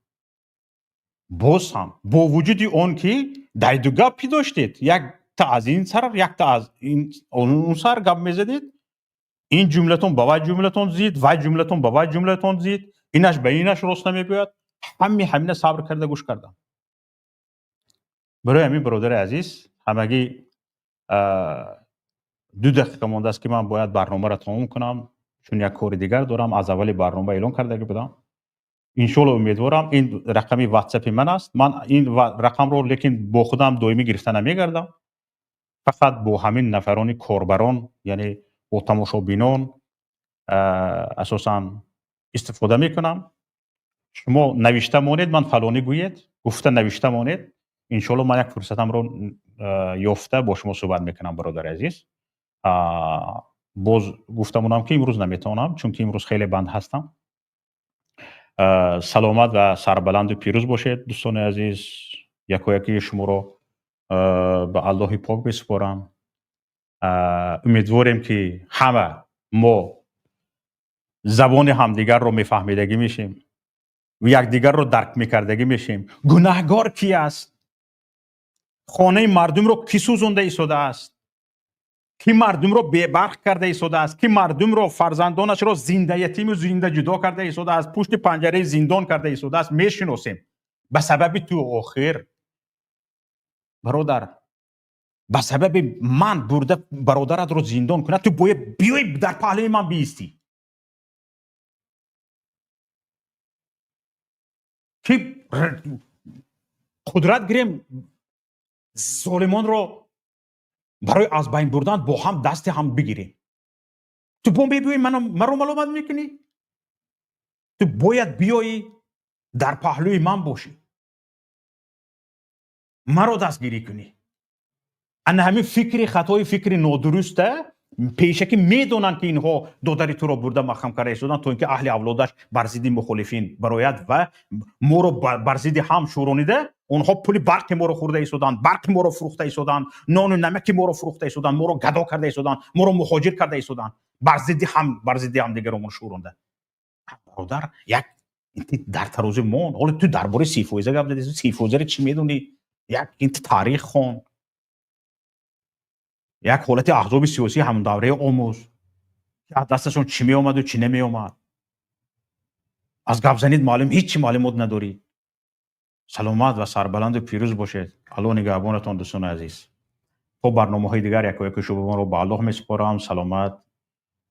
A: Боз ҳам бо вуҷуди он ки дайду гап доштед, якта аз ин сар, якта аз он сар гап мезадед, ин ҷумлатон ба вай ҷумлатон зид, вай ҷумлатон ба вай ҷумлатон зид, инаш ба инаш рост намегӯяд, ҳами ҳамина сабр карда гӯш кардам. Барои ҳамин, бародари азиз, ҳамагӣ 2 дақиқа мондааст, ки ман бояд барномаро тамом кунам, чун як кори дигар дорам, аз аввали барнома эълон кардагӣ будам. Иншоалло, умедворам, ин рақами Ватсапи ман аст. Ман ин рақамро лекин бо худам доимӣ гирифта намегардам, фақат бо ҳамин нафарони корбарон, яъне бо тамошобинон асосан истифода мекунам. Шумо навишта монед, ман фалонӣ гӯед, гуфта навишта монед, иншоалло ман як фурсатамро ёфта бо шумо суҳбат мекунам. Бародари азиз, боз гуфта монам, ки имрӯз наметавонам, чунки имрӯз хеле банд ҳастам. Саломат ва сарбаланду пирӯз бошед, дӯстони азиз. Якоякии шуморо ба Аллоҳи пок месупорам. Умедворем, ки ҳама мо забони ҳамдигарро мефаҳмидагӣ мешем, якдигарро дарк мекардагӣ мешем. Гунаҳгор ки аст? Хонаи мардумро кӣ сӯзонда истодааст? Ки мардумро бебарқ карда истодааст? Ки мардумро, фарзандонашро зинда ятиму зинда ҷудо карда истодааст, пушти панҷараи зиндон карда истодааст, мешиносем. Ба сабаби ту охир. Бародар, ба сабаби ман бурда бародаратро зиндон кунад, ту бояд биёй, дар паҳлӯи ман биистӣ, ки қудрат гирем, золимонро барои аз байн бурдан бо ҳам дасти ҳам бигирем. Ту бо мебиёӣ, маро маломат мекунӣ? Ту бояд биёӣ, дар паҳлӯи ман бошӣ, маро дастгирӣ кунӣ. Ана ҳамин фикри хатои, фикри нодуруста. Пешакӣ медонанд, ки инҳо додари туро бурда маҳкам карда истоданд, то ин ки аҳли авлодаш бар зидди мухолифин барояд ва моро бар зидди ҳам шӯронида. Онҳо пули барқи моро хӯрда истоданд, барқи моро фурӯхта истоданд, нону намаки моро фурӯхта истоданд, моро гадо карда истоданд, моро муҳоҷир карда истоданд, бар зидди ҳам, бар зидди ҳамдигаромон шӯронда. Бародар, як дар тарозу мон. Ҳоло ту дар бораи 30 фоиза гап задӣ. 30 фоизаро чӣ медонӣ? Як ин таърих хон, як ҳолати аҳзоби сиёсии ҳамон давраи омӯз, аз дасташон чӣ меомаду чӣ намеомад. Аз гапзанид маълум, ҳеҷ чӣ маълумот надорӣ. Саломат ва сарбаланду пирӯз бошед. Аллоҳ нигаҳбонатон, дӯстони азиз. То барномаҳои дигар якояки шуморо ба Аллоҳ месупорам. Саломат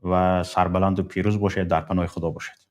A: ва сарбаланду пирӯз бошед, дар паноҳи Худо бошед.